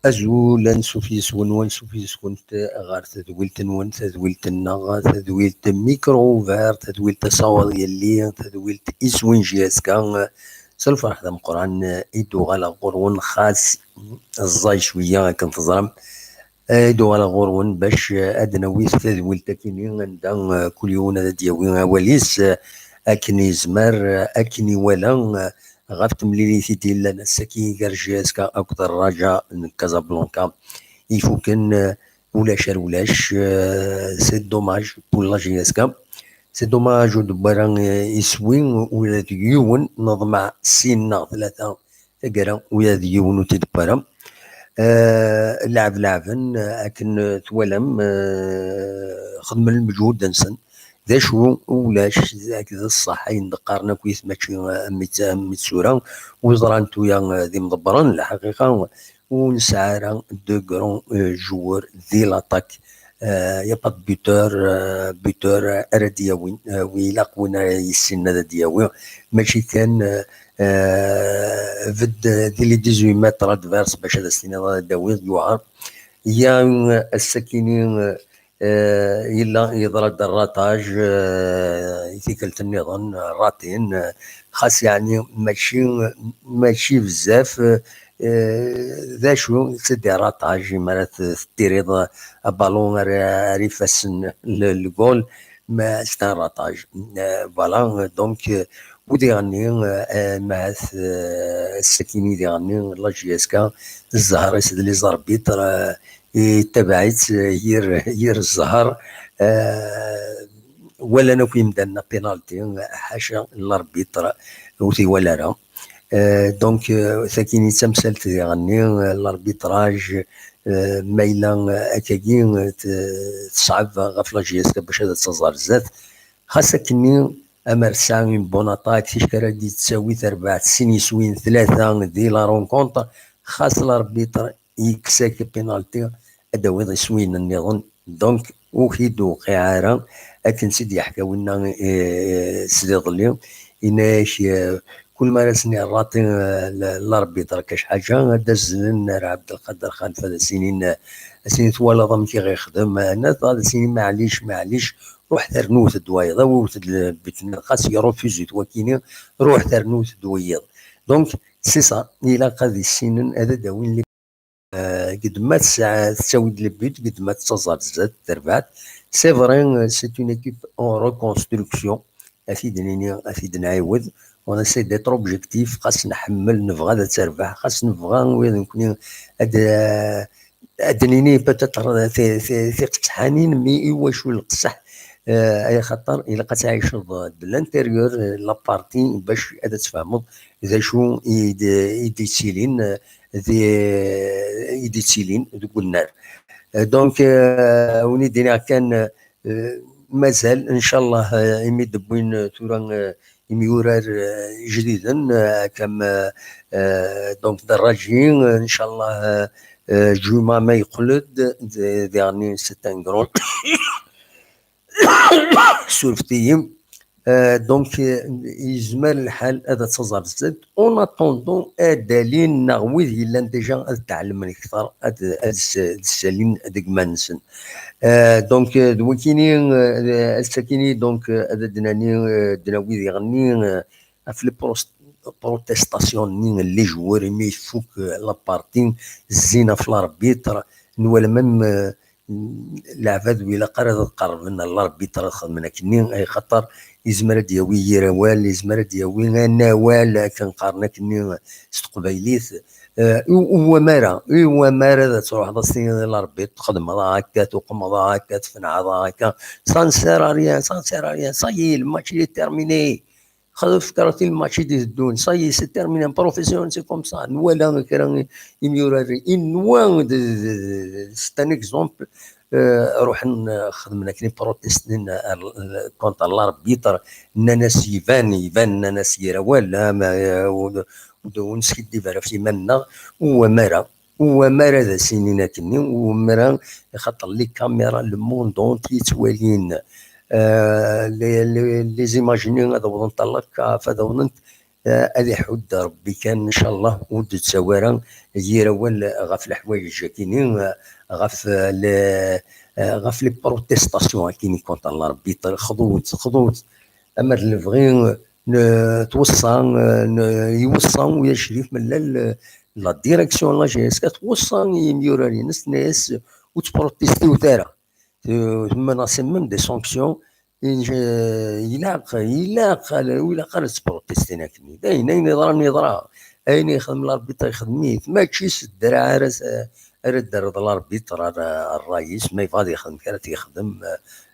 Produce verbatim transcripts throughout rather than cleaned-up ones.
Azul, ansuf yes-wen, wansuf yes-kent ɣer tedwilt-nwen, tadwilt-nneɣ, tadwilt Micro Ouvert, tadwilt Asawaḍ Yelli, tadwilt Iswin J S K. S lferḥ d ameqqran i d-uɣaleɣ ɣur-wen, xas ẓẓay cwiya akken teẓram. I d-uɣaleɣ ɣur-wen bac ad d-nawi tadwilt-akini anda kul yiwen ad d-yawi awal-is akken yezmer, akken iwala, ɣef temlilit i d-yellan ass-agi gar J S K akked Raja n Casablanca. Ifuken, eh, ulac ar ulac, eh, c'est dommage pour la J S K. C'est dommage ur d-wwi ara, eh, iswi ula d yiwen, neḍmeɛ sin neɣ tlata taggara ula d yiwen ur t-id-wwi ara. Eh, lɛeb lɛeben, eh, akken twalam, eh, xedmen lmeǧhud-nsen. D acu ulac, d ṣṣeḥ ayen d-qqaren akk yitmaci, eh, am tt-, am tura, ur ẓrant uya, eh, d imḍebbren, lḥaqiqa, ur nesɛi ara de grands, eh, joueurs di l'attaque. Eh, y a pas de buteur, eh, buteur, eh, ara d-yawin, eh, wi ilaq win ara yessinen ad d-yawi. Mačči kan, eh, eh, bedd, eh, di les dix-huit mètres adverse bac ad as-tiniḍ ad d-tawiḍ, yuɛer. Ya, eh, ass-akini, eh, eh, yella yeḍra-d ratage, eh, i tikkelt nniḍen, eh, ratin, eh, xas yeɛni mačči, mačči bezzaf, eh, eh, d acu, c'est des ratages, imi ara t-, tettiriḍ abalun ar, ar ifassen n le, le goal, mais c'est un ratage. Eh, voilà, donc, eh, u diɣenni, eh, mahat, eh, ass-akini diɣenni, la J S K, zzher-is d les arbitres, eh, yettabaɛ-itt, eh, yir, yir zzher, eh, walan akk yimdanen apénalty, ḥaca l'arbitre ur t-iwala ara. Eh, donc, eh, takini d tamsalt diɣenni, eh, l'arbitrage, eh, ma yella, eh, akkagi, eh, t-, teṣɛeb ɣef la J S K bac ad taẓ ar zdat. Xas akkenni, amer tesɛa une bonne attaque, ticki ara d-yettawi tarbaɛt, sin yiswiyen, tlata di la rencontre, xas l'arbitre yekkes-ak penalty, ad d-tawiḍ iswiyen nniḍen. Donc, ur k-id-tewqiɛ ara, akken tt-id-yeḥka winna, eh, s iḍelli, yenna-yak, eh, kul mi ara s-nirraṭi, eh, l-, l'arbitre akka ḥaǧa, ad d-azzlen ar Ɛebdelqader Xalef, ad as-inin, eh, ad as-inin twalaḍ amek i ɣ-ixdem, eh, nat-, ad as-inin maɛlic, maɛlic, ruḥet rnut-d wayeḍ, awiwet-d le but-nni, xas yeṛufuzi-t wakini, ruḥet rnut-d wiyiḍ. Donc, c'est ça, ilaq ad issinen, ad d-awin les, euh, qed ma tesɛa, tettawi-d le but, qed ma tettaẓ ar zdat, terbeḥ. C'est vrai, euh, c'est une équipe en reconstruction. Ad t-id-nini, ad t-id-nɛiwed. On essaie d'être objectif, xas nḥemmel, nebɣa ad terbeḥ, xas nebɣa wid nekni ad, ad d-nini peut-être ti-, ti-, tiqettḥanin, mi i wacu leqseḥ, eh, ay axaṭer ilaq ad tɛiceḍ de l'intérieur, eh, la partie, bac ad tfehmeḍ d acu i d-, i d-yettilin, eh, di, i d-yettilin deg unnar. Eh, donc, eh, win i d-iniɣ kan, eh, mazal, ncallah, eh, imi d-wwin, eh, tura, eh, imyurar, eh, ijdiden, eh, comme, eh, eh, donc Daraji, eh, ncallah, eh, eh, Juma ma yeqqel-d, d-, diɣenni c'est un grand. Surfet-iyi. Eh, donc, eh, yezmer lḥal ad taẓ ar zdat. En attendant, ad alin neɣ wid yellan déjà ad tɛelmen kter, ad, ad s-, ad ssalin deg iman-nsen. Eh, donc, eh, d wakini, eh, ass-akini, donc, eh, ad d-nani, eh, d-nawi diɣenni, eh, ɣef le pros-, protestation-nni n les joueurs, imi tfuk, eh, la partie, zzin ɣef l'arbitre, nwala même, eh, leɛbad ur ilaq ara ad qerrben ar l'arbitre ad xedmen akkenni, ay xaṭer yezmer ad d-yawi yir awal, yezmer ad d-yawi anawal akken qqaren akkenni s teqbaylit. Eh, u, u wamara, u wamara ad truḥeḍ ad s-tiniḍ i l'arbitre, txedmeḍ akka, tuqmeḍ akka, tfenɛeḍ akka. Ça ne sert à rien, ça ne sert à rien. Ça y est, le match il est terminé. Xdef karati, le match i d-iteddun. Ça y est, c'est terminé. Un professionnel, c'est comme ça. Nwala kra imyurar. Inwa, de, de, de, c'est un exemple. Euh, ruḥen, euh, xedmen akken protestin, euh, contre l'arbitre. Nnan-as iban, iban, nnan-as yir awal, ah, ma, euh, ur, ur, ur neskiddib ara ɣef yiman-nneɣ, u wamara. U wamara ad as-inin akkenni, u wamara, axaṭer les caméras, le monde entier ttwalin, euh, les, les, les images-nni ad awḍent à la CAF, ad awḍent, Ad iḥudd Rebbi kan, ncallah, ur d-nettawi ara yir awal ɣef leḥwayeǧ akini, ɣef le, ɣef les protestations akini contre l'arbitre. Xḍut, xḍut. Ama d lebɣi n, tweṣṣa, n, iweṣṣa Uya Crif Mellal, la direction n la J S K tweṣṣa i yimyurar-ines, tenna-yas ur ttprotestiwet ara. Temmenaṣi même des sanctions. Ilaq, ilaq, ur ilaq ara ad ttprotestin akkenni. D ayen, ayen yeḍran yeḍra. Ayen yexdem l'arbitre yexdem-it. Mačči s ddreɛ ara s-, ara d-terreḍ l'arbitre ar, ar ṛṛay-is, ma yebɣa ad yexdem kra ad t-yexdem.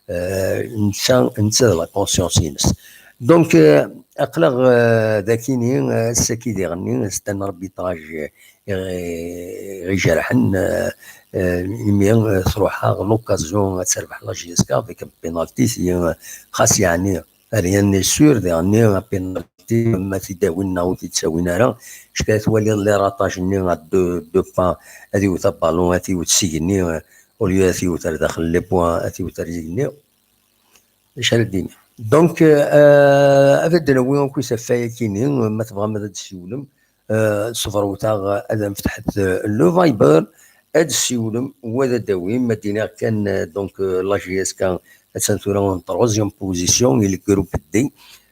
Eh, netta, netta d la conscience-ines. Donc, eh, aql-aɣ, eh, d akini, eh, ass-agi diɣenni, c'est un arbitrage, eh, ijerḥen, eh, eh, imi, eh, truḥ-aɣ l'occasion ad terbeḥ la J S K avec un penalty, eh, xas yeɛni, rien n'est sûr, diɣenni, un penalty, ma t-id-awin neɣ ur t-id-ttawin ara, cka twaliḍ les ratages-nni à deux, deux pas, ad iwet aballon, ad t-iwet s igenni, eh, au lieu ad t-iwet ar daxel les points, ad t-iwet ar igenni. D acu ara d-iniɣ? Donc, euh, ad d-nawi akk isafay-akini, ma tebɣam ad d-tessiwlem, euh, ṣebret-aɣ, ad am-fetḥet, euh, le Viber, ad d-tessiwlem, wa ad d-tawim, ad d-iniɣ kan, euh, donc, euh, la J S K attan tura en troisième position, i le groupe D,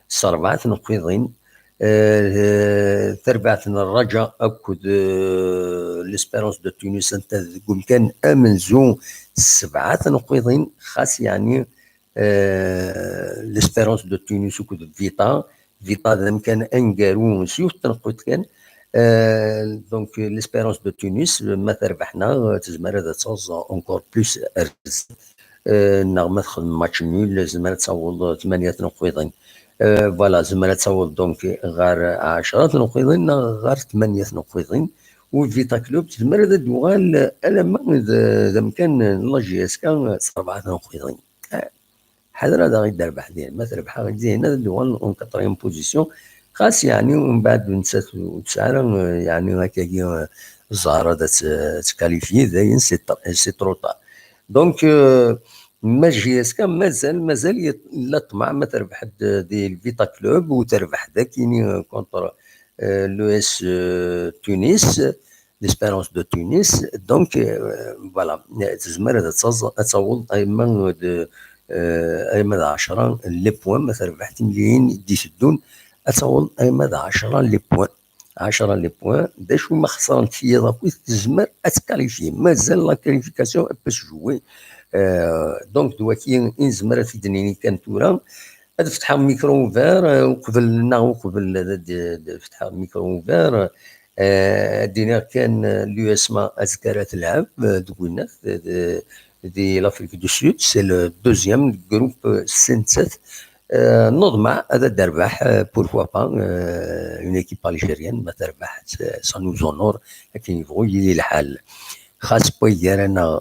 s rebɛa tneqqiḍin, euh, tarbaɛt n Raja akked, euh, l'Espérance de Tunis, anta deg umkan amenzu s sebɛa tneqqiḍin, xas yeɛni, euh, l'Espérance de Tunis akked Vita. Vita d amkan aneggaru s yiwet tneqqiḍt kan. Euh, donc, l'Espérance de Tunis, ma terbeḥ neɣ, tezmer ad taẓ encore plus ar zdat. Euh, neɣ ma texdem match nul, tezmer ad taweḍ tmanya tneqqiḍin. Euh, voilà, tezmer ad taweḍ donc ɣer ɛecra tneqqiḍin neɣ ɣer tmanya tneqqiḍin. U Vita Club tezmer ad d-tuɣal alamma d, d amkan n la J S K s rebɛa tneqqiḍin. Ḥader ad aɣ-id-terbeḥ din. Ma terbeḥ-aɣ-id din, ad d-uɣalen en quatrième position. Xas, yeɛni, umbeɛd nettat ur tesɛi ara, yeɛni, akkagi, ẓẓher ad tt-, tt-qualifier, dayen, c'est tr-, c'est trop tard. Donc, euh, ma J S K, mazal, mazal yella ṭṭmeɛ ma terbeḥ-d di Vita Club u terbeḥ dakini, euh, contre, euh, l'E S, euh, Tunis. L'Espérance de Tunis. Donc, euh, voilà, tezmer ad taẓ-, ad taweḍ ayma d, euh, ayma d ɛecra les points, ma terbeḥ timliyin i d-iteddun, ad taweḍ ayma d ɛecra les points. Ɛecra les points, d acu ma xesrent tiyaḍ akkit, tezmer ad tqualifier. Mazal la qualification elle peut se jouer. Euh, donc, d waki i nezmer ad t-id-nini kan tura. Ad fetḥeɣ micro ouvert, euh, uqbel, neɣ uqbel ad d-, d-, fetḥeɣ micro ouvert, euh, ad d-iniɣ kan, euh, l'U S M A azekka ara telɛeb, euh, deg winnat, euh, di l'Afrique du Sud, c'est le deuxième groupe, euh, s nettat. Euh, neḍmeɛ ad d-terbeḥ, euh, pourquoi pas, euh, une équipe algérienne, ma terbeḥ, ça, ça nous honore, akken yebɣu yili lḥal. Xas n wagar-aneɣ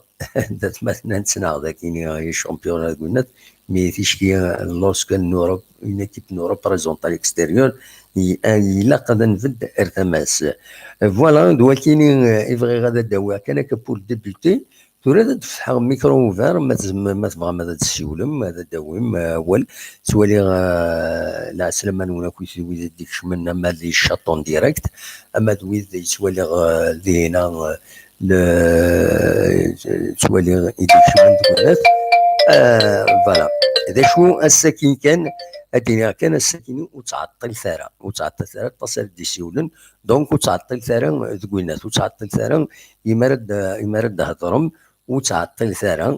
d atmaten-nsen neɣ d akini i championnat deg winnat, mais ticki, lorsque une équipe nous représente à l'extérieur, i-, ilaq ad nbedd ar tama-s. Voilà, d wakini, euh, i bɣiɣ ad d-awiɣ kan akka pour débuter. Tura ad d-fetḥeɣ micro ouvert, ma tzem-, ma tebɣam ad d-tessiwlem, ad d-tawim, euh, awal. Ttwaliɣ, euh, lɛeslama-nwen akk i wid i d-ikecmen, ama di chat en direct, ama d wid i ttwaliɣ, euh, dihina, euh, le, ttwaliɣ i d-ikecmen deg winnat. Euh, voilà. D acu, ass-agi kan, ad d-iniɣ kan, ass-agi ur ttɛeṭṭilet ara. Ur ttɛeṭṭilet ara, aṭas ara d-isiwlen. Donc, ur ttɛeṭṭilet ara deg winnat. Ur ttɛeṭṭilet ara, imi ara d-, imi ara d-thedrem, ur ttɛeṭṭilet ara.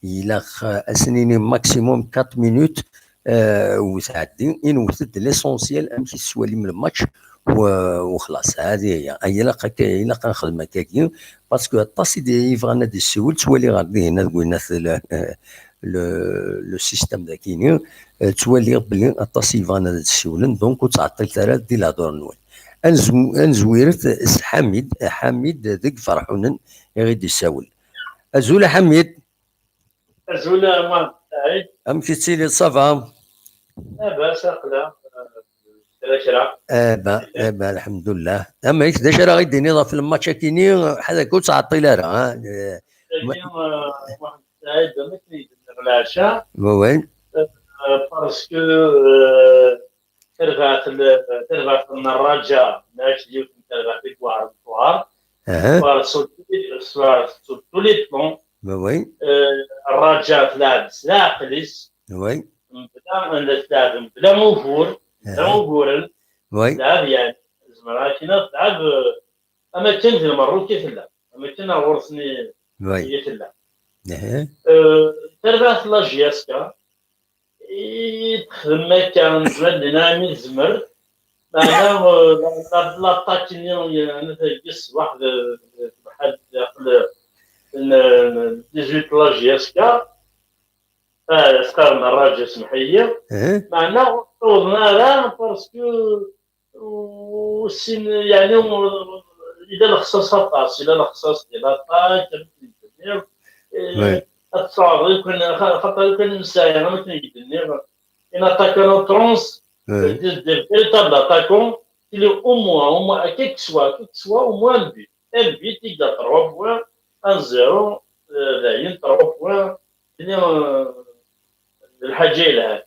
Ilaq, euh, ad sen-nini maximum quatre minutes, euh, u tɛeddi, i newwet-d l'essentiel, amek i tettwalim le match, u, u xlas. Hadi aya. Ilaq akka, ilaq ad nexdem akkagi, parce que aṭas i d-, yebɣan ad d-issiwel, ttwaliɣ ɣer dihin ad winnat le, le, le système dakini, euh, ttwaliɣ belli aṭas i yebɣan ad d-ssiwlen, donc ur ttɛeṭṭilet ara di lehdur-nwen. Ad nezw-, ad nezwiret s Ḥamid, Ḥamid deg Ferḥunen i ɣ-id-issawel. Azul a Ḥamid. Azul a Muḥend Saɛid. Amek i tettiliḍ, ça va? Labas, aql-aɣ, eh, kra kra. Eh ben, eh ben, lḥemdullah. Amek, d acu ara ɣ-d-tiniḍ ɣef lmatch-akini? Ḥadak ur ttɛeṭṭil ara, ha? Eh, Tagi, eh, Muḥend Saɛid, am akken i d-nniɣ leɛca. Oui, oui. Eh, parce que, eh, tarbaɛt n tarbaɛt n Raja, nɛac yiwet n tarbaɛt i yewɛer lexbar. Aha. Lexbar sur tous les plans. Oui, oui. Raja tleɛɛeb s leɛqel-is. Oui. Mebla, tleɛɛeb mebla ugur, mebla uguren. Oui. Tleɛɛeb, yeɛni, zemreɣ akken ad tleɛɛeb, eh, am akken d Lmerruk i tella, am akken ar ɣur-sen i tella. Eh, tarbaɛt n la J S K i texdem akka, nezmer ad d-nini armi tezmer, meɛna, eh, la, la, l'attaque-nni, yeɛni, tagi ṣṣbeḥ d, d, d, aql n, n dix-huit la J S K, ah, s-qqaren Rraǧ, semḥ-iyi, meɛna ur ttawḍen ara, parce que ur ssin, yeɛni, ur, yella lexṣaṣ aṭas, yella lexṣaṣ di l'attaque, am akken i d-nniɣ. Eh, ad tesɛuḍ lukan, xa-, xaṭer lukan ur nesɛi, am akken i d-nniɣ, une attaque en outrance, des, des véritables attaquants, il est au moins, au moins, quel que soit, quel que soit, au moins un but. Un but, il y a trois points, un zéro, euh, dayen, trois points, il y a, euh, d lḥaǧa yelhan.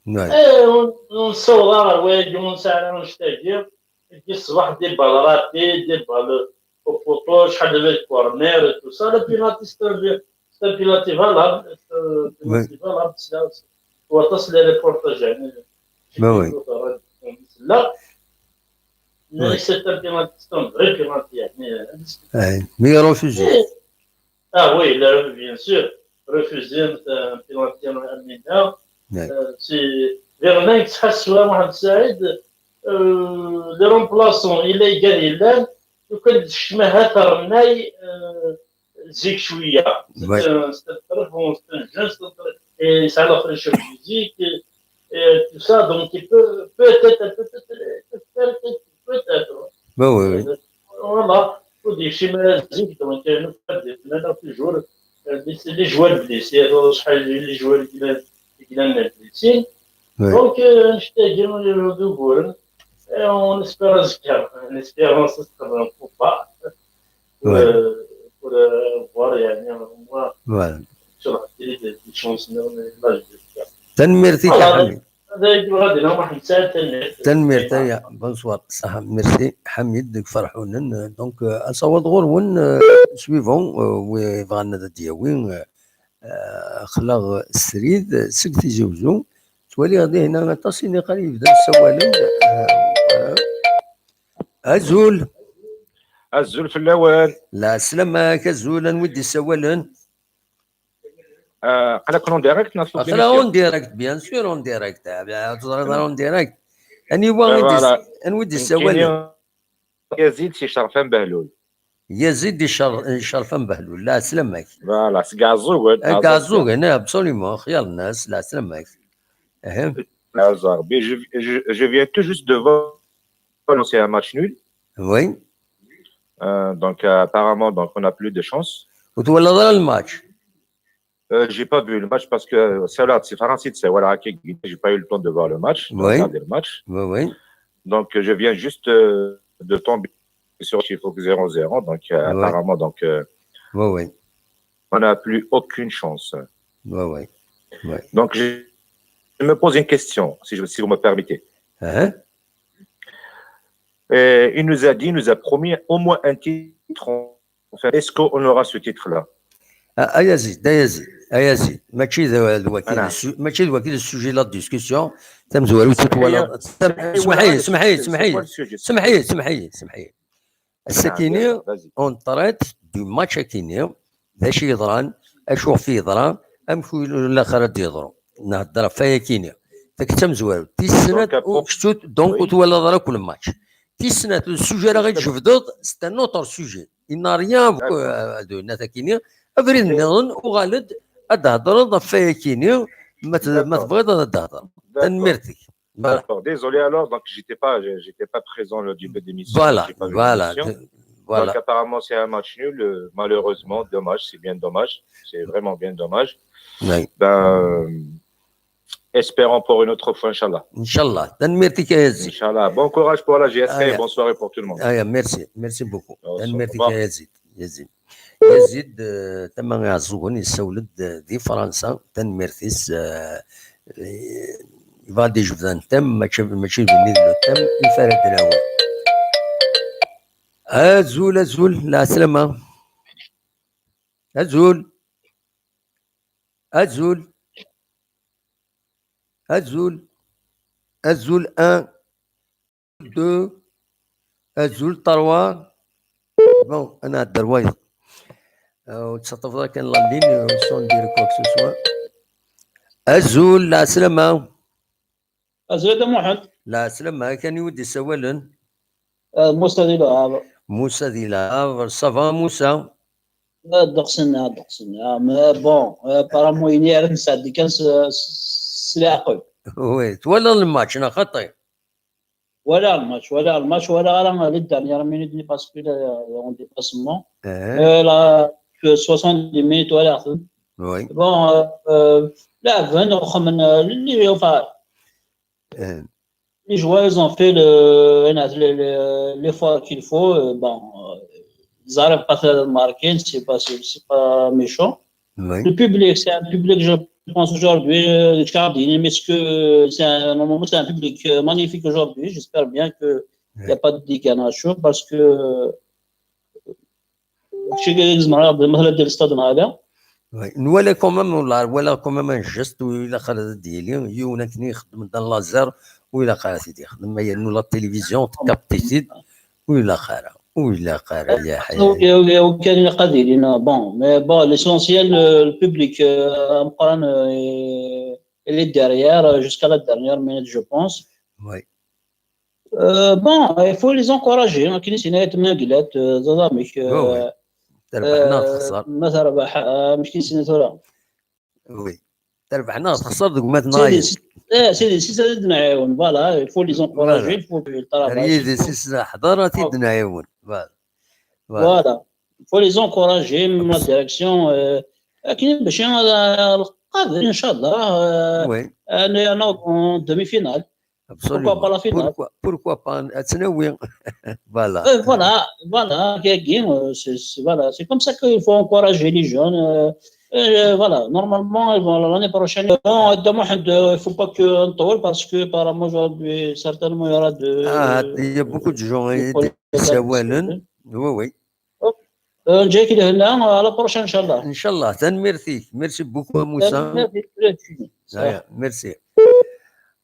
Eh, ur, ur nessaweḍ ara ɣer wayagi, ur nesɛi ara annect-agi. Deg ṣṣbeḥ, des balles ratées, des balles au poteau, شحال de corner et tout ça. Le penalty, c'est un, c'est un penalty valable, c'est un penalty valable, c'est là aussi. Waṭas les reportages, يعني. Là, mais c'est un penalty, c'est un vrai penalty, يعني. Mais il a refusé. Ah oui, il a, bien sûr, refusé un penalty à Mina. Euh, c'est Vernon, Mohamed Saïd, euh, les remplaçants, il a égal, il a, lukan d-tekcem ahat rnay, euh, zik cwiya. C'est un, c'est un très bon, c'est un jeune, c'est un très, et ça l'a fait choc physique, et, et tout ça, donc il peut, peut-être, peut-être, peut-être, peut-être. Voilà. Ur d-yekcim ara zik, donc, euh, nufa-d, nnan toujours, euh, les, les joueurs blessés, euh, شحال les joueurs i yellan, i yellan blessés. Donc, euh, annect-agi d uguren, euh, on espère azekka, en espérant ça se trouve un faux pas. Pour, euh, pour, euh, voir, يعني, au moins, sur la télé, des, des chances, mais on est là, je dis. Tanemmirt-ik a Ḥamid. Tanemmirt, aya, bonsoir. Ṣaḥa, merci, Ḥamid, deg Ferḥunen. Donc, euh, asawaḍ ɣur-wen, euh, suivant, euh, wi bɣan ad d-yawi, euh, euh, xleɣ srid, seg Tizi Uzzu. Ttwaliɣ dihin aṭas i niqal yebdan ssawalen. Euh, euh. Azul. Azul fell-awen. La, sslam-ak, azul, anwi d-issawalen? Euh, aql-aken en direct, neɣ aql-aɣ en direct, bien sûr, en direct. Ah, bien, teẓriḍ ara en direct. Aniwa i d-is-, anwi d-issawalen? Yazid si Cerfan Behlul. Yazid di Cer-, Cerfan Behlul, la, sslam-ak. Voilà, seg Ɛeẓẓugen. Seg Ɛeẓẓugen, eh, absolument, xyal-nnes, la, sslam-ak. Aha. Azar, mais je, je, je viens tout juste de voir, c'est un match nul. Oui. Euh, donc, euh, apparemment, donc, on n'a plus de chance. Ur twalaḍ ara lmatch? Euh, j'ai pas vu le match parce que, euh, c'est là, c'est Farnèse, c'est, voilà, qui, j'ai pas eu le temps de voir le match, de regarder le match. Oui, oui. Donc, euh, je viens juste, euh, de tomber sur le chiffre zéro zéro. Donc, euh, apparemment, donc, euh, on n'a plus aucune chance. Oui, oui. Donc, je, je me pose une question, si je, si vous me permettez. Hein? Et il nous a dit, il nous a promis au moins un titre. Enfin, est-ce qu'on aura ce titre-là? A, a Yazid, a Yazid, a Yazid. Mačči d, d waki d su-, mačči d waki d sujet la discussion. Tamezwarut i twalaḍ. Semḥ-iyi, semḥ-iyi, semḥ-iyi. Semḥ-iyi, semḥ-iyi, semḥ-iyi. Ass-akini, on traite du match akini. D acu yeḍran, acu ɣef yeḍra, amek ulaxer ad d-yeḍru. Nhedder ɣef wayakini. Takti tamezwarut. Tis snat, donc, ur twalaḍ ara akk lmatch. Tis snat, le sujet ara ɣ-d-tjebdeḍ, c'est un autre sujet. Il n'a rien à voir, euh, de net akini. Abrid nniḍen, uɣal-d ad d-thedreḍ ɣef wayakini, ma t-, ma tebɣiḍ ad d-thedreḍ. Tanemmirt-ik. Voilà. D'accord, désolé alors, donc j'étais pas, j'ai-, j'étais pas présent le début d'émission, j'ai pas vu l'émission. Voilà. Donc apparemment c'est un match nul, euh, malheureusement, dommage, c'est bien dommage, c'est vraiment bien dommage. Oui. Ben, euh, espérons pour une autre fois, Inch'Allah. Inch'Allah. Tanemmirt-ik a Yazid. Inch'Allah. Bon courage pour la J S K et bonne soirée pour tout le monde. Aya, merci, merci beaucoup. Tanemmirt-ik a Yazid. Yazid. Yazid, eh, tama Iɛeẓẓugen, yessawel-d, eh, di Fransa, tanemmirt-is, eh, eh, Yebɣa ad d-ijbed un thème, mačči, mačči d win i d le thème, il faut ara d-nawi. Azul, azul, lɛeslama. Azul. Azul. Azul. Azul un, deux. Azul trois. Bon, ad nɛeddi ar wayeḍ. Euh, ur tettaṭṭafeḍ ara kan la ligne, euh, sans dire quoi que ce soit. Azul, lɛeslama. Azul a Dda Muḥend. Lɛeslama, kan i wi d-isawalen? Euh, Musa di Lɛaber. Musa di Lɛaber, ça va Musa? Euh, ddeqs-nneɣ, ddeqs-nneɣ. Mais bon, euh, apparemment, ini ara nesɛeddi kan s, s, s leɛqel. Oui, twalaḍ le match, neɣ xaṭi? Walaɣ le match, walaɣ le match, walaɣ ara les dernières minutes, parce que là, en dépassement. Euh, la, que soixante-dix minutes, walaɣ-ten. Oui. Bon, euh, euh, laɛben, xemmen, euh, les, enfin, les joueurs, ils ont fait le, les, les, l'effort qu'il faut. Euh, bon, euh, ils arrivent pas à marquer, c'est pas, c'est, c'est pas méchant. Oui. Le public, c'est un public, je pense, aujourd'hui, euh, extraordinaire, parce que, euh, c'est un, normalement, c'est un public, euh, magnifique aujourd'hui. J'espère bien que il n'y a pas de dégâts nature parce que, euh, mačči deg tzemreḍ ad, مثلا, deg stade neɣ ala. Oui. Nwala quand même, wala, nwala quand même un geste u ilaq ara ad d-yili, yiwen akken ixeddem dans laser, u ilaq ara t-id-ixdem, ma yernu la télévision, tcapte-it-id, u ilaq ara, u ilaq ara, ya ḥayaḥ. Wi, wi, wi kan ilaq ad ilin, bon, mais bon, l'essentiel, euh, le public, euh, ameqqran, euh, il est derrière, euh, jusqu'à la dernière minute, je pense. Oui. Euh, bon, il faut les encourager, hein, akken i s-yenna Ayt Mengellat, euh, ẓaẓ amek, euh, terbeḥ neɣ texṣer. Ma terbeḥ, euh, amek i s-yenna tura? Oui. Terbeḥ neɣ texṣer deg umatnayen. Eh, c'est des, c'est des, voilà, il faut les encourager, il faut le travail. Ar yidis-is ḥḍer, ad t-id-nɛiwen. Voilà. Voilà. Il faut les encourager, même la direction, euh, akken bac ad, ad, inchallah, euh, oui, en demi-finale. Absolument. Pourquoi pas la finale? Pourquoi, pourquoi pas, ad tt-nawi. Voilà. Euh, voilà, voilà, kagi, euh, c'est, c'est, voilà, c'est comme ça qu'il faut encourager les jeunes. Euh, euh, voilà, normalement, ils vont, l'année prochaine, bon, Dda Muḥend, euh, il faut pas que on tourne parce que apparemment aujourd'hui, certainement, il y aura de, ah, il y a beaucoup de gens, de, des, des, oui, oui. Euh, ǧayk lehna, à la prochaine, inchallah. Inchallah, tanemmirt-ik. Merci beaucoup, a Musa. Merci. Merci.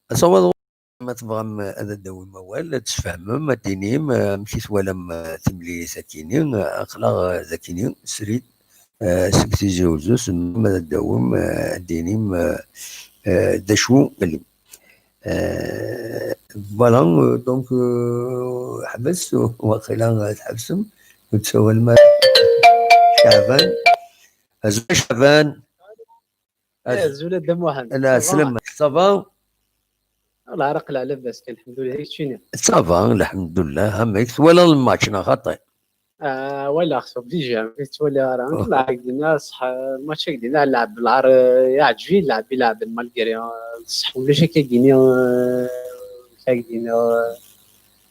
Asawaḍ. Ma tebɣam ad d-tawim awal, ad d-tesfehmem, ad d-tinim, eh, amek i twalam, eh, timlilit akini, eh, aql-aɣ, eh, dakini, srid, eh, seg Tizi Uzzu, tzemrem ad d-tawim, eh, ad d-tinim, eh, eh, d acu, eh, voilà, eh, donc, eh, ḥbes, waqila, eh, tḥebsem, ur tessawalem ara. Caɛban. Azul a Caɛban. Eh, azul a Dda Muḥend. Lɛeslama. Ça va? Lɛerq lɛelabas kan, lḥemdullah, i keččini? Ça va, lḥemdullah. Amek twalaḍ lmatch neɣ xaṭi? Ah, walaɣ-t obligé, amek ur t-ttwaliɣ ara? Oh. Lɛerq dinna, ṣṣeḥ, lmatch-agi dinna, lɛeb, lɛar, eh, iɛǧeb-iyi lɛeb i lɛeben, malgré, eh, ṣṣeḥ ulac akka gini, eh, akka gini, eh,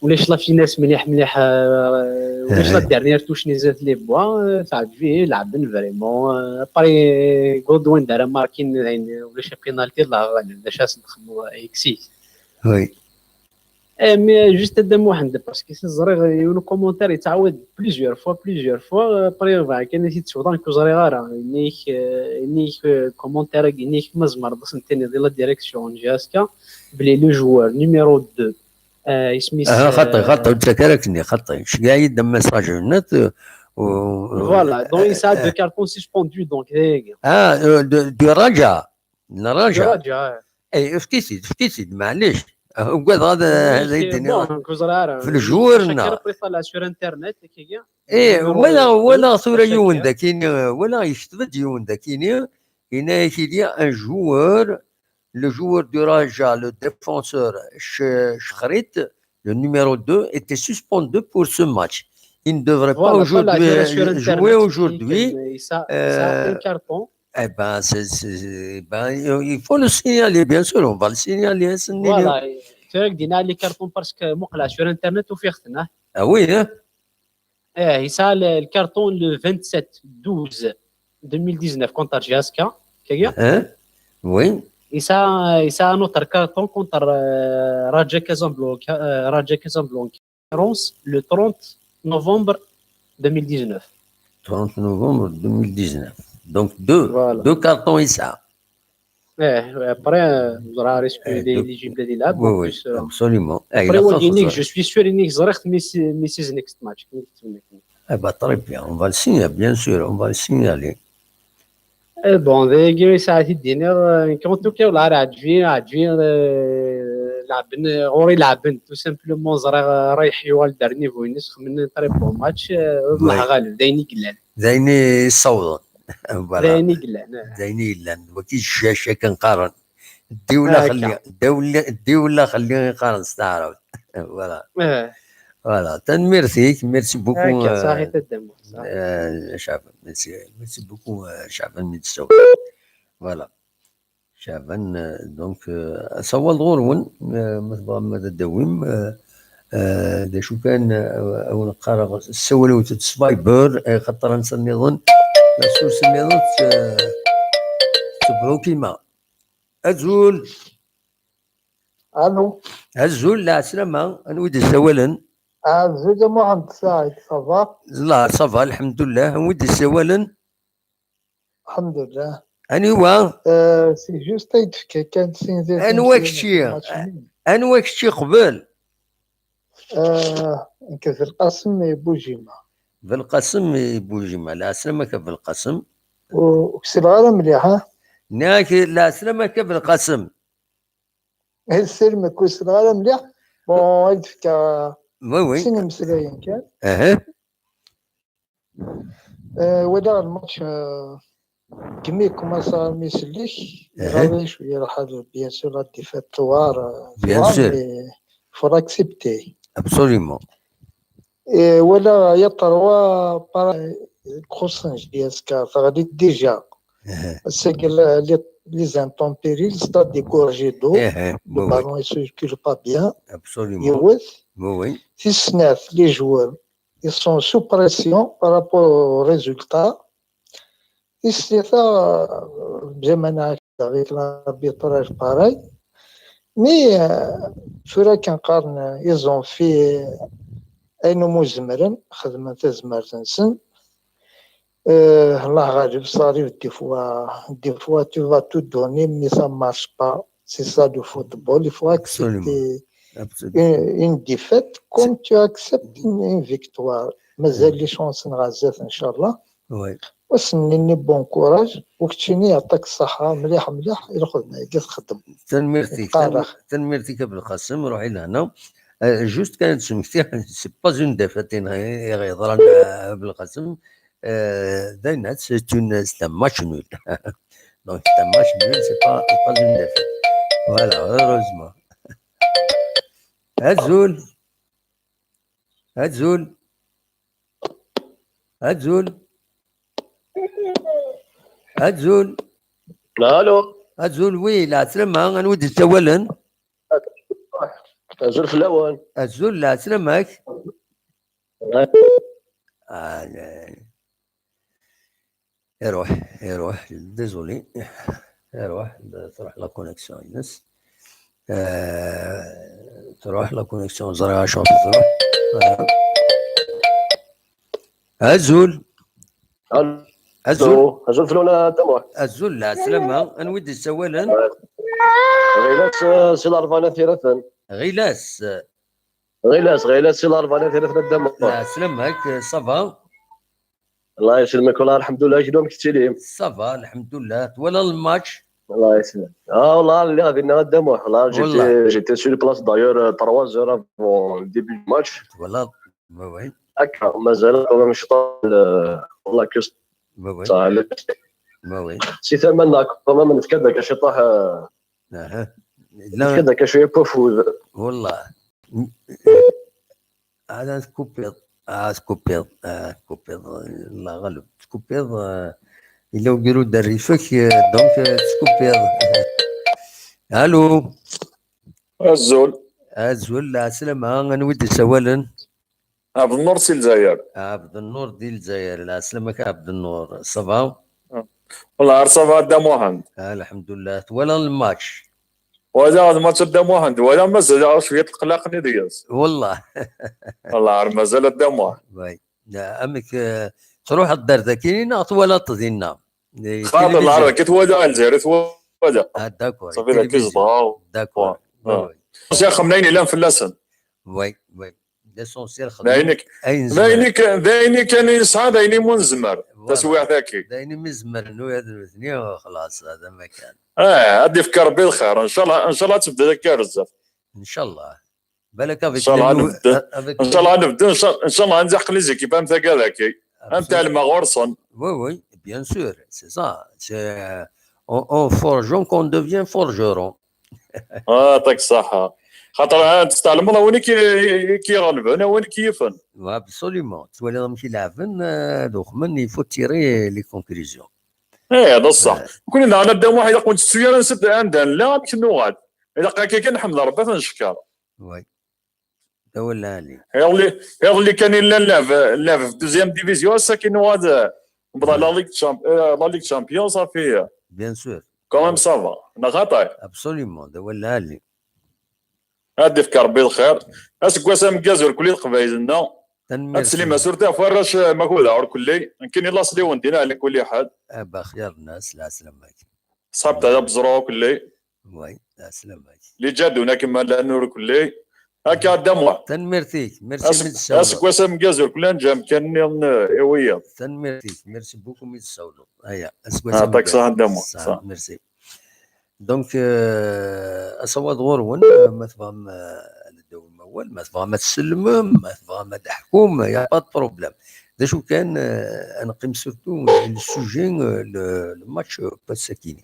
ulac la finesse mliḥ, mliḥ, euh, ulac la dernière touche-nni zdat les bois, euh, teɛǧeb-iyi, lɛeben vraiment, euh, après, Godwin dara markin, dayen, ulac apénalti, la, la, d acu ad s-nxemmeḍ, yekkes-it. Oui. Eh, mais juste a Dda Muḥend, parce que ẓriɣ yiwen ukomantar yettɛawad plusieurs fois, plusieurs fois, euh, après, bɣiɣ kan ad t-id-sweḍ, nekk ur ẓriɣ ara, ini-k, euh, ini-k, euh, commentaire-agi, ini-k ma tzemreḍ ad s-tiniḍ di la direction n J S K, belli le joueur numéro deux, Euh, isem-is, aha, xaṭi, euh, xaṭi, ur d-ttaki ara akkenni, xaṭi. Ceggeɛ-iyi-d amessage-nni, euh, u-, voilà, donc yesɛa deux cartons suspendus, donc, d ayagi. Ah, euh, de, de Raja. De Raja. De Raja, ouais. Eh, efk-it-id, efk-it-id, maɛlic. Ah, ugadeɣ ad, ad iyi-d-tiniḍ. Bon, ur ẓriɣ ara. Fi le joueur, neɣ? Après, yeṭṭalay sur Internet, akkagi. Eh, walaɣ, walaɣ tura yiwen dakini, walaɣ yekteb-d yiwen dakini, yenna-yak il y a un joueur, le joueur du Raja, le défenseur Ch-, Chkhrit, le numéro deux, était suspendu pour ce match. Il ne devrait pas aujourd'hui, euh, jouer aujourd'hui. Eh ben, c'est, c'est, ben, il faut le signaler, bien sûr, on va le signaler, hein, c'est voilà, tura dinna les cartons parce que muqleɣ sur Internet ufiɣ-ten, ah. Ah oui, hein? Eh, yesɛa le, le carton le vingt-sept douze deux mille dix-neuf contre J S K, kagi? Hein? Oui. يسعى يسعى نوتر كارتون كونتر آه، راجا كازابلانكا آه، راجا كازابلانكا فرونس لو ثلاثين نوفمبر ألفين وتسعطاش. ثلاثين نوفمبر ألفين وتسعطاش. Donc deux, Voilà. Deux cartons يسعى. ايه ابري زرا ريسكو إيه، دي دو- ليجيبل دي لعب Oui, oui, absolument. إيه، il a ابري خاص ولي نيك زرا. جو سوي سور انك زريخت ميسي ميسيز نيكست ماتش. Eh ben, très bien, on va le signer, bien sûr, on va le signaler. بون دايكي ساعات يديني كون تو كي والله راه عجبي عجبي لعبن غوري لعبن تو سامبلومون زرا رايح يوال دار نيفو ينس خمن تري بون ماتش الله Oui. غالب داين يقلان داين يصوضن. Voilà. داين يقلان داين يلان وكي الشاشه كنقارن. دي ولا هكا. خلي دي ولا دي ولا خلي يقارن استعرض. Voilà. اه Voilà, تنميرتيك, merci beaucoup. هكا آه، صحيح تدم صح. آه، شعبان, merci, merci beaucoup, آه، شعبان من السوق. Voilà. شعبان, آه، donc, آه، صوال غورون, آه، مثل ما تداويم, آه، آه، دا شو كان, آه، أو نقرا السوالوت سبايبر, آه، خاطر نسميضن, لا سورس نسميضن, آه، تبروكيما. أزول, الو. أزول, لا سلامة, أنوي دي سوالن. الزوج محمد سعيد صافا. لا صافا الحمد لله. ويدي سوالن. الحمد لله. انيوا. آه سي جوست ايدفك كانت سينزير انوا كشي انوا كشي قبل. آه كذا القاسم بوجيما. بالقاسم بوجيما لا سلامك بالقاسم. وكسر غير مليح ها. ناك لا سلامك بالقاسم. السلم كسر غير مليح. بون ايدفك. وي وي. سيني مسلاين كان. اها. آه، ولا الماتش آه، كمي كوماسا ميسليك. غادي شويه الحال بيان سور لا ديفيت توار. بيان سور. فور اكسبتي. ابسوليمون. ولا يا تروا كروسنج ديال سكار تغلي ديجا. سيكل لي زانتومبيري ستاد دي كورجي دو. ايه لو بالون يسيركول با بيان. ابسوليمون. يوث. وي وي. تيسنات لي جوار ils sont sous pression par rapport au résultat. Ici, ça, bien, avec l'arbitrage pareil. Mais, euh, tura kan qqaren, ils ont fait ayen umi zemren, xedmen tazmert-nsen. Euh, Allah ɣalib, ça arrive des fois, des fois tu vas tout donner, mais ça marche pas. C'est ça le football, il faut accepter Absolument. une, une défaite comme tu acceptes une, une victoire. Mazal les chances n ɣer zdat, inchallah. وي. وسنيني bon courage وكتشيني يعطيك الصحة مليح مليح الخدمة اللي تخدم. تنميرتك قال. تنميرتك ابو القاسم روحي لهنا. جوست كانت سمكتي سي با اون ديفيت يغيضران ابو القاسم. داينا سي اون سي ان ماتش نول. دونك سي ان ماتش نول سي با سي با اون ديفيت. فوالا هوروزمون. ازول. ازول. ازول. ازول. الو. ازول وي لا سلامة انا ودي سوالن. ازول في الاول. ازول لا سلامك. آه، لا. يروح يروح ديزولي. يروح تروح لا كونيكسيون ينس. آه، تروح لا كونيكسيون زريعة شوف تروح. آه. ازول. ازول. ازول في الاولى دموع. ازول لا سلامة انا ودي سوالن. غيلاس آه، سي الاربعه ثلاثه. غيلاس. غيلاس غيلاس سي الاربعه ثلاثه دموع. لا سلامك صافا. الله يسلمك والله الحمد لله شنو كنتي لي. صافا الحمد لله ولا الماتش. الله يسلمك. اه والله اللي غادي لنا دموع والله والله. جيتي جيتي سور بلاص دايور 3 زيرو افون ديبي دو ماتش. ولا وي وي. هكا مازال كنا مش طال والله كيوس وي وي. صالح. وي وي. سي ثمن كنا من كذا كشي طاح اها. لا كذا كشي بوفوز. والله. هذا تكوبيض. اه تكوبيض اه تكوبيض. الله غالب تكوبيض. آه، الا وقالوا دري فيك آه، دونك آه، تكوبيض. الو. ازول. ازول لا سلامة انا ودي سوالن. عبد النور سي الجزائر. عبد النور دي الجزائر لا سلامك عبد النور صافا. Wallah, ar ça va a Dda Muḥend. Ah, lḥemdullah, twalaḍ lmatch? Walaɣ lmatch a Dda Muḥend, walaɣ mazal-aɣ cwiya n leqlaq-nni deg-s. Wallah. Wallah, ar mazal a Dda Muḥend. Way. Amek, eh, tṛuḥeḍ-d ar daki neɣ twalaḍ-t dinna? Xaṭi, lɛerḍ akka twala, Lezzayer twala. Ah, d'accord. Safi daki zedɣeɣ. D'accord. Sixem ayen yellan fell-asen. Way, way. L'essentiel d ayen kan yesɛa, d ayen kan yesɛa, d ayen imu nezmer. Taswiɛt-agi. D ayen imi zemren ula d nutni, xlaṣ, hada ma kan. Ah, ad d-ifk Rebbi lxir. Ncallah, ncallah ad tebded akka ar zdat. Ncallah. Balak avec ncallah ad nebdu, ncallah ad nebdu, ncallah ad nzaqel les équipes am tagadaki. Ad ntalmeɣ ɣur-sen. Oui, oui, bien sûr, c'est ça. C'est, euh, en, en forgeant qu'on devient forgeron. Ah, yeɛṭik ṣṣeḥḥa. Xaṭer, ah, testɛelmeḍ a win i k-, i k-iɣelben, a win i k-yifen. Absolument. Twaliḍ amek i leɛben, euh, d uxmen, il faut tirer les conclusions. Eh, d ṣṣeḥ. Nekkni daɣen a Dda Muḥ, ilaq ur nettettu ara anda nella, amek nuɣal. Ilaq akka kan nḥemd Rebbi ad t-neckeṛ. Oui. D awal lɛali. Iḍelli, iḍelli kan i llan lɛeb, lɛeb f deuxième division, ass-agi nuɣal, eh, newweḍ la Ligue Champ-, eh, la Ligue Champions, safi. Bien sûr. Quand même ça va. Neɣ xaṭi? Absolument, d awal lɛali. Ad d-ifk Rebbi lxir. Aseggas ameggaz urkelli Leqbayel-nneɣ. Tanemmirt. Ad teslim surtout ɣef warrac, eh, Makuda urkelli. Nekkini laṣel-iw n din ɛli kulli ḥal. Ah, baxir nnas, lɛeslama-k. Ṣab tala beẓru urkelli. Way, lɛeslama-k. Li ǧadun akken ma llan urkelli. Akka a Dda Muḥ. Tanemmirt-ik, merci mi d-tessawleḍ. Aseggas ameggaz urkelli ad neǧǧ amkan nniḍen, eh, i wiyaḍ. Tanemmirt-ik, merci beaucoup mi d-tessawleḍ. Aya, aseggas ameggaz. Yeɛṭik ṣṣeḥḥa a Dda Muḥ. Merci. Donc, euh, asawaḍ ɣur-wen, euh, ma tebɣam, euh, ad d-tawim awal, ma tebɣam ad tsellmem, ma tebɣam ad d-teḥkum, y a pas de problème. D acu kan, euh, ad neqqim surtout le sujet, euh, le, le match, euh, pas sakini.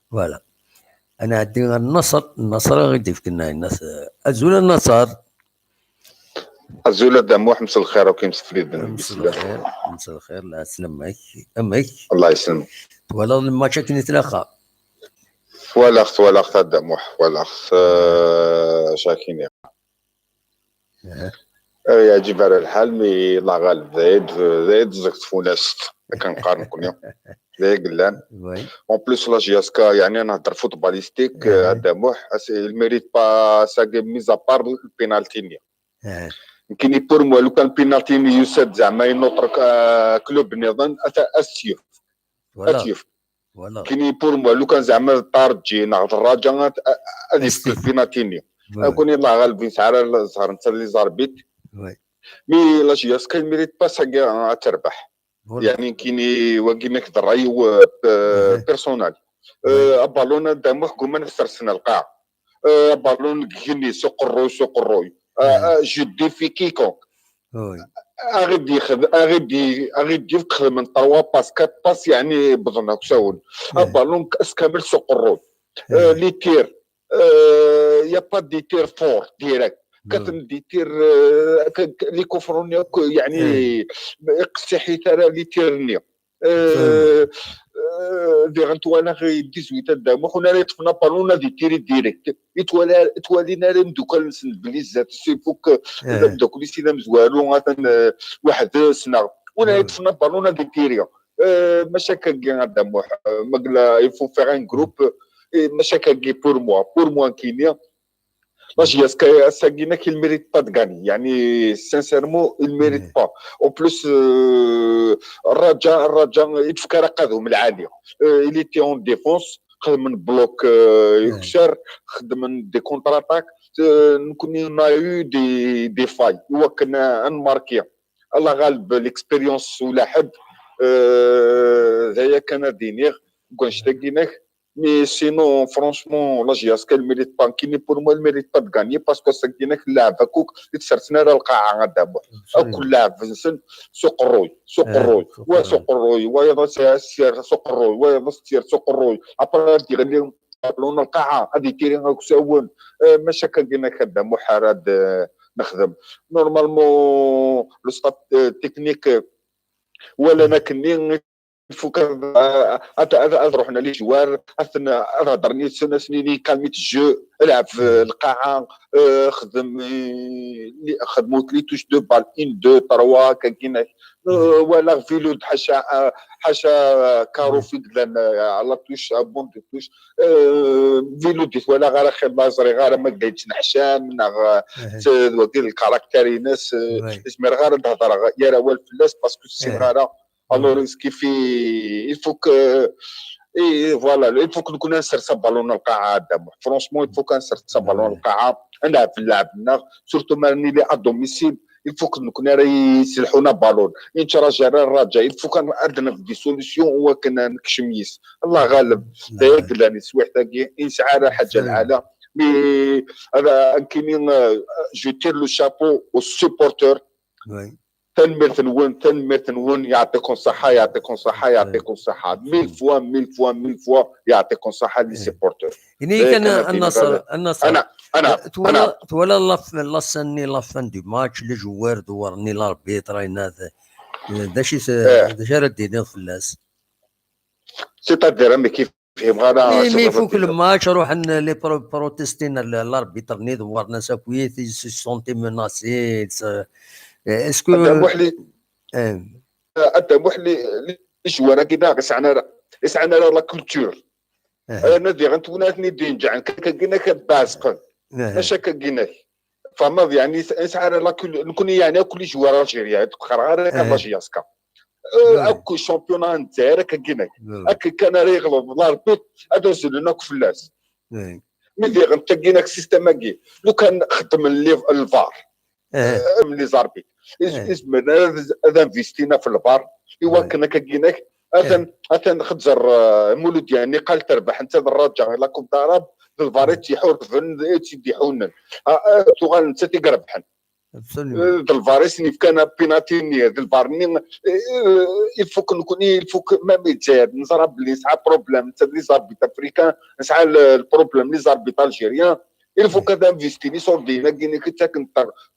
Voilà. Ad nɛeddi ɣer Naṣer, Naṣer ad ɣ-d-ifken ayen. Azul a Naṣer. Azul a Dda Muḥ, mselxir akk imsefliden. Mselxir, mselxir, lɛeslama-k. Amek? Allah yesselmek. Twalaḍ lmatch akken i tlaqqa? Twalaɣ-t, twalaɣ-t a Dda Muḥ, twalaɣ-t, eh, acu ara k-iniɣ. Eh, yeɛǧib ara lḥal, mi la ɣaleb d ayen, d ayen ẓẓeg tfunast, akken qqaren nekkni. D ayen yellan. Oui. En plus, la J S K, yeɛni, nehder footballistique, eh, a Dda Muḥ, as-, il mérite pas, sagi, mis à part le penalty-nni. Eh, Nekkini, pour moi, lukan penalty-nni yusa-d zeɛma i notre, eh, club nniḍen, ad t-, ad t-yefk. Ad voilà, t-yefk. Voilà. Kini, pour moi, lukan zeɛma d Ṭarǧi neɣ d Raǧa, ad, ad yefk penalty-nni. Voilà. Akuni, Allah ɣaleb, ur nesɛi ara zzher netta d les arbitres. Oui. Mais la J S K, il mérite pas sagi ad terbeḥ. Voilà. Yeɛni, kini, wagi nekk d ṛṛay-iw, euh, personnel. Euh, abalun a Dda Muḥ, ggumman ad t-sersen ar lqaɛa. Euh, abalun deg igenni, s uqerruy, s uqerruy. Euh, euh, je défie quiconque. Oui. Aɣ-id-yexd-, aɣ-id-y-, aɣ-id-yefk xedmen trois passes, quatre passes, yeɛni, wwḍen akk s awal. Abalun s kamel s uqerruy. Euh, les tirs, euh, y a pas de tirs forts, directs. Kkaten des tirs, euh, k-, k-, les coups francs akk, yeɛni, iqessiḥ-it ara les tirs-nni. Euh, euh, diɣen twalaɣ i dix-huit a Dda Muḥ, win ara yeṭṭfen abalun ad itiri direct. I twala-, i twalin ara imeddukal-nsen belli zdat-s ifuk, d ameddakel-is i d amezwaru, atan, euh, weḥd-s neɣ. Win ara yeṭṭfen abalun ad itiri. Euh, maca akkagi a Dda Muḥ, euh, ma yella, il faut faire un groupe, euh, maca akkagi pour moi, pour moi kini, la J S K ass-agi-inek, il mérite pas de gagner. Yeɛni, sincèrement, il mérite pas. En plus, euh, Raja, Raja, itfek ara qadum lɛali. Euh, il était en défense, xedmen bloc, euh, yukser, xedmen des contre-attaques. Euh, nekkni, on a eu des, des failles. Iwakken ad nmarki. Allah ɣaleb, l'expérience ulaḥed, euh, d aya kan ad iniɣ, deg wanect-agi-inek. Mais sinon, franchement, la J S K, il mérite pas. Kini, pour moi, il mérite pas de gagner parce que ass-agi-inek, lɛeb akk i t-sersen ar lqaɛa a Dda Muḥ. Akk lɛeb-nsen s uqerruy, s uqerruy, wa s uqerruy, wayeḍ s, s, s uqerruy, wayeḍ s tir s uqerruy. Après, ad d-iɣelli abalun ar lqaɛa, ad itiri akk s awal. Euh, maca akkagi-inek a Dda Muḥ ara d-, euh, nexdem. Normalement, le staff, euh, technique, euh, walan akkenni, il faut que ad, ad, ad, ad ruḥen les joueurs, ad ten-, ad hedren yid-sen, ad sen-yini calme le jeu, lɛeb f lqaɛa, eh, xdem, eh, xdem les touches de balle, une, deux, trois, kagin. Eh, walaɣ Vilud ḥaca, eh, ḥaca Karouf i yellan, eh, à la touche, à bande de touche. Eh, Vilud i t-walaɣ ara xilla, ẓriɣ ara ma yella yettneḥcam, neɣ, eh, t-, wagi lkarakter-ines, eh, ur zmireɣ ara ad hedreɣ yir awal fell-as, parce que ur ssineɣ ara. Alors, il faut que, et voilà, il faut que nekkni ad nsers aballon n lqaɛa, a Dda Muḥ. Franchement, il faut que ad nsers aballon n lqaɛa, ad nlɛeb llɛeb-nneɣ, surtout ma nili à domicile, il faut que nekkni ara yesselḥun aballon. Ur nettṛaǧu ara Raja, il faut que ad naf des solutions i wakken ad nekcem yis. Allah ɣaleb, d aya i yellan i teswiɛt-agi, ur nesɛi ara ḥaǧa lɛala. Mais, euh, nekkini, euh, je tire le chapeau aux supporters. Tanemmirt-nwen, tanemmirt-nwen, yeɛṭikum ṣṣeḥḥa, yeɛṭikum ṣṣeḥḥa, yeɛṭikum ṣṣeḥḥa. Mille fois, mille fois, mille fois, yeɛṭikum ṣṣeḥḥa les supporters. Ini kan a Nasser, a Nasser. Ana, ana, twala, twala la fin, la scène-nni, la fin du match, les joueurs dewwren-nni l'arbitre, ayen d, d acu i t-, d acu ara d-tiniḍ fell-as? C'est-à-dire, amek i fhimeɣ ara. Mi, mi ifuk le match, ruḥen les pro-, protester n l-, l'arbitre-nni, dewwren-as akkit, ils se sont menacés, ils se, est-ce que... A Dda Muḥ, les, a Dda Muḥ, les, les joueurs-agi daɣ ur sɛin ara, ur sɛin ara la culture. Ad nadiɣ ant win ara ten-id-inǧɛen, kagin-ak ad bazqen. Maca kagin-ak. Tfehmeḍ, yeɛni, nesɛa ara la cul-, nekkni, yeɛni, akk les joueurs algériens, ur d-qqareɣ ara kan la J S K. Eh, akk championnat n Lezzayer, akka gin-ak. Akka kan ara yeɣleḍ l'arbitre, ad azzlen akk fell-as. Mi diɣen, akka gin-ak système-agi. Lukan xeddmen li-, lvar. Eh, les arbitres. Iz-, izemren ad, ad investin ɣef lvar. I wakken akka gin-ak. Atan, atan xedzer, eh, Mulud, yeɛni, qal terbeḥ netta d Raja la Coupe d'Arabe, d lvar i tt-iḥurben, i tt-id-iḥunen. Ah, ah, tuɣal nettat i irebḥen. Absolument. Eh, d lvar i sen-yefkan apinati-nni, d lvar-nni, eh, eh, il faut que nekkni, il faut que même Lezzayer, neẓra belli nesɛa problème, netta d les arbitres africains, nesɛa le, le problème, les arbitres algériens, il faut qu'ad investin iṣurdiyen-agi-nni i ttaken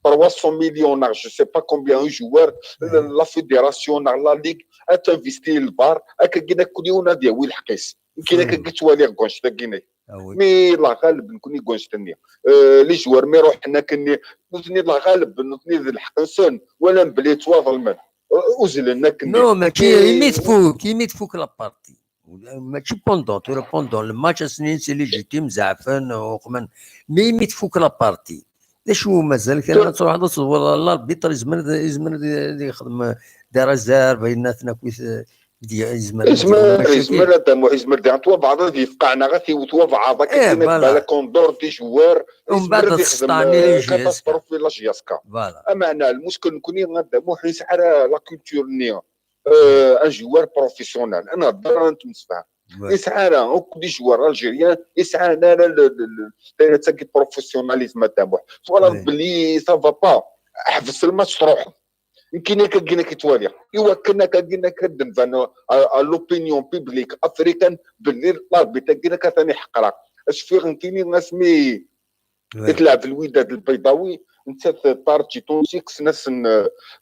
trois cents millions, neɣ je sais pas combien, un joueur, la, la fédération, neɣ la ligue, ad tinvesti lvar, akka gin-ak kul yiwen ad yawi lḥeqq-is. Nekkini akka gin ttwaliɣ deg wanect-agi-nni. Ah oui. Mi la ɣaleb nekkni deg wanect-nni. Euh, les joueurs mi ruḥen akkenni, nutni la ɣaleb, nutni d lḥeqq-nsen, walan belli ttwaḍelmen. Euh, uzzlen akkenni. Non, mačči imi tfuk, imi tfuk la partie. Mačči pendant, tura pendant le match, ass-nni c'est légitime, zeɛfen, uqmen. Mais imi tfuk la partie, d acu mazal kan ad truḥeḍ ad tẓewreḍ ɣer l'arbitre, yezmer ad, yezmer ad, ad yexdem des réserves, ayen aten akk yezmer, yezmer ad d-yawi lmacakil. Yezmer a Dda Muḥ, yezmer diɣen twabeɛḍ ad yefqeɛ neɣ ad t-iwet wabeɛḍ akka, eh, voilà, balak en dehors des joueurs, umbeɛd ad yexdem, eh, catastrophe i la J S K. Voilà. Ameɛna, lmuckel nekkni a Dda Muḥ ur nesɛi ara la culture-nni, eh, un joueur professionnel. Ad nehder, ad nettemsefham. Ur nesɛi ara akk des joueurs algériens, ur sɛin ara le, le, le, le, le professionnalisme a Dda Muḥ. Twalaḍ belli ça va pas. Ḥbes lmatch, truḥeḍ. Nekkini akka gin-ak i ttwaliɣ. I wakken akka gin-ak ad d-nban à, à l'opinion publique africaine belli l'arbitre-agi-nni atan iḥeqq-aɣ. Acfiɣ nekkini asmi i tleɛb Lwidad Lbaydawi, nettat Taraǧi Tunsi, kksen-asen,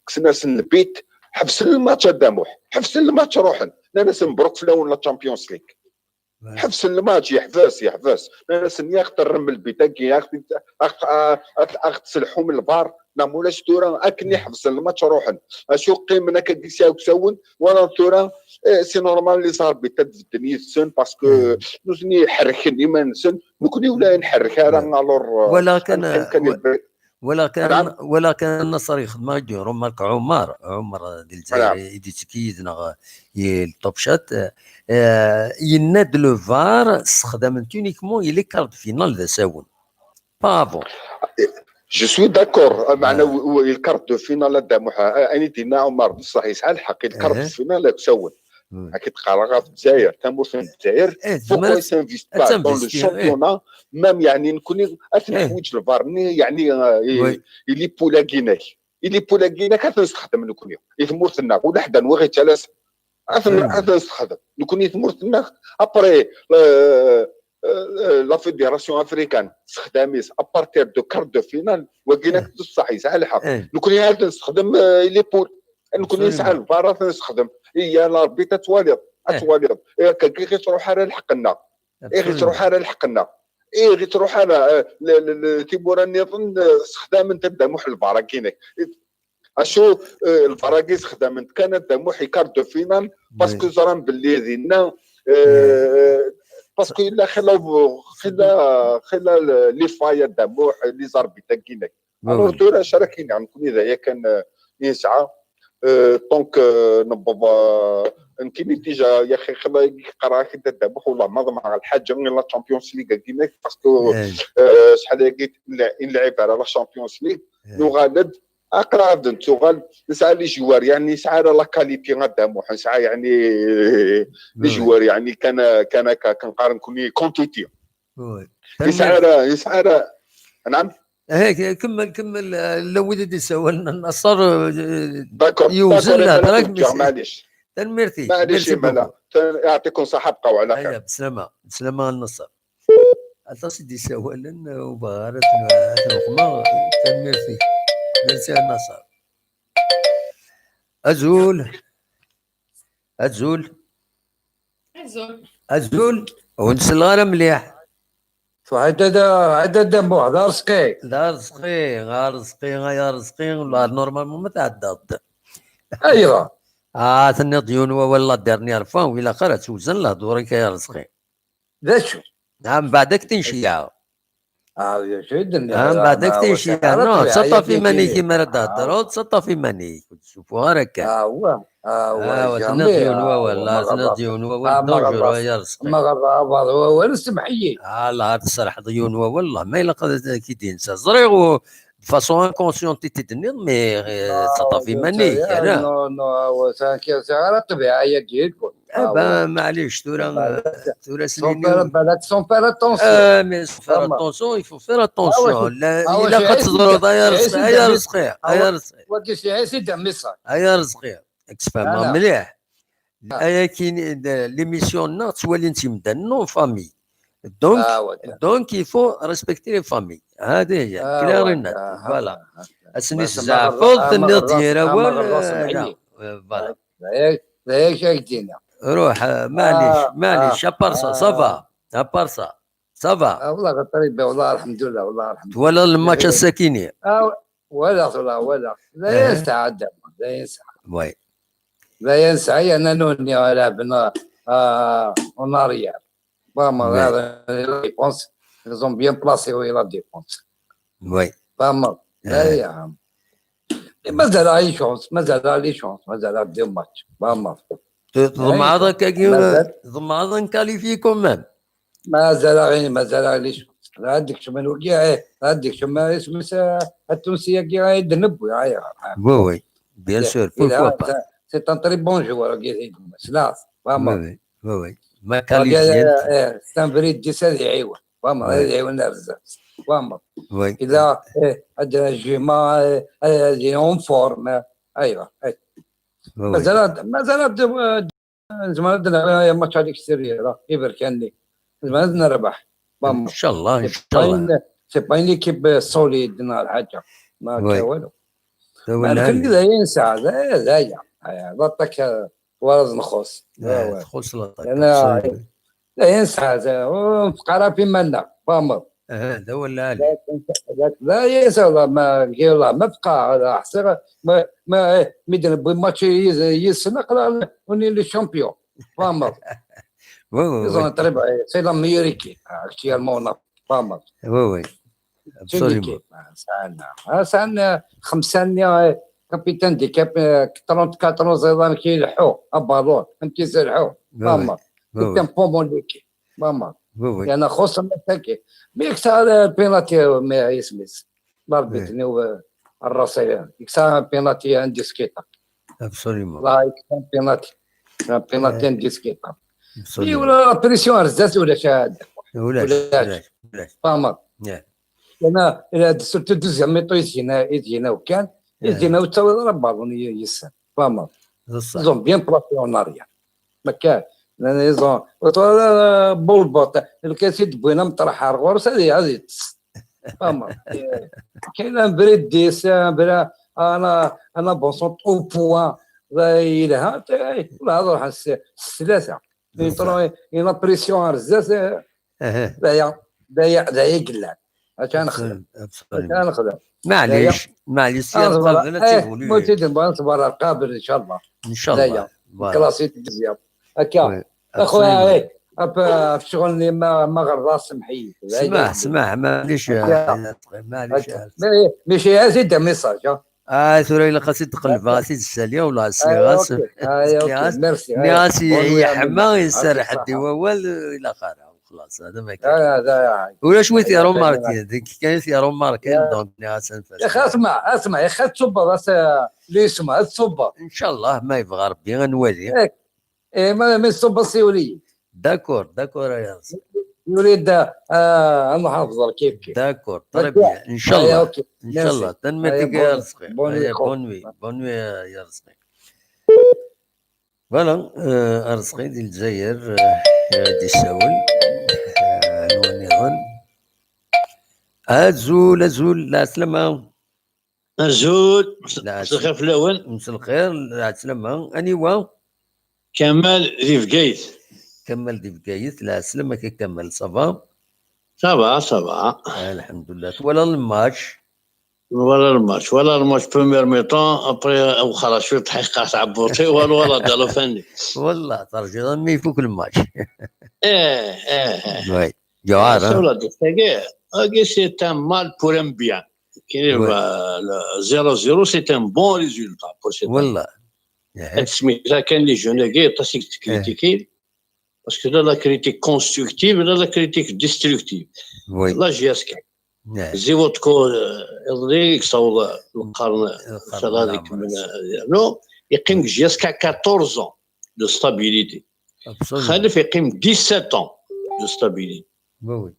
kksen-asen lbit, ḥebsen lmatch a Dda Muḥ. Ḥebsen lmatch, ruḥen. Nnan-asen: "Mbruk fell-awen la Champions League." Ḥebsen lmatch, yeḥbes, yeḥbes. Nnan-asen: "Yak terrem lbit-agi, yak, yak, yak, yak tselḥum lvar, neɣ mulac tura, akken i ḥebsen lmatch ruḥen." Acu qqimen akka deg isawsawen, wala tura, eh, c'est normal, les arbitres ad bedden yid-sen, parce que nutni ḥerrken iman-nsen, nekkni ur la nḥerrek ara, alors, eh, wala kan, ad neqqim kan wa-, wala kan, naɛam. Wala kan Nasser yexdem-aɣ-d remarque Ɛumar, Ɛumar di Lezzayer, naɛam, i d-yettkeyyid neɣ i Top Chat, eh, yenna-d le var sexdamen-t uniquement i les quarts de finale d asawen. Pas avant. Je suis d'accord. Meɛna, ah, w-, w-, les quarts de finale a Dda Muḥ, a-, ayen i d-yenna Ɛumar, bṣaḥ yesɛa lḥeqq, les quarts de finale d asawen. Hmm. Ad k-id-qqareɣ ɣef Lezzayer, tamurt n Lezzayer. Eh, pourquoi ils s'investent pas dans le championnat, même, yeɛni, nekkni ad neḥwiǧ lvar-nni, yeɛni, eh, i, i les poules-agi-nni. I les poules-agi-nni ad ten-nessexdem nekkni. I tmurt-nneɣ, ula ḥedd ur yettales. Ad ten-, ad ten-nessexdem. Nekkni i tmurt-nneɣ, après, euh, euh, la fédération africaine, sexdam-is, à partir de quart de finale, wagi-nni d ṣṣeḥ, yesɛa lḥeqq. Nekkni ad ten-nessexdem, euh, i les poules. Nekkni nesɛa lbar ad t-nessexdem. Iya, l'arbitre ad twaliḍ, ad twaliḍ. Yak ur ɣ-ittruḥ ara lḥeqq-nneɣ. Ur ɣ-ittruḥ ara lḥeqq-nneɣ. Ur ɣ-ittruḥ ara, eh, l-, l-, l-, timura nniḍen, eh, sexdament a Dda Muḥ lbar-agi-inek. Acu, eh, lbar-agi sexdament kan a Dda Muḥ i quart de finale, parce que ẓran belli dinna, eh, parce que yella xilla, xilla, xilla les failles a Dda Muḥ, les arbitres-agi-inek. Alors, tura acu ara k-iniɣ, nekkni d aya kan, eh, i nesɛa. Eh, donc, eh, newweḍ, eh, nekkini déjà, ya xi, xilla i qqareɣ-ak-id a Dda Muḥ, wallah ma ḍemɛeɣ lḥaǧa i la Champions League-agi-inek, parce que, eh, acḥal-agi i nlɛib ara la Champions League, nuɣal-d, aql-aɣ ad nettuɣal, nesɛa les joueurs, yeɛni nesɛa ara la qualité a Dda Muḥ, nesɛa yeɛni les joueurs, yeɛni kan, kan akka, kan qqaren nekkni quantité. Nesɛa ara, nesɛa ara, naɛam. Eh, kemmel, kemmel, eh, llan wid i d-isawalen, Naṣer, eh, d'accord, yewzen d'accord, lehḍra-k, maɛlic. Tanemmirt-ik. Merci beaucoup. Yeɛṭikum ṣṣeḥḥa, bqaw ɛla xir. Aya, beslama, beslama a Naṣer. Aṭas i d-isawalen, eh, ur bɣiɣ ara ad ten-, ad ten-xedmeɣ. Tanemmirt-ik. Merci a Naṣer. Azul. Azul. Azul. Azul. Ur nsell ara mliḥ. Ɛedda, ɛedda Dda Muḥ, d Arezqi. D Arezqi, Arezqi, ay Arezqi, la, normalement ma tɛeddaḍ-d. Ayɣer? Ah, tenniḍ-d yiwen wawal la dernière fois, ur ilaq ara ad tewzen lehdur-ik ay Arezqi. D acu? Ah, mbeɛd ad k-ten-ceyyɛeɣ. Ah, d acu i d-nniɣ? Ah, mbeɛd ad k-ten-ceyyɛeɣ. Non, ttaṭṭaf iman-ik imi ara d-thedreḍ, ttaṭṭaf iman-ik, ur d-ssuffuɣ ara kan. Ah, wa, ah, wa, tenniḍ-d yiwen wawal, la, tenniḍ-d yiwen wawal dangereux ay Arezqi. Ma ɣer abaḍ wawal, semḥ-iyi. Ah, la, ad tserḥeḍ yiwen wawal, la, ma ilaq ad k-id-insa. Ẓriɣ u-, de façon inconsciente i t-id-tenniḍ, mais, eh, ttaṭṭaf iman-ik, non, non, ah, wa, c'est, c'est, c'est ṭṭbiɛa-agi. Ah, ben, maɛlic, tura, tura s-nini. Balak, son père attention. Ah, mais son père attention, il faut faire attention. Ilaq ad teẓreḍ, ay Arezqi, ay Arezqi, ay Arezqi. Wagi si Ɛisi d amiṣan. Ay Arezqi, ad k-sfehmeɣ mliḥ. Ayagi, l'émission-nneɣ ttwalin-tt yimdanen en famille. Donc, donc, il faut respecter les familles. هذه هي، clair et net. Voilà. Ad sen-iszeɛfeḍ, tenniḍ-d yir awal, eh, voilà. D aya, d aya i ak-d-iniɣ. Ruḥ, eh, maɛlic, ah, maɛlic, ah, à part ça, ça va. À part ça, ça va. Ah, والله غير طريبة، والله الحمد لله، والله الحمد لله. Twalaḍ le match ass-agi-nni? Ah, walaɣ, walaɣ, walaɣ. D aya yesɛa, d aya yesɛa. Oui. D aya yesɛa, yerna nutni lɛebna, ah, en arrière. Vraiment, la défense, ils ont bien placé, oui, la défense. Oui. Vraiment. D aya. Mazal-aɣ les chances, mazal-aɣ les chances, mazal-aɣ deux matchs. Vraiment. Tḍemɛeḍ akkagi, tḍemɛeḍ ad nqualifie quand même. Mazal-aɣ, mazal-aɣ les chances. Ad d-kecmen wigi, eh, ad d-kecmen, eh, isem-is, eh, Atunsi-agi, eh, i d-newwi, eh. Oui, oui, bien sûr, pourquoi pas. C'est un très bon joueur, wigi, c'est, vraiment. Oui, oui, oui, oui. C'est un vrai dix ad iɛiwen. Vraiment, ad iɛiwen ar zdat. Vraiment. Oui. Ila, eh, ad Jima, eh, eh, il est en forme, eh. Aywa, eh. Mazal ad, mazal ad, eh, nezmer ad nerbeḥ match à l'extérieur, eh, iberkan-nni. Nezmer ad nerbeḥ. Vraiment. Inchallah, inchallah. C'est pas une, c'est pas une équipe, eh, solide, neɣ lḥaǧa. Ma akka walu. D aya nesɛa, d aya, d aya. L'attaque, eh, ur ad nxuṣ. Eh, txuṣ l'attaque. D aya nesɛa, ur nfeq ara ɣef iman-nneɣ, tfehmeḍ. Eh, d awal lɛali. D aya nesɛa, ma, ma bqa, ḥṣiɣ, ma, ma, eh, mi d-newwi match yid-, yid-sen, aql-aɣ on est les champions, tfehmeḍ. Oui, oui, oui. C'est la meilleure équipe, actuellement, on a, tfehmeḍ. Oui, oui. Absolument. Sɛan, sɛan xemsa-nni, eh, capitaine d'équipe, eh, trente-quatre ans, ẓiḍan ki ileḥḥu, abalun, amek i ileḥḥu, tfehmeḍ. C'est un bon mon équipe, tfehmeḍ. Yerna xuṣṣen aṭaki. Mi yeksa, eh, penalty, eh, mi isem-is. L'arbitre-nni, eh, الرصيد. Yeksa penalty indiscutable. Absolument. La, yeksa penalty. Penalty indiscutable. Absolument. Wala la pression ar zdat ulac. Ulac, ulac, ulac. Tfehmeḍ. Surtout deuxième mi-temps i d-yegna, i d-yegna kan, i d-yegna ur ttawiḍ ara balun yis-sen. Tfehmeḍ. Ils ont bien placé en arrière. Ma kan, ils ont, ball bot, lkas i d-wwin ameṭraḥ ar ɣur-s, ad, ad yeṭṭes. Tfehmeḍ. Kayen un vrai dix, un vrai, un, un avancement au point. Yelha, la, ad ruḥen s tlata. Une pression ar zdat. Daya, daya, daya yellan. Ad nexdem. Ad nexdem. Maɛlic, maɛlic, si Rebbi qabel ad tiwuli. Ma ur t-id-nbɣi, nettbarra qabel, incallah. Incallah. Classique deuxième. Akka. Axuya, ɣef ccɣel-nni ma ɣerḍeɣ, semmeḥ-iyi. Smaḥ, smaḥ, maɛlic. Maɛlic. Mais j'ai un message. Ah, tura ilaq ad t-id-qelbeɣ, ad t-id-ssaliɣ, wala sliɣ-as. Nniɣ-as yeḥma, iserreḥ-d i wawal, ilaq ara, xlaṣ, hada ma kan. Ulac wi t-irumarkin, d nekk kan i t-irumarkin, donc nniɣ-as anef-as. Asma, asma, ixat tṣubbeḍ, as lisma, ad tṣubbeḍ. Incallah, ma yebɣa Rebbi, ad nwali. Eh, ma, ma tṣubbeḍ, siwel-iyi. D'accord, d'accord, ay Arezqi. Yurid, ah, ad nḥafeḍ kif kif. D'accord, très bien. Incallah. Incallah. Tanemmirt-ik, ay Arezqi. Bonne nuit, bonne nuit, ay Arezqi. Voilà, euh, Arezqi di Lezzayer, euh, i ɣ-d-yessawel. Euh, anwa nniḍen? Azul, azul, lɛeslama. Azul, mselxir fell-awen. Mselxir, lɛeslama. Aniwa? Kamal di Bgayet. Kamal di Bgayet, lɛeslama-k a Kamal, ça va? Ça va, ça va. Alḥemdulillah. Twalaḍ lmatch? Nwala lmatch, nwala lmatch première mi-temps, après, wexxer cwiṭ, ḥiqeɣ tɛebbuḍt-iw, wala, wala, d la fin. Wallah, terjiḍ armi ifuk lmatch. Eh, eh, eh. Oui. Yuɛer, hein? Tagi, tagi, c'est un mal pour un bien. Kien, euh, le zéro zéro, c'est un bon résultat pour cette année. Wallah. Ad tesmekta kan les jeunes-agi, aṭas i yettkritikin. Parce que la, la critique constructive, la, la critique destructive. Oui. La J S K. Ziwotko, euh, iḍelli, yessaweḍ lqern, lqern, ثلاثة, non, yeqqim deg J S K quatorze ans de stabilité. Absolument. Khalef yeqqim dix-sept ans de stabilité. Oui, oui.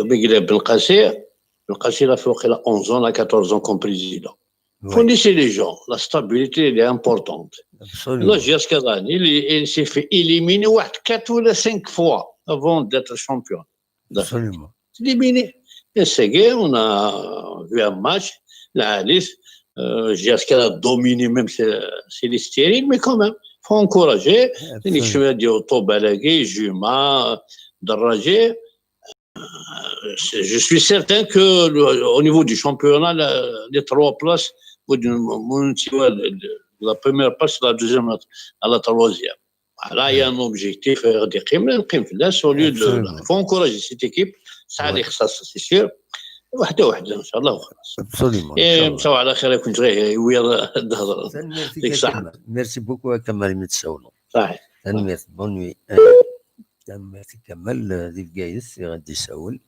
Mi yella Belqasi, Belqasi, il a fait, il a onze ans, il a quatorze ans comme président. Faut laisser les gens. La stabilité, elle est importante. Absolument. La J S K, il, il s'est fait éliminer quatre ou cinq fois avant d'être champion. Absolument. Éliminé. Et c'est gay, on a vu un match, la Alice, euh, J S K a dominé, même si c'est stérile, mais quand même, faut encourager. Absolument. Juma, Darajé, je suis certain que le, au niveau du championnat, la, les trois places, de, de la première place, la deuxième, à la troisième. Voilà, il y a un objectif, euh, des crimes, un crime, là, au lieu de, faut encourager cette équipe, ça a l'air, ça, c'est sûr. واحدة واحدة إن شاء الله وخلاص. Absolument. إيه، إن شاء الله. مساو على خير، كنت غير ويا الهضرة. Merci beaucoup à Kamal Mitsaoulou. صحيح. Bonne nuit. Tanemmirt i Kamal, eh, di Bgayet i ɣ-d-isawel.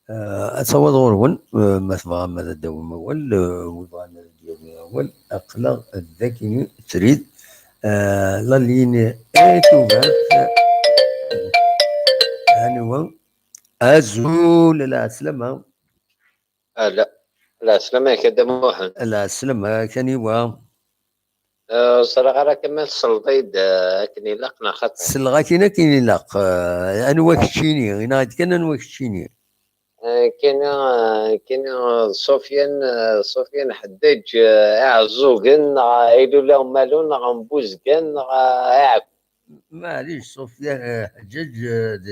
Eh, ad tawiḍ ɣur-wen, eh, ma tebɣam ad d-tawim awal, eh, wi bɣan ad d-yawi awal, aql-aɣ d akken trid. Eh, la ligne est ouverte. Aniwa? Azul, lɛeslama. Ah, la. Lɛeslama-k a Dda Muḥend. Lɛeslama-k, aniwa? Eh, ur ẓriɣ ara kan ma tselḍeḍ-d, eh, akken ilaq neɣ xaṭi. Selleɣ-ak-in akken ilaq. Eh, anwa keččini? Ini-aɣ-d kan anwa keččini. Eh, kini, eh, kini, eh, Sufyan, eh, Sufyan Ḥeddaj, eh, Iɛeẓẓugen, neɣ Ilula Umalu, neɣ n Buzgan, neɣ, eh, Iɛekku. Maɛlic, Sufyan, eh, Ḥeǧǧaǧ, eh, d,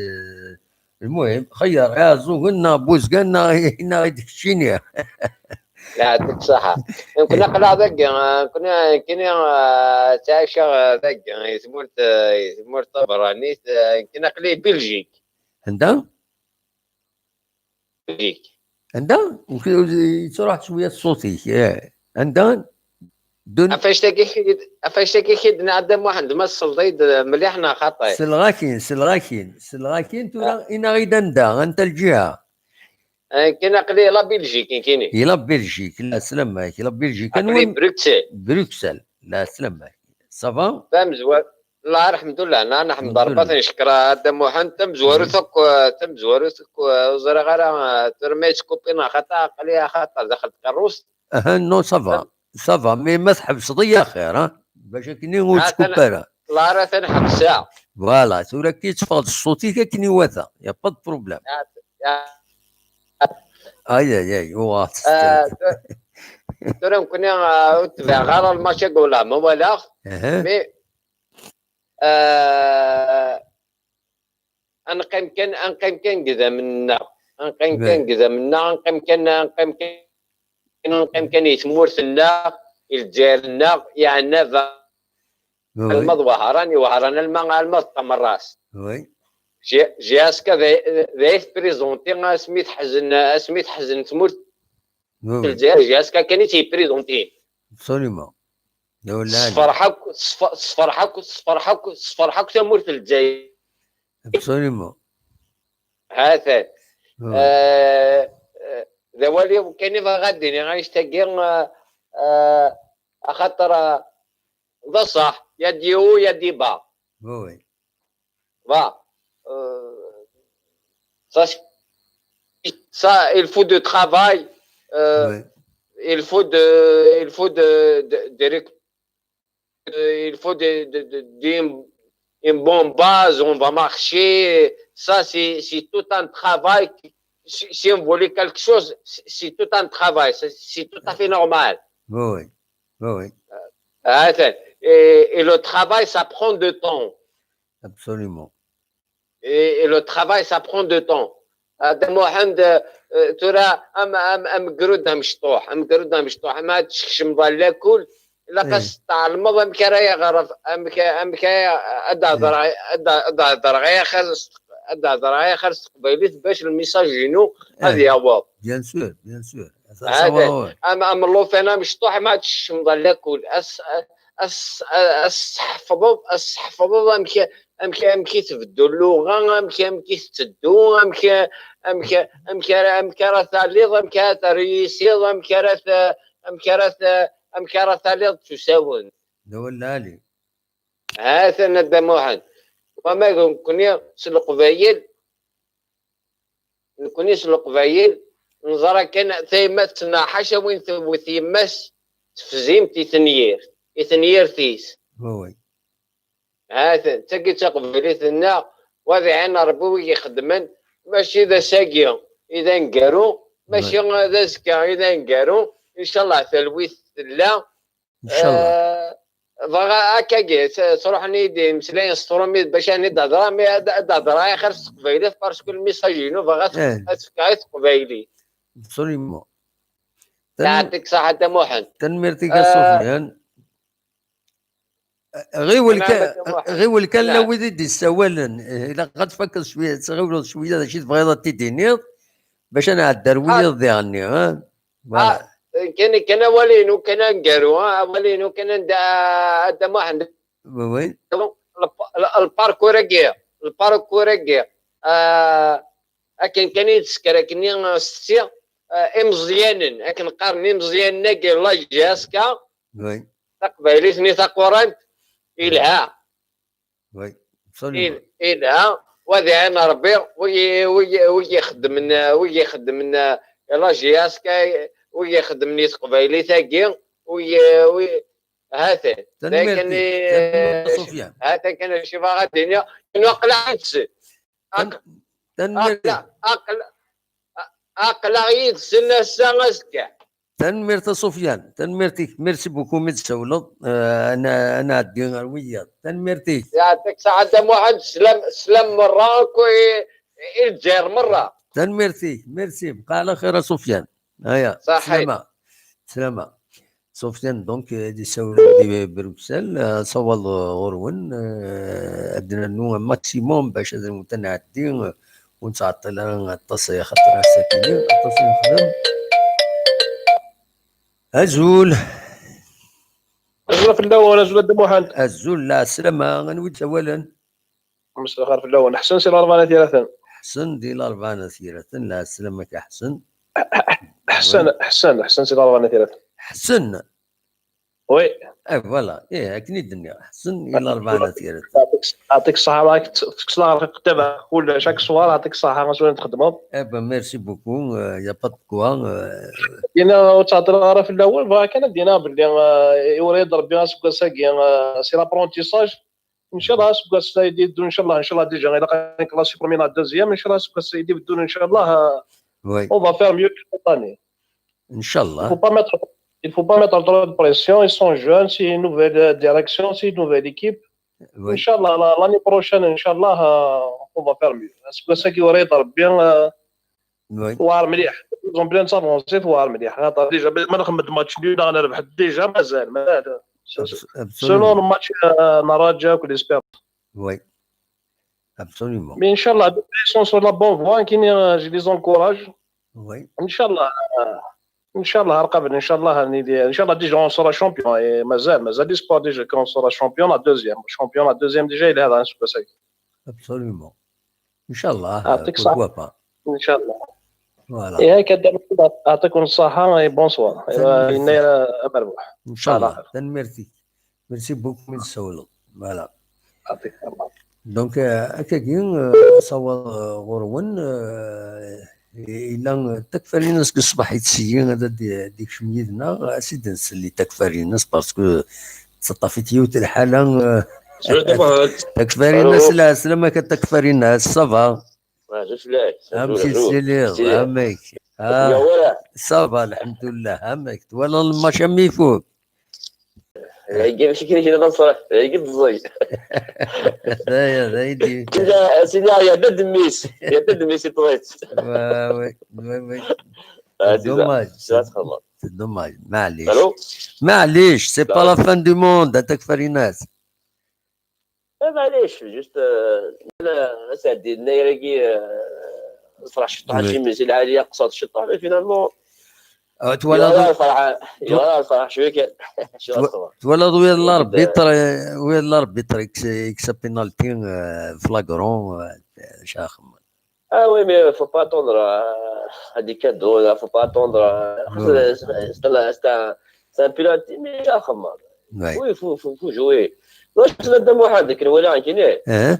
lmuhim, xeyyeṛ, Iɛeẓẓugen neɣ Buzgan neɣ, neɣ i d keččini. Yeɛṭik ṣṣeḥḥa. Nekni aql-aɣ dagi, eh, nekni, nekni, eh, ttɛiceɣ, eh, dagi, i tmurt, eh, i tmurt taberranit, eh, nekni aql-i Belgique. Anda? Belgique. Anda? Yettruḥ cwiya ṣṣut-ik. Eh. Anda? Ɣef wannect-agi k-id-, ɣef wannect-agi k-id-nɛedda Muḥend, ma tselḍeḍ-d mliḥ neɣ xaṭi? Selleɣ-ak-in, selleɣ-ak-in, selleɣ-ak-in, tura inaɣ-id anda, anta lǧiha? Eh, kan aql-i la Belgique, nekkini. I la Belgique, lɛeslama-k, la Belgique. Aql-i Bruxelles. Bruxelles, lɛeslama-k. Ça va? Tamezwarut. La, lḥemdullah, na, neḥmed Rebbi, ad ncekkeṛ a Dda Muḥend, tamezwarut akk, tamezwarut akk, ur ẓriɣ ara, tura ma yettkupi neɣ xaṭi, aql-i axaṭer daxel tqerrust. Aha, non, ça va, ça va, mais ma tḥebseḍ-iyi axir, ha? Bac akken ur ttkupi ara. La, ara ten-ḥebseɣ. Voilà, tura akka yetteffeɣ-d ṣṣut-ik akken iwata, y a pas de problème. Ay, ay, ay, uɣeɣ-tt. Ah, tura, tura nekkni, ah, ur tebɛeɣ ara lmatch-agi, wala ma walaɣ. Mais, euh, ad neqqim kan, ad neqqim kan deg idammen-nneɣ. Ad neqqim kan deg idammen-nneɣ, ad neqqim kan, ad neqqim kan, ad neqqim kan i tmurt-nneɣ, i Lezzayer-nneɣ, i Ɛennaba. Alma d Wehran, i Wehran alma, alma d Tamerrast. J'ai, j'ai jusqu'à d, d ay tprizonti asmi teḥzen, asmi teḥzen tmurt n Lezzayer, j'ai jusqu'à kan i tt-yeprizontin. Absolument. Sferḥ akk, sfer-, sferḥ akk, sferḥ akk, sferḥ akk tamurt n Lezzayer. Absolument. Ha-t-an. Euh, euh, d awal-iw kan i bɣiɣ ad d-iniɣ annect-agi, euh, euh, axaṭer, euh, d ṣṣeḥ, il y a des hauts, il y a des bas. Oui, oui. Voilà. Euh, ça, c'est- ça, il faut de travail. Euh, il faut de, il faut de, de, de réc-, euh, il faut de, de, de, de- une bonne base, on va marcher. Ça, c'est, c'est tout un travail. Si, si on voulait quelque chose, c'est, c'est tout un travail. C'est, c'est tout à fait normal. Oui, oui. Oui, oui. Attends. Et, et le travail, ça prend de temps. Absolument. Et, et le travail, ça prend de temps. A Dda Muḥend, euh, tura am, am, amgrud amecṭuḥ, amgrud amecṭuḥ, ma tsekcmeḍ lakul, ilaq ad s-tɛelmeḍ amek ara yaɣer, amek, amek ara, ad d-hedreɣ, ad d-, ad d-hedreɣ axir s, ad d-hedreɣ axir s teqbaylit bac lmisaj-inu ad yaweḍ. Bien sûr, bien sûr. Am, am llufan amecṭuḥ, ma tsekcmeḍ lakul, as, as, as, as-tḥefḍeḍ, as-tḥefḍeḍ amek, amek, amek i tbeddu lluɣa, amek, amek i tetteddu, amek, amek, amek ara, amek ara taliḍ, amek ara treyisiḍ, amek ara t-, amek ara t-, amek ara taliḍ d usawen. D awal lɛali. Ha-t-an a Dda Muḥend. Wama d nekkni s Leqbayel, nekkni s Leqbayel, neẓra kan tayemmat-nneɣ, ḥaca win tewwet yemma-s, tefzimt i tenyir, i tenyir-is. Oui, oui. Ha-t-an, d tagi d taqbaylit-nneɣ, wa d iɛin Rebbi wi ixeddmen, mačči d ass-agi i d aneggaru, mačči d azekka i d aneggaru, incallah talwit tella. Incallah. Eh, bɣa akkagi, s-, sruḥen-iyi-d imeslayen s trumit bac ad d-hedreɣ, mi ad, ad d-hedreɣ axir s teqbaylit, parce que lmisaj-inu bɣa ad, ad t-fkeɣ i teqbaylit. Absolument. Yeɛṭik ṣṣeḥḥa a Dda Muḥend. Tanemmirt-ik a Sufyan. Ɣiwel kan, ɣiwel kan la wid i d-issawalen. Eh, ilaq ad tfakkeḍ cwiya, ad tɣiwleḍ cwiya d acu i tebɣiḍ ad t-id-tiniḍ, bac ad nɛeddi ar wiyaḍ diɣenni, ha? Voilà. Ah, kan, kan awal-inu kan aneggaru, ha? Awal-inu kan anda, a Dda Muḥend. Oui, oui. Lp-, lp-, lparkur-agi, lparkur-agi, ah, akken kan i d-tesker akkenni, ah, setti, ah, imeẓyanen, akken qqaren imeẓyanen-agi, la J S K, oui, taqbaylit-nni taqurant, ilha. Oui, absolument. Il-, ilha, wa d iɛin Rebbi, wi, wi, wi ixeddmen, wi ixeddmen, la J S K, wi ixeddmen i teqbaylit-agi, wi, wi, ha-t-an. Tanemmirt-ik, tanemmirt a Sufyan. Ha-t-an kan acu bɣiɣ ad d-iniɣ, inu aql-aɣ yid-sen. Aq-, tanemmirt-ik. Aql-, aql-, aql-aɣ yid-sen ass-a, azekka. Tanemmirt a Sufyan, tanemmirt-ik, merci beaucoup mi d-tsawleḍ. Eh, ad n-, ad nɛeddi ar wiyaḍ. Tanemmirt-ik. Yeɛṭik ṣṣeḥḥa a Dda Muḥend, slam, slam merra akk i, i Lezzayer merra. Tanemmirt-ik, merci, bqa ɛla xir a Sufyan. Aya, ṣaḥit. Slama. Slama. Sufyan, donc, eh, d-isawlen di Bruxelles, eh, sawaḍ, eh, ɣur-wen, eh, ad d-nernu un maximum bac ad nɛeddi, eh, ur nettɛeṭṭil ara aṭas, axaṭer ass-agi aṭas i nexdem. Azul. Azul fell-awen, azul a Dda Muḥend. Azul, lɛeslama, anwa i d-sawalen? Mselxir fell-awen. Ḥsen si Larebɛa n At Yiraten. Ḥsen di Larebɛa n At Yiraten, lɛeslama-k a Ḥsen. Ḥsen, Ḥsen, Ḥsen si Larebɛa n At Yiraten. Ḥsen. Oui. Eh, voilà. Eh, akken i d-nniɣ. Ḥsen i Larebɛa n At Yiraten. Yeɛṭik ṣ-, yeɛṭik ṣṣeḥḥa, راك ت-, tekkes la ɣer qiṭṭiba kul chaque soir, yeɛṭik ṣṣeḥḥa, ass-a nxeddmeḍ. Eh ben, merci beaucoup, euh, y a pas de quoi, euh. Dina ur ttɛeṭṭileɣ ara fell-awen, bɣiɣ kan ad d-iniɣ belli, euh, iwri-d Rebbi aseggas-agi, euh, c'est l'apprentissage. Inchallah, aseggas-a i d-yeddu, inchallah, inchallah, déjà, ilaq ad nekk la supprimer la deuxième, inchallah, aseggas-a i d-ibeddun, inchallah, euh, oui, on va faire mieux que cette année. Inchallah. Il faut pas mettre Il faut pas mettre trop de pression. Ils sont jeunes, c'est une nouvelle euh, direction, c'est une nouvelle équipe. Oui. Inch'Allah, la- l'année prochaine, Inch'Allah, euh, on va faire mieux. Aseggas-agi, wala Rebbi, euh, Oui. tewɛer mliḥ. Ils ont bien avancé, tewɛer mliḥ. Attends, déjà, ma nxemmem match nul, neɣ nerbeḥ, déjà, mazal, mazal. Abs- Selon Absolument. le match, euh, n Raja akked Espérance. Oui. Absolument. Mais Inch'Allah, ils sont sur la bonne voie, nekkini, euh, je les encourage. Oui. Inch'Allah, euh, Inch'Allah, ar qabel, Inch'Allah, Inch'Allah, déjà, on sera champion. Et mazal, mazal l'espoir, déjà, qu'on sera champion, la deuxième. Champion, la deuxième, déjà, il est là, c'est pour ça. Absolument. Inch'Allah, Ah, euh, t'es que ça. Pourquoi pas. Inch'Allah. Voilà. Et هكا دابا يعطيكم الصحة et bonsoir. Salut. إلى المربوح. Inch'Allah. Voilà. Tanemmirt-ik. Merci beaucoup, min tsawleḍ. Voilà. يعطيك الصحة. Donc, euh, akkagi, euh, asawaḍ, euh, ɣur-wen, euh, yella, euh, takfarinas deg ṣṣbeḥ yettṣeyyi ad d-, d-ikcem yid-neɣ, ad s-id-nsel i takfarinas, parce que teṭṭef-it yiwet lḥala, euh, Sweet Muḥend. Takfarinas, Allô. Lɛeslama-k a takfarinas, ça va? Ah, je suis là. Amek Bonjour. tettiliḍ? Sidi. Amek? Ah, Yawala. Ça va, lḥemdullah. Amek? Twalaḍ lmač am ifuk? Dagi mačči kan kra d aṣraḥ, dagi d ẓẓay. D aya, d aya i d-, Sidi, Sidi, yerna-d mmi-s, yerna-d mmi-s i ṭṭbit. Ouais, ouais, ouais, ouais. Ah, C'est dommage. Sidi, txedmeḍ. C'est dommage. Maɛlic. Allô? Maɛlic, c'est pas Allô. La fin du monde, a takfarinas. Eh, maɛlic, juste, euh, la, la, c'est des nayra-gi, euh, ṣraḥ ciṭṭaḥ, Oui. Mačči mazal ɛali, qṣad ciṭṭaḥ, mais finalement, Ah, twalaḍ, yeɣra lferḥ, yeɣra lferḥ cwiya kan. Cwiya Twa- txedmeḍ. twalaḍ wi Écoute, l'arbitre, euh, wi l'arbitre, ex-, ex-, penalty, euh, flagrant, euh, شاخم. Ah oui, mais faut pas attendre, euh, à des cadeaux, là, faut pas attendre, euh, Ouais. c'est, c'est, c'est un, c'est un, c'est un penalty, mais شاخم. Ouais. Oui, il faut, faut, faut jouer. Non, je suis là-dedans, moi, هذاك الولا عندي. Hein?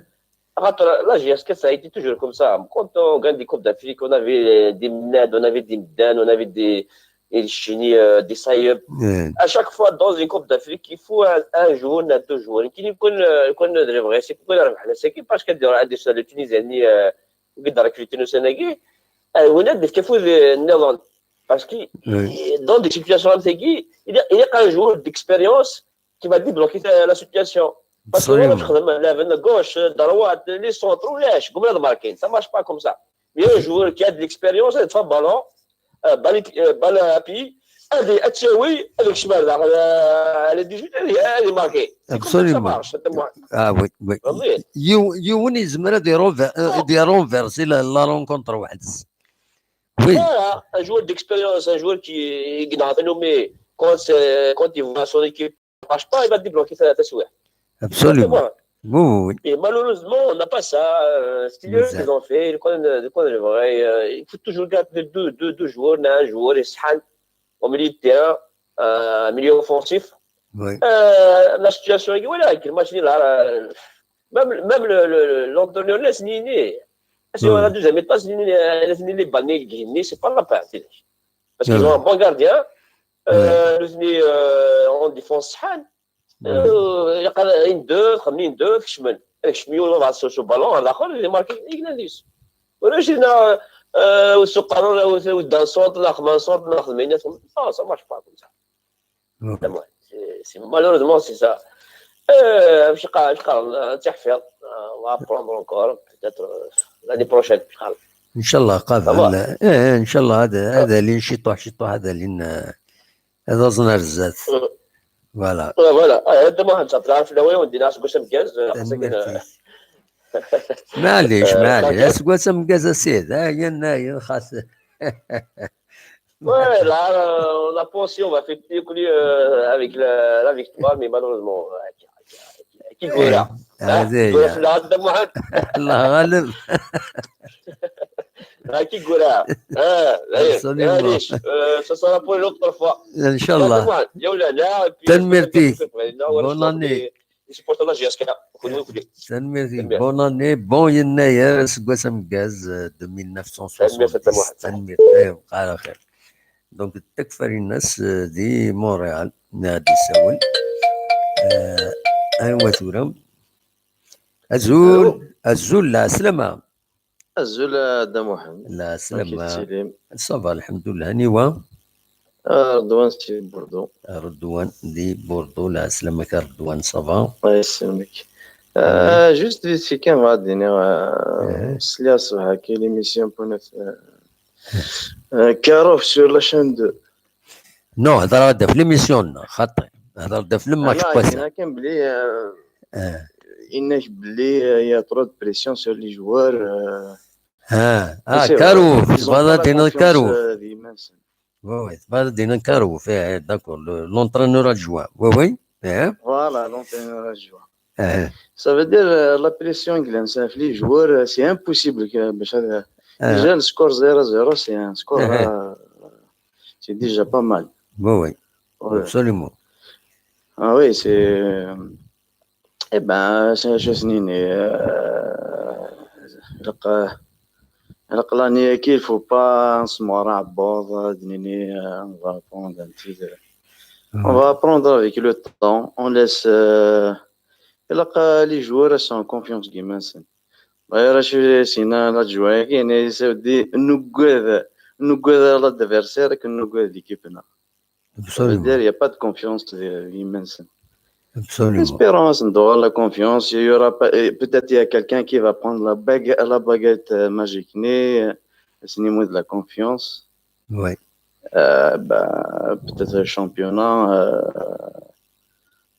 خاطر la J S K, ça a été toujours comme ça. Quand on gagne des Coupes d'Afrique, on avait, euh, des Mnad, on avait des Mdan, on avait des, des Chini, euh, des Sayeb. Hein. À chaque fois, dans une Coupe d'Afrique, il faut un, un joueur, on a deux joueurs. Qui nous connaît, euh, connaît le vrai, c'est qu'on a c'est qui parce que dans la, la Tunisie, euh, on a recruté nos Sénégalais, euh, on a des cafés de Néerlande. Parce que Oui. dans des situations comme ça, il y a, il y a un joueur d'expérience qui va débloquer la, la situation. Parce que Absolument. moi, je suis à gauche, droite, les centres, ولاش, comme la marqué, ça marche pas comme ça. Mais un joueur qui a de l'expérience, il fait ballon, euh, balle, euh, balle à pied, هذه تساوي، هذيك شمال داخل، euh, les dix-huit, هذه، هذه marqué. C'est comme ça que ça Absolument. marche, c'est moi. Ah oui, oui. فهمتي؟ Yiw-, yiwen yezmer ad ironver-, euh, ad ironversi la, la rencontre weḥd-s. Oui. Voilà, un joueur d'expérience, un joueur qui, qui est nommé, quand, c'est- quand il voit son équipe ne marche pas, il va débloquer sa, sa souhait. Absolument. Oui, oui, oui. Et malheureusement, on n'a pas ça. Euh, c'est eux Exact. Qu'ils ont fait. Le con-, le con-, le vrai, euh, il faut toujours garder deux, deux, deux joueurs, là, un joueur, يسحن, au milieu de terrain, euh, un milieu offensif. Oui. Euh, la situation, voilà, le match, il est là, là, même, même le, le, le, l'entraîneur, là, c'est Nini. Parce que Oui. la deuxième mi-temps, c'est Nini, euh, c'est Nini, Bani, Guini, c'est pas la peine. Parce qu'ils Oui. ont un bon gardien. Euh, le, euh, en défense, يسحن. Oui. Euh, يقدر يندوف، خمن يندوف، كشمل. كشمل يولو مع سو، سو بالون، على الآخر، اللي ماركي، يقلع ليس. ولا جينا، آه، وسو قانون، ودا صوت، لا خمن صوت، لا خمن، لا، ça marche pas comme ça. Oui. C'est, c'est, malheureusement, c'est ça. Euh, je crois, je crois, euh, تحفيظ, euh, on va apprendre encore, peut-être, euh, l'année prochaine, je crois. إن شاء الله قابل. Ça va. إيه، إن شاء الله هذا، هذا اللي نشطح، شطح هذا اللي ن-، هذا زنار الزات. Mm. Voilà. Ouais, voilà. Ah, هذا ما هنصبر. عارف لو يوم دينا سكوسم جاز، خاصة كده. معليش، آه، معليش. خاطر- اسكوا سمكاز اسيد. ها، هي الناير خاص. Ouais, là, euh, on a pensé, on va faire picoler, euh, avec la, la victoire, mais malheureusement, euh, qui, qui, qui, qui gola. هذه Qui gola هي. في العرض ده محمد. الله غالب. Ah, qui gola. Ah, Absolument. معليش. Euh, ce sera pour une autre fois. ان شاء الله. محمد. يا ولا لا، et puis, تنميرتي. euh, Bonne année. les supporters de la J S K. Vous pouvez écouter. تنميرتي. تنميرتي. Bonne année, bon يناير، اسكوا سمكاز، آه، deux mille neuf cent soixante-dix. تنميرتي، تنميرتي. تنميرتي، ايوا، على خير. Donc تكفى للناس، آه، دي مونريال، نادي ساول. آه، ايوا ثورة. ازول، ازول، لا سلامة. ازول، آه، دا محمد. لا سلامة. سليم. صافا، الحمد لله. نيوا. Ah, Redwan si Bordeaux. Redwan di Bordeaux, la slam-ak a Redwan, ça va? Ay, slam-ik. Ah, juste vite fait kan, bɣiɣ ad d-iniɣ, ah, sliɣ ṣṣbeḥ-agi l'émission n Punat, ah, ah, Karouf sur la chaîne deux. Non, hḍeṛ-d ɣef l'émission-nneɣ, xaṭi. Hḍeṛ-d ɣef le match n wass-a. Kan belli, ah, yenna-k belli, ah, il y a trop de pression sur les joueurs, ah. Ah, ah, Karouf, tebɣiḍ ad d-tiniḍ Karouf. Ah, di yiman-nsen. Oui, oui, tebɣiḍ ad d-tiniḍ Karouf, eh, d'accord, le, l'entraîneur adjoint. Oui, oui, eh. Voilà, l'entraîneur adjoint. Eh. Ça veut dire, euh, la pression que lancent les joueurs, euh, c'est impossible que, déjà, le score zéro zéro, c'est un score, euh, c'est déjà pas mal. Oui, oui. Ouais. Absolument. Ah oui, c'est, euh, eh ben, c'est, c'est, c'est, euh, ilaq, ilaq l'année-agi, il faut pas نسمر aɛebbuḍ, ad nini, euh, on va prendre un petit, euh, on va prendre avec le temps, on laisse, euh, ilaq, euh, les joueurs sont en confiance deg yiman-nsen. D'ailleurs, acu s-yenna l'adjoint-agi, yenna-yas a weddi, nuggad, nuggad l'adversaire akken nuggad l'équipe-nneɣ. Absolument. Ça veut dire, il y a pas de confiance di, di yiman-nsen. Absolument. Espérons, ça nous donnera la confiance. Il y aura pas, et peut-être il y a quelqu'un qui va prendre la bague, la baguette, euh, magique, ni, euh, c'est niveau de la confiance. Oui. Euh, bah, peut-être le championnat, euh,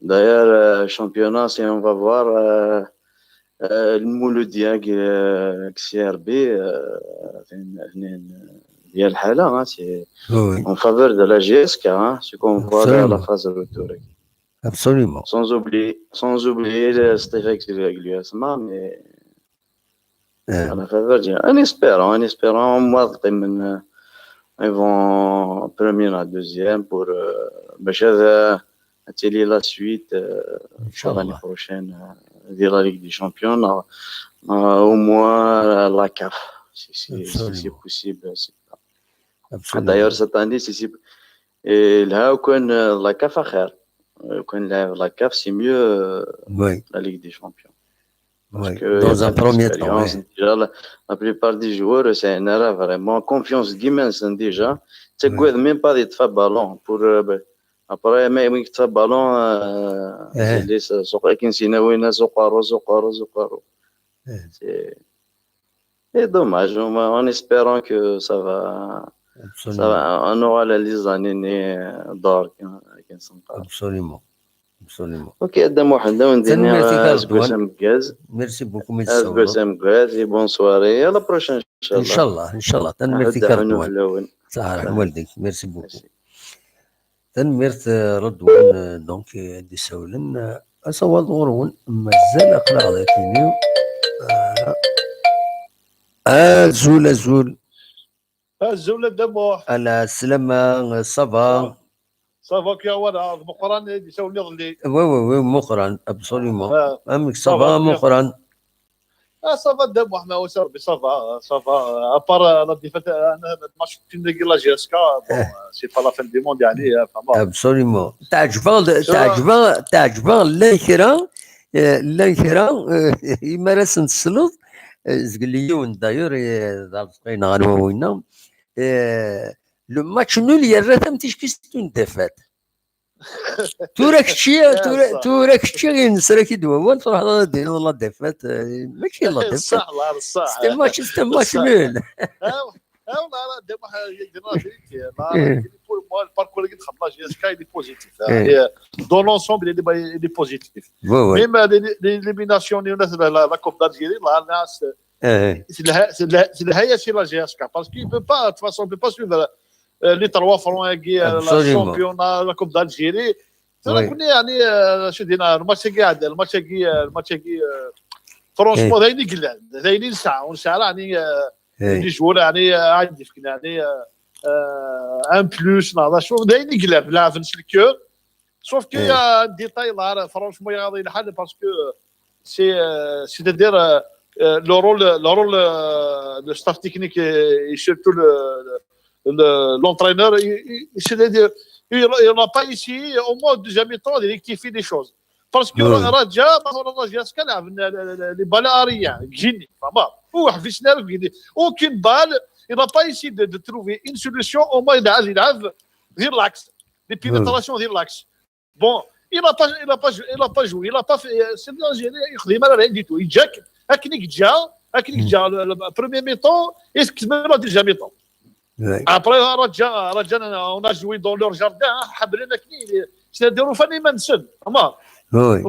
d'ailleurs, euh, championnat, si on va voir, euh, euh, le Mouloudia, euh, C R B, euh, il y a le hala, hein, c'est en faveur de la J S K, hein, ce qu'on voit dans la phase retour. Absolument. Sans oublier, sans oublier le Stéphane Gliasma, mais en faveur, en espérant, en espérant, moi, ils vont première, la deuxième pour, euh, باش هذا تيلي la suite, euh, pour l'année prochaine, euh, de la Ligue des Champions, euh, euh, au moins, euh, la CAF, si, si, si c'est possible. Absolument. D'ailleurs, cette année, si, si, et là, quand, euh, la CAF, euh, quand la, la CAF, c'est mieux, euh, la Ligue des Champions. Parce que dans un premier temps, déjà, la, la plupart des joueurs, c'est un erreur vraiment. Confiance deg yiman-nsen déjà. Tu sais, même pas de faire ballon. Pour, euh, ben, après, mais oui, faire ballon, euh, c'est les, c'est, c'est, c'est, c'est, c'est, c'est, c'est dommage, en, en espérant que ça va, ça va, on aura les années d'or. Absolument. Absolument. Ok, a Dda Muḥend, ad wen-d-iniɣ aseggas ameggaz. Merci beaucoup, merci. Aseggas ameggaz et bonne soirée. À la prochaine, inchallah. Inchallah, inchallah. Tanemmirt-ik a Redwan. Merci beaucoup. Merci. Tanemmirt, eh, Redwan, eh, donc, eh, ad d-isawlen, eh, asawaḍ ɣur-wen, mazal aql-aɣ dagi. Ah. Azul, azul. Azul a Dda Muḥ. Ala sslama, ça va? Ça va, kya wala, d Muqran i d-isawlen iḍelli. Oui, oui, oui, Muqran, absolument. Ah, amek ça va, Muqran? Ah, ça va, Dda Muḥ, ma ça va, ça va. À part, euh, la défaite, euh, le match de la J S K, bon, euh, c'est pas la fin du monde, يعني, euh, enfin, bon. Absolument. Teɛǧeb-aɣ, teɛǧeb-aɣ, teɛǧeb-aɣ, llan kra, eh, llan kra, eh, imi ara sen-tesleḍ, eh, zgelli yiwen, d'ailleurs, eh, d Arezqi neɣ anwa winna, eh, le match nul yerra-t am ticki c'est une défaite. Tura kečči, tura, tura kečči i nesra-k-id wawal, truḥeḍ ad d-tiniḍ la défaite, eh, mačči la défaite. C'est un match, c'est un match nul. Ah, ah, là, là, Dda Muḥ, il y a des vérités. Là, pour moi, le parcours de la J S K, il est positif, hein. Et, euh, dans l'ensemble, il est, il est positif. Même, euh, l'é-, l'é-, l'élimination, la, la, la Coupe d'Algérie, là, là, c'est, c'est la, c'est la, c'est la J S K, parce qu'il peut pas, de toute façon, il peut pas suivre, euh, les trois fronts, euh, la championnat, la Coupe d'Algérie. ترى كنا يعني، آه، شو دينا الماتش كي عاد، الماتش كي، الماتش كي، آه، فرونشمون، ذاين يقلع، ذاين ينسى، ونسى يعني، آه، اللي جوول يعني، آه، عندي فيك يعني، آه، آه، ان بلوس، لا، لا، شو، ذاين يقلع، بلا فنس الكور. سوف كي، آه، ديتاي، لا، فرونشمون، يغاضي الحال، باسكو c'est, euh, c'est-à-dire, euh, euh, le rôle, le rôle, euh, de staff technique et, et surtout le, le, le- l'entraîneur, il- il- c'est-à-dire, il il n'a pas essayé au moins au deuxième mi-temps de rectifier les choses. Parce que Raja, ما هو راجع كان les balles arrière, génie, vraiment. هو حفظنا له génie. Aucune balle, il n'a pas essayé de, de trouver une solution, au moins il a, il a di relax. Di pénétration, di relax. Bon, il a pas, il a pas, il a pas joué, il a pas fait, c'est l'Algérie, il a rien du tout. Il jack, akken i yeǧǧa, akken i yeǧǧa le, le premier mi-temps, et c'est la deuxième mi-temps. Après, رجع, رجع, on a joué dans leur jardin, hein, حابلين akken, c'est-à-dire, ufan iman-nsen, Omar.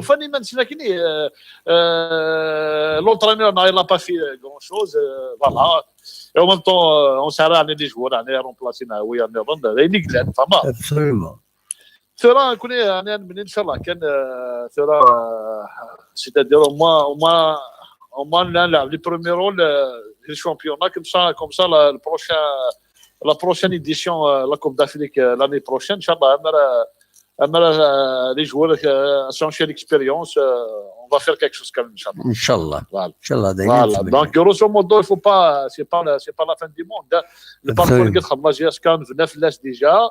Ufan iman-nsen akken, euh, euh, l'entraîneur, il n'a pas fait grand-chose, euh, voilà. Et en même temps, euh, on s'arrête les joueurs, on est remplacé, oui, on est rendu, Absolument. Tura, nekkni, يعني, نأمن إن شاء الله كان, euh, tura, euh, c'est-à-dire, au moins, au moins, au moins, là, là, les premiers rôles, euh, les championnats, comme ça, comme ça, la, le prochain, la prochaine édition, euh, la Coupe d'Afrique, euh, l'année prochaine, إن شاء الله, أمر, أمر, euh, les joueurs, euh, changer l'expérience, euh, on va faire quelque chose quand même, إن شاء الله. إن شاء الله. Voilà. إن شاء الله, دايما. Voilà. Donc, grosso modo, il faut pas, c'est pas, la- c'est pas la fin du monde, hein. Le parcours, il y a déjà.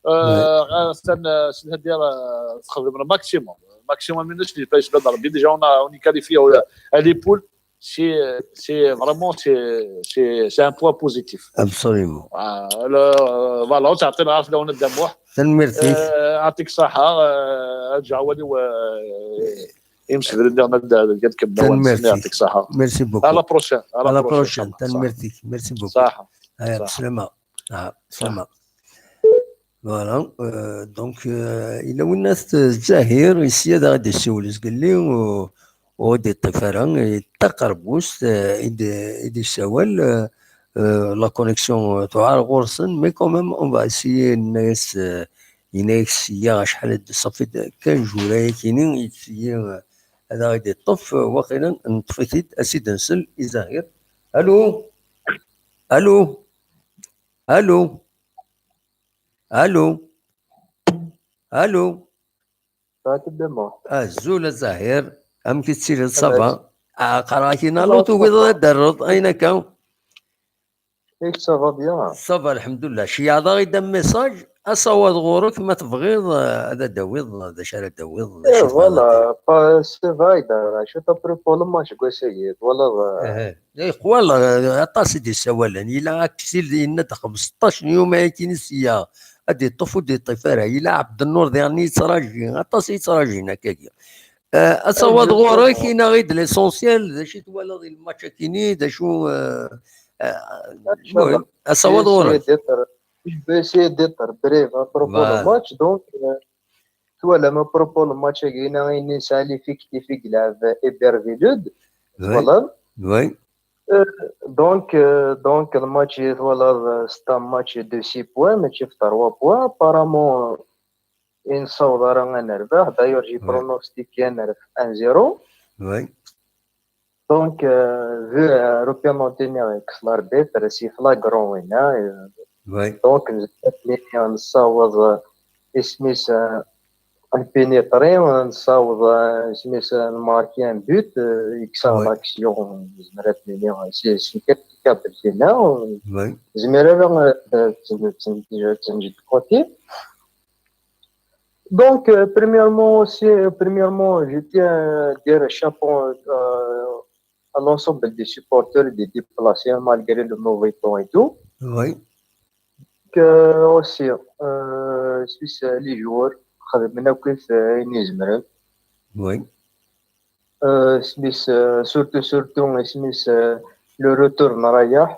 Euh, c'est-à-dire, euh, le maximum. Le maximum, minutes, je pas, déjà, on a, on est qualifié à les poules. C'est, c'est vraiment, c'est, c'est, c'est un point positif. Absolument. Euh, le, euh, voilà, on s'attend à ce qu'on a d'amour. تنميرتك. Euh, يعطيك الصحة, euh, أرجع ولي و-, يمشي في الدنيا، نبدأ قد كم نوع. تنميرتك. يعطيك الصحة. Merci beaucoup. À la prochaine. À la prochine. تنميرتك. Merci beaucoup. صح. آه، بسلامة. آه، بسلامة. Voilà. Euh, donc, euh, il a une Zahir ici, ad aɣ-d-yessiwel zgelli, u, u d-iṭṭif ara, yeṭṭaq ɣer bust, euh, i d-, i d-yessawal, euh, euh, la connexion, euh, tuɛer ɣur-sen, mais quand même, on va essayer, yenna-yas, euh, yenna-yak sya acḥal ad d-, ṣafi d quinze jours ayakini, yetteg-iyi, euh, ad aɣ-d-iṭṭef, euh, waqila neṭṭef-it-id, as-id-nsel i Zahir. Allô? Allô? Allô? Allô? Allô? Fatima. Azul a Zahir, amek i tettiliḍ, ça va? Ah, qqareɣ-ak-in allô, tugiḍ ad d-terreḍ, ayen akka? Eh, ça va bien. Ça va, lḥemdullah. Ceyɛeḍ-aɣ-id am message, asawaḍ ɣur-k, ma tebɣiḍ, eh, ad d-tawiḍ, d acu ara d-tawiḍ, d Eh, acu tebɣiḍ ad d-tawiḍ. Voilà, pas, c'est vrai, da, je suis à propos le match, quoi, c'est, voilà, euh, Eh, eh, wala, eh, aṭas i d-yessawalen. Yella Aksil yenna-d xemseṭṭac n yuma-agi sya ad d-iṭṭef, ur d-iṭṭif ara. Yella Ɛebdennur diɣen yettraǧi, aṭas i yettraǧin akkagi. Eh, asawaḍ Eh, ɣur-k, inaɣ-id l'essentiel, d acu i twalaḍ i lmatch-agi-ni, d acu, eh, eh, Inchallah. المهم, asawaḍ Je vais ɣur-k. essayer d'être, je vais essayer d'être bref à propos Voilà. du match. Donc, euh, twalam à propos le match-agi-ni, ayen nesɛa l'effectif i yelɛeb Ibervilud. Oui, Voilà. oui, Donc, euh, donc, le match, voilà, c'est un match de six points, mais tu as trois points. Apparemment, euh, il ne saura rien à nerveux. D'ailleurs, j'ai Ouais. pronostiqué un nerf un zéro. oui. Donc, euh, vu euh, European Martinique, l'arbitre, c'est flagrant, oui, hein, euh, Oui. Donc, نساوض اسميس نبينيطري، نساوض اسميس نماركي ان بوت، يكسر Oui. لاكسيون، زمرات ليني سي سي كابتن فينا، Oui. زميرة تنجد كوتي. Donc, euh, premièrement aussi, euh, premièrement, je tiens à dire chapeau euh, à l'ensemble des supporters, des déplacés, malgré le mauvais temps et tout. Oui. Que aussi, euh, Suisse, les joueurs, خدمنا كيف نزمرن. Oui. Euh, Smith, euh, surtout, surtout, euh, Smith, euh, le retour نريح.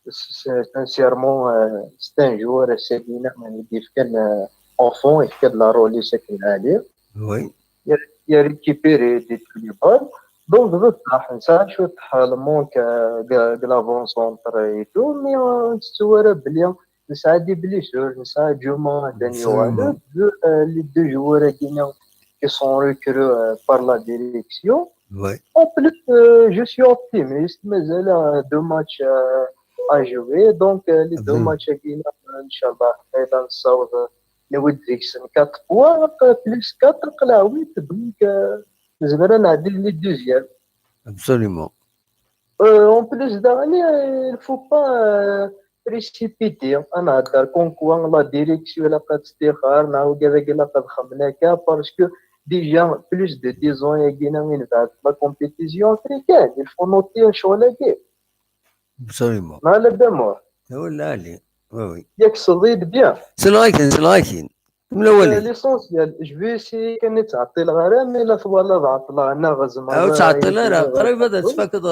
C'est- Sincèrement, euh, c'est un joueur, c'est bien, il fait euh, enfant, il fait de la rôle, c'est qu'il a dit. Oui. Il a récupéré des tous les balles. Donc, بصح نسى شو تحل manque, euh, de, de l'avant-centre et tout, mais euh, c'est vrai, بلي نسى des blessures, نسى جوما, Dani Absolument. Walid, euh, les deux joueurs qui, qui sont recrutés euh, par la direction. Oui. En plus, euh, je suis optimiste, mais il y a deux matchs euh, à jouer. Donc, euh, les deux Mhm. matchs, euh, إن شاء الله, نعاود نكسب quatre points, plus quatre, نقلع huit. Donc, euh, نزمر نعدي les deuxièmes. Absolument. Euh, en plus, داغني, euh, il faut pas euh, précipiter. أنا هدر comme quoi la direction, la قد استخار, نعاود كذا, la قد خمنا كا, parce que déjà plus de dix ans, يجينا من بعد la compétition africaine. Il faut noter شغل كي. Absolument. ما على بالمور. ولا علي. Oui, oui. Yak sḍid bien. Selɣakin, selɣakin. Mlawali. L'essentiel, je vais essayer kan ur ttɛeṭṭileɣ ara, mais la twalaḍ ɛeṭṭleɣ neɣ zemreɣ. Ur ttɛeṭṭil ara, qrib ad tfakeḍ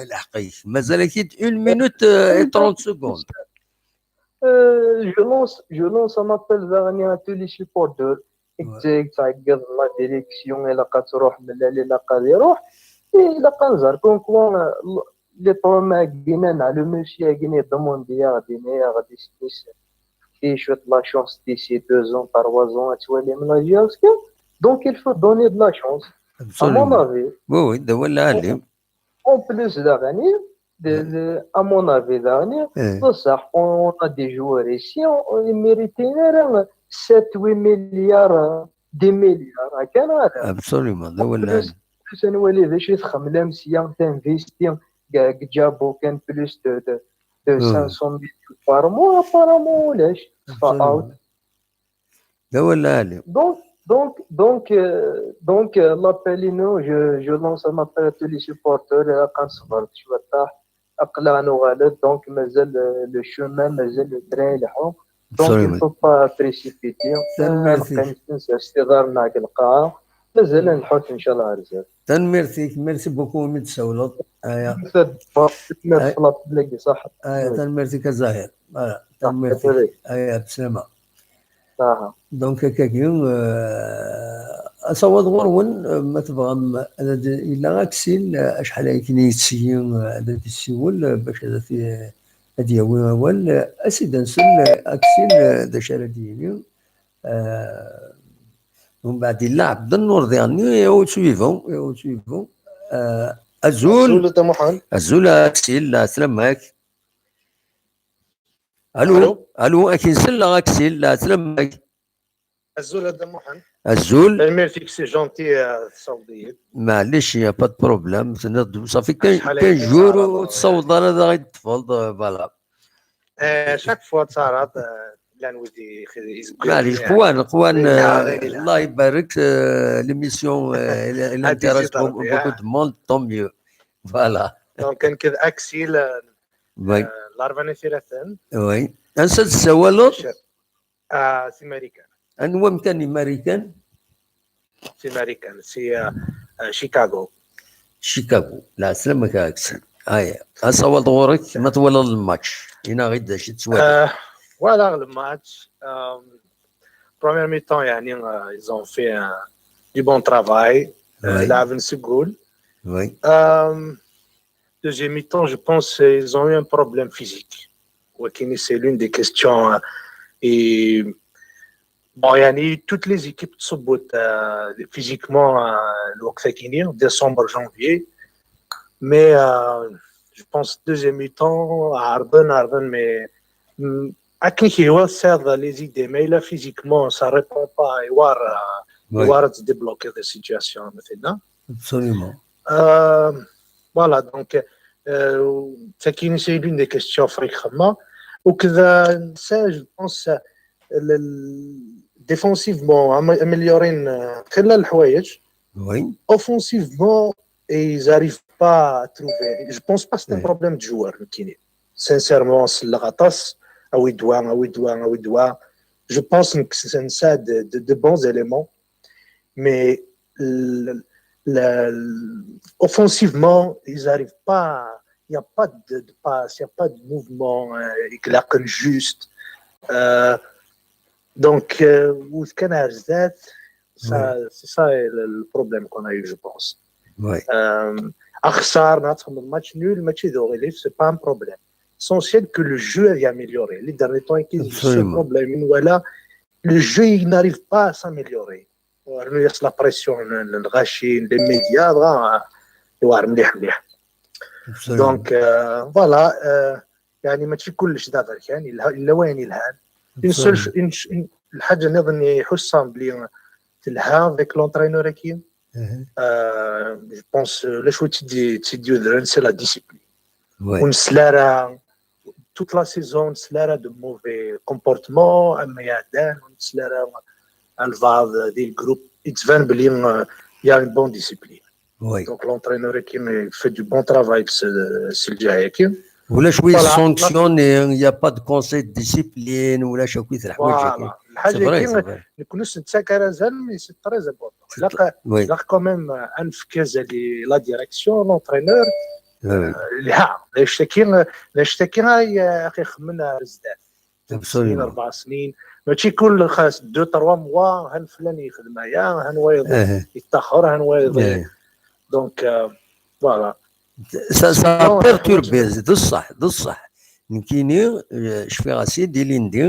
lḥeqq-ik. Mazal-ak-id une minute et trente secondes. Euh, je lance, je lance un appel daɣen à tous les supporters. Ttɛeggiḍen la direction, ilaq ad truḥ, melal ilaq ad iruḥ. Ilaq ad nẓer comme quoi les trois-agi-nneɣ, le monsieur-agi yeḍmundi-aɣ-d, yenna-aɣ-d isem-is, fket-iyi cwiṭ la chance, d'ici deux ans, trois ans, ad twalim la J R S K. Donc il faut donner de la chance. À mon avis. Oui, oui, d awal lɛali. En plus daɣen, à mon avis daɣen, d ṣṣeḥ, on a des joueurs ici, ils méritent sept, huit milliards, dix milliards, akka neɣ ala? Absolument, d awal lɛali. Plus ad nwali d acu i txemmlem sya, t'investi deg Djabo kan plus de, de, de cinq cent mille par mois, apparemment ulac. Tfa out. D awal lɛali. Donc, donc, donc, euh, donc euh, l'appel, non, je, je lance un appel à tous les supporters, euh, ad nṣebber cwiṭ, aql-aɣ nuɣal-d, donc mazal, euh, le chemin, mazal le train ileḥḥu. Donc il faut pas précipiter. Tanemmirt-ik. Neqqim s iḍarren-nneɣ deg lqaɛa. Mazal ad nḥut, inchallah, ar zdat. Tanemmirt-ik, merci beaucoup imi d-tsawleḍ. Aya. Merci, la public, صح. Aya, tanemmirt-ik a Zahir. Voilà, tanemmirt-ik. Aya, bslama. Donc, akkagi, euh, asawaḍ ɣur-wen, euh, ma tebɣam, ad d-, yella Aksil, euh, acḥal ay akken yettili, euh, ad d-yessiwel, euh, bac ad t-, ad d-yawi awal, euh, as-id ad nsel, euh, Aksil, euh, d acu ara d-yini. Euh, mbeɛd yella Ɛebdennur diɣenni, iɛawed suivant, iɛawed suivant. Euh, azul. Azul a Dda Muḥend. Azul a Aksil, ɛeslama-k. Allô. Allô, ad k-nsel neɣ Aksil, ɛeslama-k. Azul a Dda Muḥend. Azul. Tanemmirt-ik, c'est gentil, euh, tessawḍeḍ-iyi-d. Maɛlic, y a pas de problème. Tenniḍ-d ça fait quinze jours ur tessawḍeḍ ara ad aɣ-d-teṭṭfeḍ, euh, voilà. Euh, chaque fois ttaraḍ, euh, llan wid i, i, maɛlic, qwan, qwan, euh, Allah ibarek, euh, l'émission, euh, elle, elle intéresse beaucoup, beaucoup de monde, tant mieux. Voilà. Donc, nekk d Aksil, euh, oui. Euh, Larvan Ifiraten. Oui. Ansa d-tessawaleḍ? Ah, si Marikan. Anwa amkan i Marikan? Si Marikan, si, ah, ah, Chicago. Chicago. Lɛeslama-k a Aksil. Aya. Asawaḍ ɣur-k, ma twalaḍ le match. Ini-aɣ-d d acu i tettwaliḍ. Ah, walaɣ le match. Euh, première mi-temps, يعني, euh, ils ont fait, euh, du bon travail. Euh, oui. Laɛben seg wul. Oui. Euh, deuxième mi-temps, je pense, euh, ils ont eu un problème physique. Wakini, c'est l'une des questions, euh, et bon, يعني, toutes les équipes sont, euh, physiquement, euh, le décembre, janvier. Mais, euh, je pense, deuxième mi-temps, Arden, Arden, mais, hum, akken i k-ihwa tessiɛiḍ les idées, mais là, physiquement, ça répond pas, iwar, euh, iwar ad tdébloquer des situations, مثلا. Absolument. Euh, voilà, donc, euh, c'est l'une des questions fréquemment. Ou que ça, je pense, le, le, défensivement, améliorer, euh, خلال الحوايج. Oui. Offensivement, ils n'arrivent pas à trouver. Je pense pas que c'est un problème de joueur, Kini. Sincèrement, c'est le ratas, awi-d wa, awi-d wa, awi-d wa. Je pense que c'est ça de, de, de bons éléments. Mais le, le, offensivement, ils n'arrivent pas. Il n'y a pas de, de passe, il n'y a pas de mouvement, euh, juste. Euh, donc, euh, ça, c'est ça le, le problème qu'on a eu, je pense. Oui. Euh, axsar, match nul, match de relief, c'est pas un problème. L'essentiel que le jeu est amélioré. Les derniers temps, c'est un problème. Voilà, le jeu, il n'arrive pas à s'améliorer. Rnu la pression, les médias, donc, euh, voilà, euh, يعني ماشي كلش d aberkan, yella wayen yelhan. Une seule, une, une, الحاجة نظن يحسها بلي تلها avec l'entraîneur أكيد. Euh, je pense, euh, la chose c'est la discipline. Oui. Toute la saison, on a de mauvais comportements, mais il y a des, on a البعض des groupes, il y a une bonne discipline. Oui. Donc l'entraîneur qui fait du bon travail, c'est le gars qui. Ulac wi sanctionné, il n'y a pas de conseil de discipline, ulac akk leḥwayeǧ-agi. Voilà. C'est vrai, c'est vrai. Nekni ur s-nettak ara azal, mais c'est très important. Ilaq, oui, ilaq quand même, euh, ad nefk azal i la direction, l'entraîneur. Oui, oui. Euh, lha, d anect-agi, d anect-agi ay, euh, ad ixemmen ar zdat. Absolument. Tlata snin, rebɛa snin. Mačči kul xas deux, trois mois, han flan yexdem aya, han wayeḍ yettaxer, han wayeḍ. Donc, euh, voilà. Ça, ça a perturbé, d ṣṣeḥ, d ṣṣeḥ. Nekkini, euh, cfiɣ-as-id ilindi,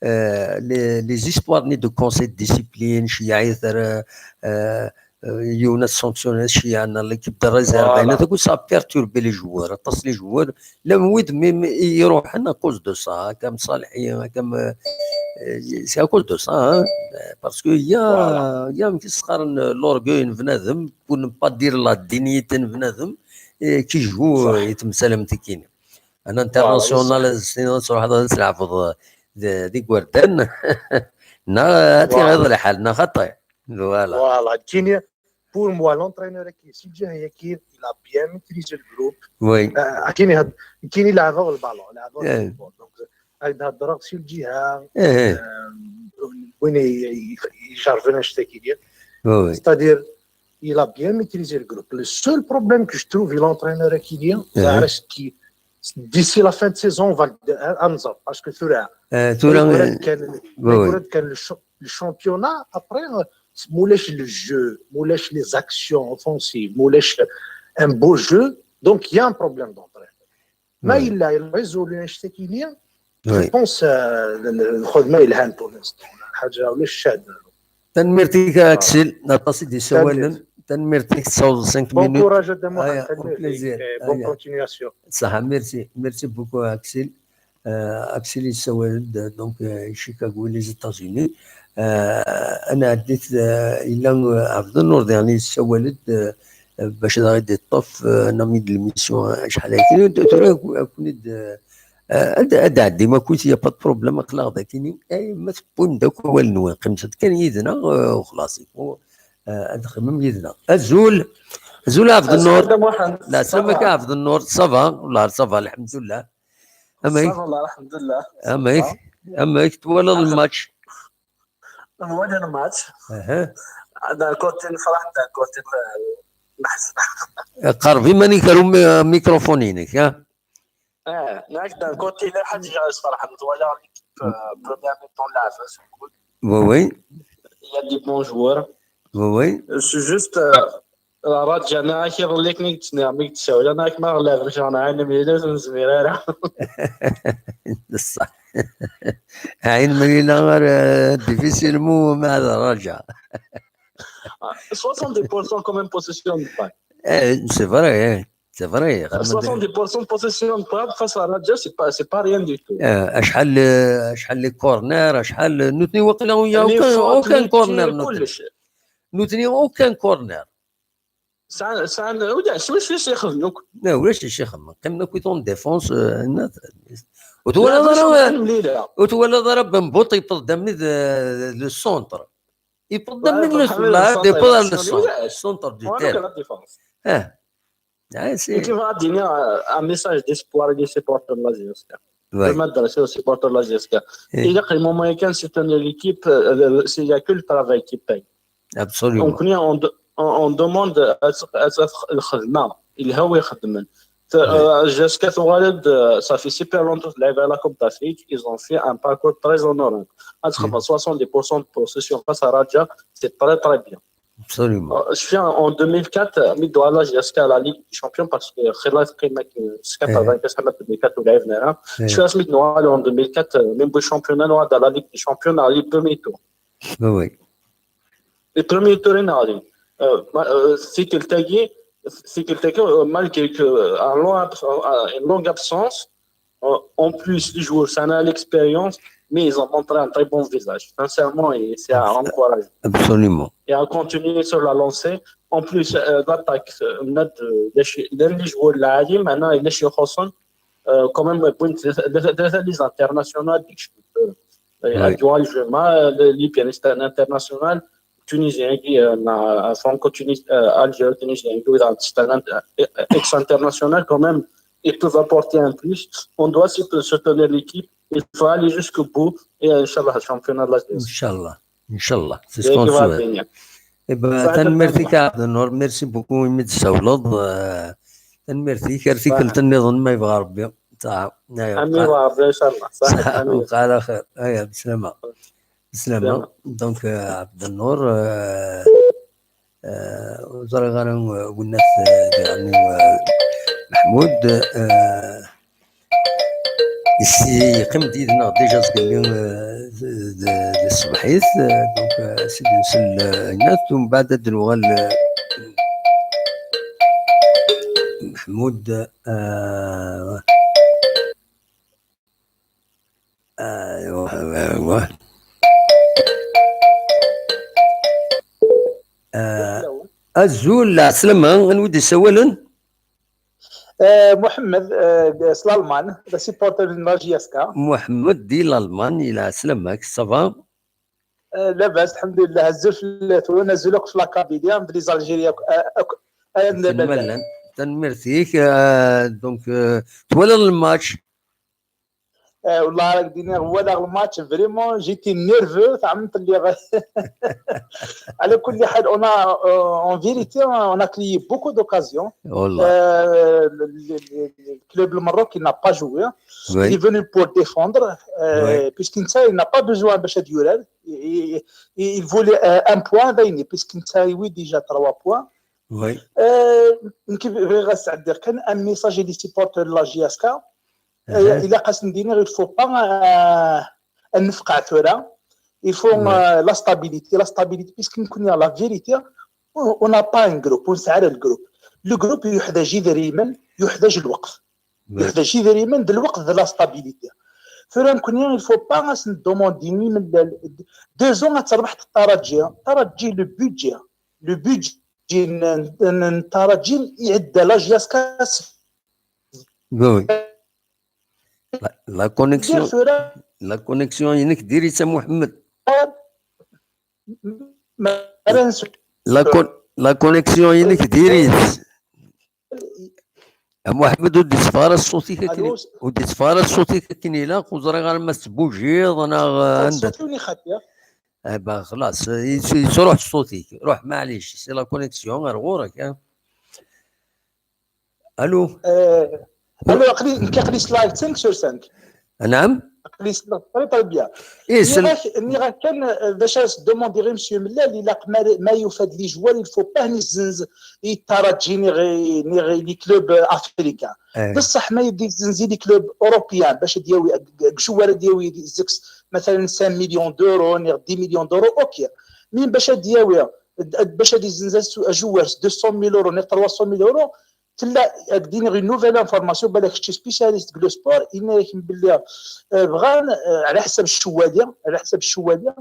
euh, les, les histoires-nni de conseil de discipline, ceyyeɛ-it ar, euh, euh, yiwen ad sanctionné, ceyyeɛ-it ar l'équipe de réserve, ayen akk, ça a perturbé les joueurs, aṭas les joueurs, llan wid mi, mi iruḥen à cause de ça, akka am Ṣaleḥi, akka am, euh, c'est à cause de ça, hein, parce que il y a, il y a amek i s-qqaren, l'orgueil n bnadem, pour ne pas dire la dignité n bnadem, eh, qui joue, eh, i temsal am tikini. Un international, ad s-tiniḍ ad truḥeḍ ad tleɛbeḍ, eh, d, d igerdan, neɣ ad t-iɣiḍ lḥal, neɣ xaṭi. Voilà. Voilà, kini, pour moi, l'entraîneur-agi, si lǧiha-agi, il a bien maîtrisé le groupe. Oui. Euh, kini, kini leɛbeɣ le ballon, leɛbeɣ le football. Donc, ad d-heddreɣ si lǧiha, eh, euh, win i, i, ijerrben anect-agi. Oui, oui. C'est-à-dire, il a bien maîtrisé le groupe. Le seul problème que je trouve, l'entraîneur-agi, c'est ce qui, d'ici la fin de saison, on va le, euh, anzor, parce que tura, eh, tura, ma yeggra-d kan, ma yeggra-d kan le cha-, le championnat, après, euh, ma ulac le jeu, ma ulac les actions offensives, ma ulac un beau jeu, donc il y a un problème d'entraîneur. Ma yella irezulu anect-agi-nni, je pense, euh, l-, l-, lxedma yelhan pour l'instant. Lḥaǧa ulac ccan. Tanemmirt-ik a Aksil, aṭas i d-yessawalen. Tanemmirt-ik, tessawḍeḍ cinq minutes. Bon courage a Dda Muḥend, tanemmirt-ik, eh, bonne continuation. Ṣaḥa, merci, merci beaucoup a Aksil. Euh, Aksil yessawal-d, donc, euh, i Chicago, les États-Unis. Euh, ad nɛeddi-t, euh, yella, euh, Ɛebdennur diɣen yessawal-d, euh, bac ad aɣ-id-iṭṭef, euh, un ami de l'émission, euh, acḥal akka. Tura, tura, ad, ad d-ɛeddim akkit, y a pas de problème, aql-aɣ dakini. Eh, ma tewwim-d akk awal-nwen, qqimet-d kan yid-neɣ, euh, u xlaṣ, il faut, euh, ad txemmem yid-neɣ. Azul, azul a Ɛebdennur. Azul a Dda Muḥend. Lɛeslama-k a Ɛebdennur, ça va? Wellah, ça va, lḥemdullah. Amek? Ça va, lḥemdullah. Amek? Amek twalaḍ lmatch? Nwala lmatch. D'un côté nefreḥ, d'un côté, euh, neḥzen. Qerreb iman-ik ar umi-, mikrufun-inek, ha? Eh, d'un côté, lḥaǧa i yesferḥen, twala l'équipe, euh, première mi-temps lɛebet. Oui, oui. Il y a des bons joueurs. Oui, oui. C'est juste, euh, Raǧa, neɣ ak iḍelli akken i k-d-nniɣ mi k-d-ssawleɣ, neɣ ak ma ɣ-lɛebɣ neɣ ɛin mlilit ur nezmir ara. Ṣṣeḥ. Ɛin mlileɣ ara difficilement ma ad raǧa. Soixante-dix pour cent quand même possession de balle. Eh, c'est vrai, eh. C'est vrai. Soixante-dix pour cent de possession de balle face à Raja, c'est pas, c'est pas rien du tout. Eh, acḥal, eh, acḥal les corners, acḥal, nutni waqila, il y a aucun, aucun corner, nutni. Nutni aucun corner. Sɛan, sɛan, ulac, ulac, ulac ixedmen akk. La, ulac acu ixedmen. Qqimen akk en défense, euh, nna-, ur twalaḍ ara, ur twalaḍ ara Ben Bout yewweḍ-d am d, euh, le centre. Yewweḍ-d am d le centre, yewweḍ ar le centre, centre du terrain. Ah. Ah, c'est... Et tu vas dire, euh, un message d'espoir des supporters de la J S K. Ouais. Je m'adresse aux supporters de la J S K. Eh. Il y a des moments, quand c'est une équipe, euh, c'est, il y a que le travail qui paye. Absolument. Donc, on, on, on demande à, à, à le khidma, il y a le khidma. Euh, jusqu'à Touraled, euh, ça fait super longtemps que la Coupe d'Afrique, ils ont fait un parcours très honorable. Entre soixante-dix pour cent de possession face à Raja, c'est très, très bien. Absolument. Euh, je suis en, en deux mille quatre, euh, mi d-nuɣal jusqu'à la Ligue des Champions, parce que Khilat Qimak, euh, quatre-vingt-quinze, deux mille quatre, ou la F N R A. Je suis à Smith Noël en deux mille quatre, euh, même le championnat noir dans la Ligue des Champions, dans les premiers tours. Oui, oui. Les premiers tours, il y en a eu. Euh, ma-, euh, c'est que le Tagui, c'est que le Tagui, euh, malgré que, euh, un long abs-, euh, une longue absence, euh, en plus, les joueurs, ça a l'expérience, mais ils ont montré un très bon visage. Sincèrement, et c'est à encourager. Absolument. Et à continuer sur la lancée. En plus, euh, l'attaque, euh, on a de, de, de, les joueurs là, maintenant, il est chez Khosson. Euh, quand même, bon, c'est, c'est, c'est les internationaux, euh, oui. Adjoint, je m'as, euh, le, le pianiste international, tunisien, qui, euh, na, franco-tunis-, euh, algéro-tunisien, qui est un, c'est un, euh, ex-international quand même, il peut apporter un plus. On doit soutenir l'équipe. Il faut aller jusqu'au bout. Et Inch'Allah, championnat de la G S. Inch'Allah. Inch'Allah. C'est ce qu'on souhaite. Eh ben, tanemmirt-ik a Ɛebdennur, merci beaucoup imi d-tsawleḍ. Tanemmirt-ik, ar tikkelt nniḍen ma yebɣa Rebbi. Amin wa Rebbi, Inch'Allah. Saḥit, amin. Lqaɛa xir. Aya, bislama. Bislama. Donc, Ɛebdennur, ur ẓriɣ ara winnat diɣen Meḥmud. Yeqqim-d yid-neɣ déjà zgelli d tṣebḥit, donc ad s-id-nsel winnat, umbeɛd ad d-nuɣal. Meḥmud. Azul, lɛeslama, anwa i d-yessawalen? Muḥemmed, s Lalman, d asupporter n la J S K. Muḥemmed di Lalman, lɛeslama-k, ça va? Labas, lḥemdulillah, azul fell-awen, azul akk f la Kabylie, d les Algériens akk, akk, ayen d abadan. Tanemmirt-ik. Donc, twalaḍ lmatch? Wallah, ara k-d-iniɣ, walaɣ lmatch, vraiment, j'étais nerveux, tɛemmeḍ lliɣ. Ala kulli ḥal, on a, en vérité, on a créé beaucoup d'occasions. Wallah. Le club le Maroc, il n'a pas joué. Il est venu pour défendre, puisqu'il n'a pas besoin de yurar. Il voulait un point, puisqu'il a eu déjà trois points. Oui. Nekk bɣiɣ ad sɛeddiɣ kan un message i les supporters de la J S K. Ilaq ad sen-d-iniɣ, il faut pas ad nefqeɛ tura. Il faut la stabilité, la stabilité, puisque nekkni, la vérité, on n'a pas un groupe, ur nesɛi ara le groupe. Le groupe yuḥdaǧ idrimen, yuḥdaǧ lweqt. Yuḥdaǧ idrimen d lweqt d la stabilité. Tura nekkni, il faut pas ad sen-demandi imellal. Deux ans ad terbeḥ Taraǧi. Taraǧi, le budget, le budget n Taraǧi iɛedda la J S K. Oui. La connexion, la connexion-inek diri-tt a Muḥemmed. La connexion-inek diri-tt. A Muḥemmed, ur d-itteffeɣ ara ṣṣut-ik akken, ur d-itteffeɣ ara ṣṣut-ik akken ilaq, ur ẓriɣ ara ma tettbujiḍ neɣ anda. Ah bah, xlaṣ, yettruḥ ṣṣut-ik. Ruḥ, maɛlic, c'est la connexion, ar ɣur-k. Allô? Allô, aql-i, nekk aql-i s live cinq sur cinq. Naɛam? Aql-i s live, très, très bien. Nniɣ-ak kan d acu ara s-demandiɣ i Monsieur Mellal, ilaq ma yufa-d les joueurs, il faut pas ad yezzenz i Taraǧi neɣ i les clubs africains. Bessah ma yezzenz i les clubs européens bac ad yawi deg joueur, ad yawi deg-s, مثلا, cinq millions d'euros neɣ dix millions d'euros, ok. Mais bac ad yawi, bac ad yezzenz joueur s deux cent mille euros neɣ trois cent mille euros, tella ad k-d-iniɣ une nouvelle information, balak kečč spécialiste deg le sport, yenna-ak belli bɣan, ɛla ḥsab ccwali, ɛla ḥsab ccwali,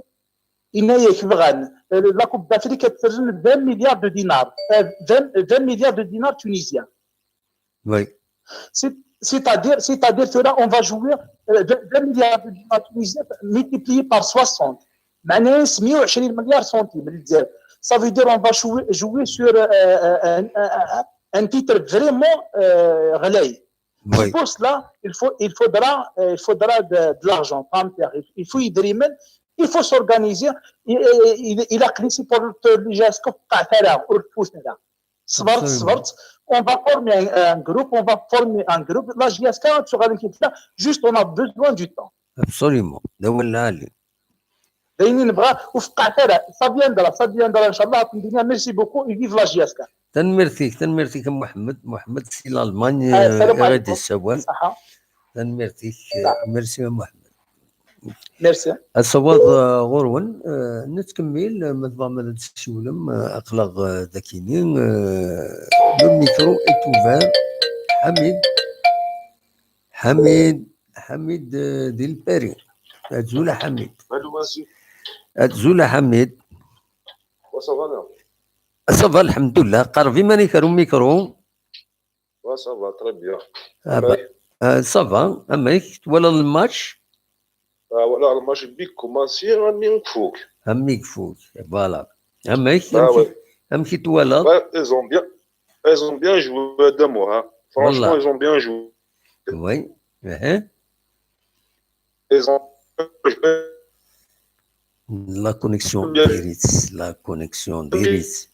yenna-ak bɣan la Coupe d'Afrique ad terren vingt milliards de dinars, vingt milliards de dinars tunisiens. Oui. C'est-à-dire, c'est-à-dire que là, on va jouer vingt milliards de dinars tunisiens multipliés par soixante. معناها مية وعشرين مليار سنتيم للجزائر. Ça veut dire on va jouer, jouer sur un, un, un titre vraiment غالي. C'est pour cela il faut, il faudra, il faudra de, de l'argent, فهمت يا أخي؟ Il faut يدريمن, il faut s'organiser. Il a les supporters de la J S K, ثلاثة أو ثلاثة. صبرت، صبرت. On va former un, un groupe, on va former un groupe. La J S K, juste on a besoin du temps. Absolument. D awal lɛali. D ayen i nebɣa, ur feqqeɛ ara. Ça viendra, ça viendra, إن شاء الله. Merci beaucoup et vive la J S K. Tanemmirt-ik, tanemmirt-ik a Muḥemmed. Muḥemmed si Lalman i ɣ-d-yessawal. Tanemmirt-ik. Merci a Muḥemmed. Merci. Asawaḍ ɣur-wen, nettkemmil, ma tebɣam ad d-tessiwlem, aql-aɣ dagi-ni. Le micro est ouvert. Ḥamid. Ḥamid. Ḥamid di Lpari. Azul a Ḥamid. Azul a Ḥamid. Ça va, lḥemdullah. Qerreb iman-ik ar umikru. Ouais, ça va, très bien. Ah bah, ça va, amek twalaḍ lmatch? Ah, walaɣ lmatch mi yekkumansi armi ifuk. Armi ifuk, voilà. Amek, amek i twalaḍ? Ils ont bien, ils ont bien joué deux mois. Franchement, والله. Ils ont bien joué. Oui. Uh-huh. Ils ont bien joué. La connexion ديريت. La connexion ديريت.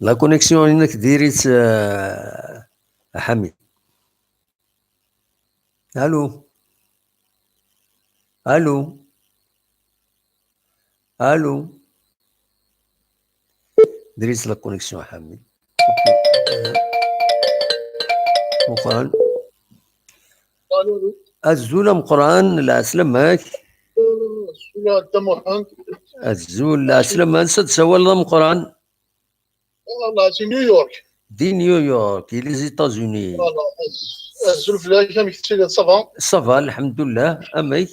La connexion هناك ديريت، آه، حميد. الو. الو. الو. ديريت la connexion حميد. مقران. الو. الزول مقران، العسلامة. السلام عليكم. الزول العسلامة، نسد سوال مقران. والله c'est New York. دي نيويورك، les États-Unis. Voilà. الزول في الهاشم كتشيل صافا. صافا، الحمد لله. امك؟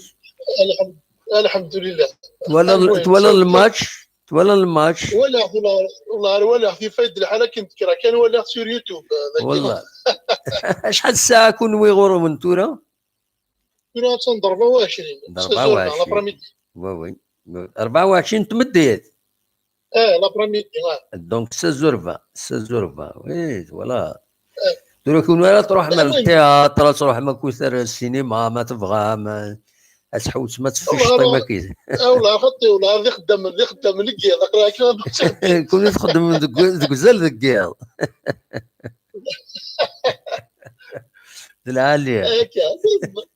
الحمد الحمد لله. تولى المهم، تولى صافي. الماتش، تولى الماتش. ولا والله، والله ولا في فايد الحاله كنت كرا كان ولا sur YouTube. والله. شحال الساعة كون ويغورو من تورا؟ كنا تنضربوا أربعة وعشرين. ضربة أربعة وعشرين. Oui, oui. أربعة وعشرين تمديت. اه، l'après-midi. Donc seize heures vingt، seize heures vingt. Oui, voilà. ترى كون ولا تروح من التياتر، تروح من كثر السينما، ما تبغى، ما تحوس، ما تفيش والله طيب ما أنا- كيف. اه والله خطي، والله هذه خدام، اللي خدام اللي كي هذاك راه كان كون تخدم من دك-، دك زال دك كيال. العالية. هكا.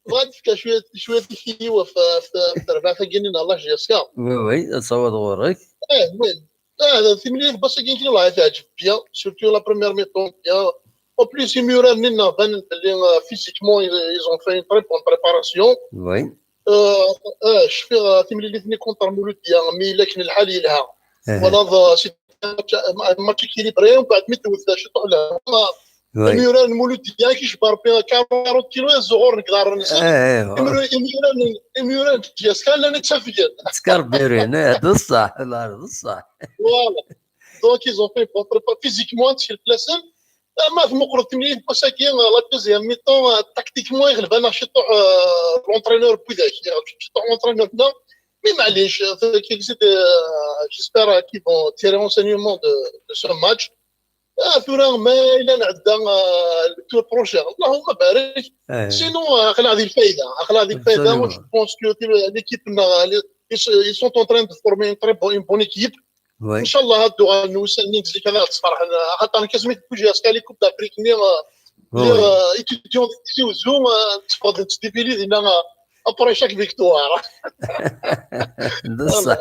بغيت نفكر شويه، شويه كيوا في في في الربعه فكينين الله جيسكا. Oui, oui، تصور غورك. اه، المهم. اه، هذا تيمليليت باش كاين كي الله تعجب بيا، surtout la première mi-temps بيا. En plus يميورا نينا بان بلي physiquement ils ont fait une très bonne préparation. Oui. اه، اه، شفيغ تيمليليت ني contre مولوديه، مي لكن الحال يلها. إيه. ولا c'est un match équilibré، ومن بعد مي دوز شي طول لها. Oui. يميورا مولوديه كي شبار بيا أربعين كيلو يا الزغور نقدر نسى. ايه، يميورا يميورا يميورا جيسكا لا نتشافيين. تكربيرين، ايه، بصح، لا، بصح. Voilà. Donc ils ont fait une bonne prépa physiquement, c'est le plus simple. اما في مقرب تمرين بوساكي la deuxième mi-temps tactiquement يغلب انا شي طوح l'entraîneur بوذاك، شي طوح l'entraîneur هنا. Mais معليش، كي زيد j'espère qu'ils vont tirer enseignement de ce match. اه، ثورة ما الا نعدى le tour prochain، اللهم بارك. ايه. Sinon عقل هذه الفايده، عقل هذه الفايده. Absolument. Je pense que l'équipe ils sont en train de former une très bonne, une bonne équipe. Oui. ان شاء الله هادو غنوصل نيك زي كذا تصفر حنا، خاطر انا كسميت كل جهه سكالي Coupe d'Afrique ني. Oui. Étudiant تيزي وزو تفضل تديفيلي دينا après chaque victoire. بصح.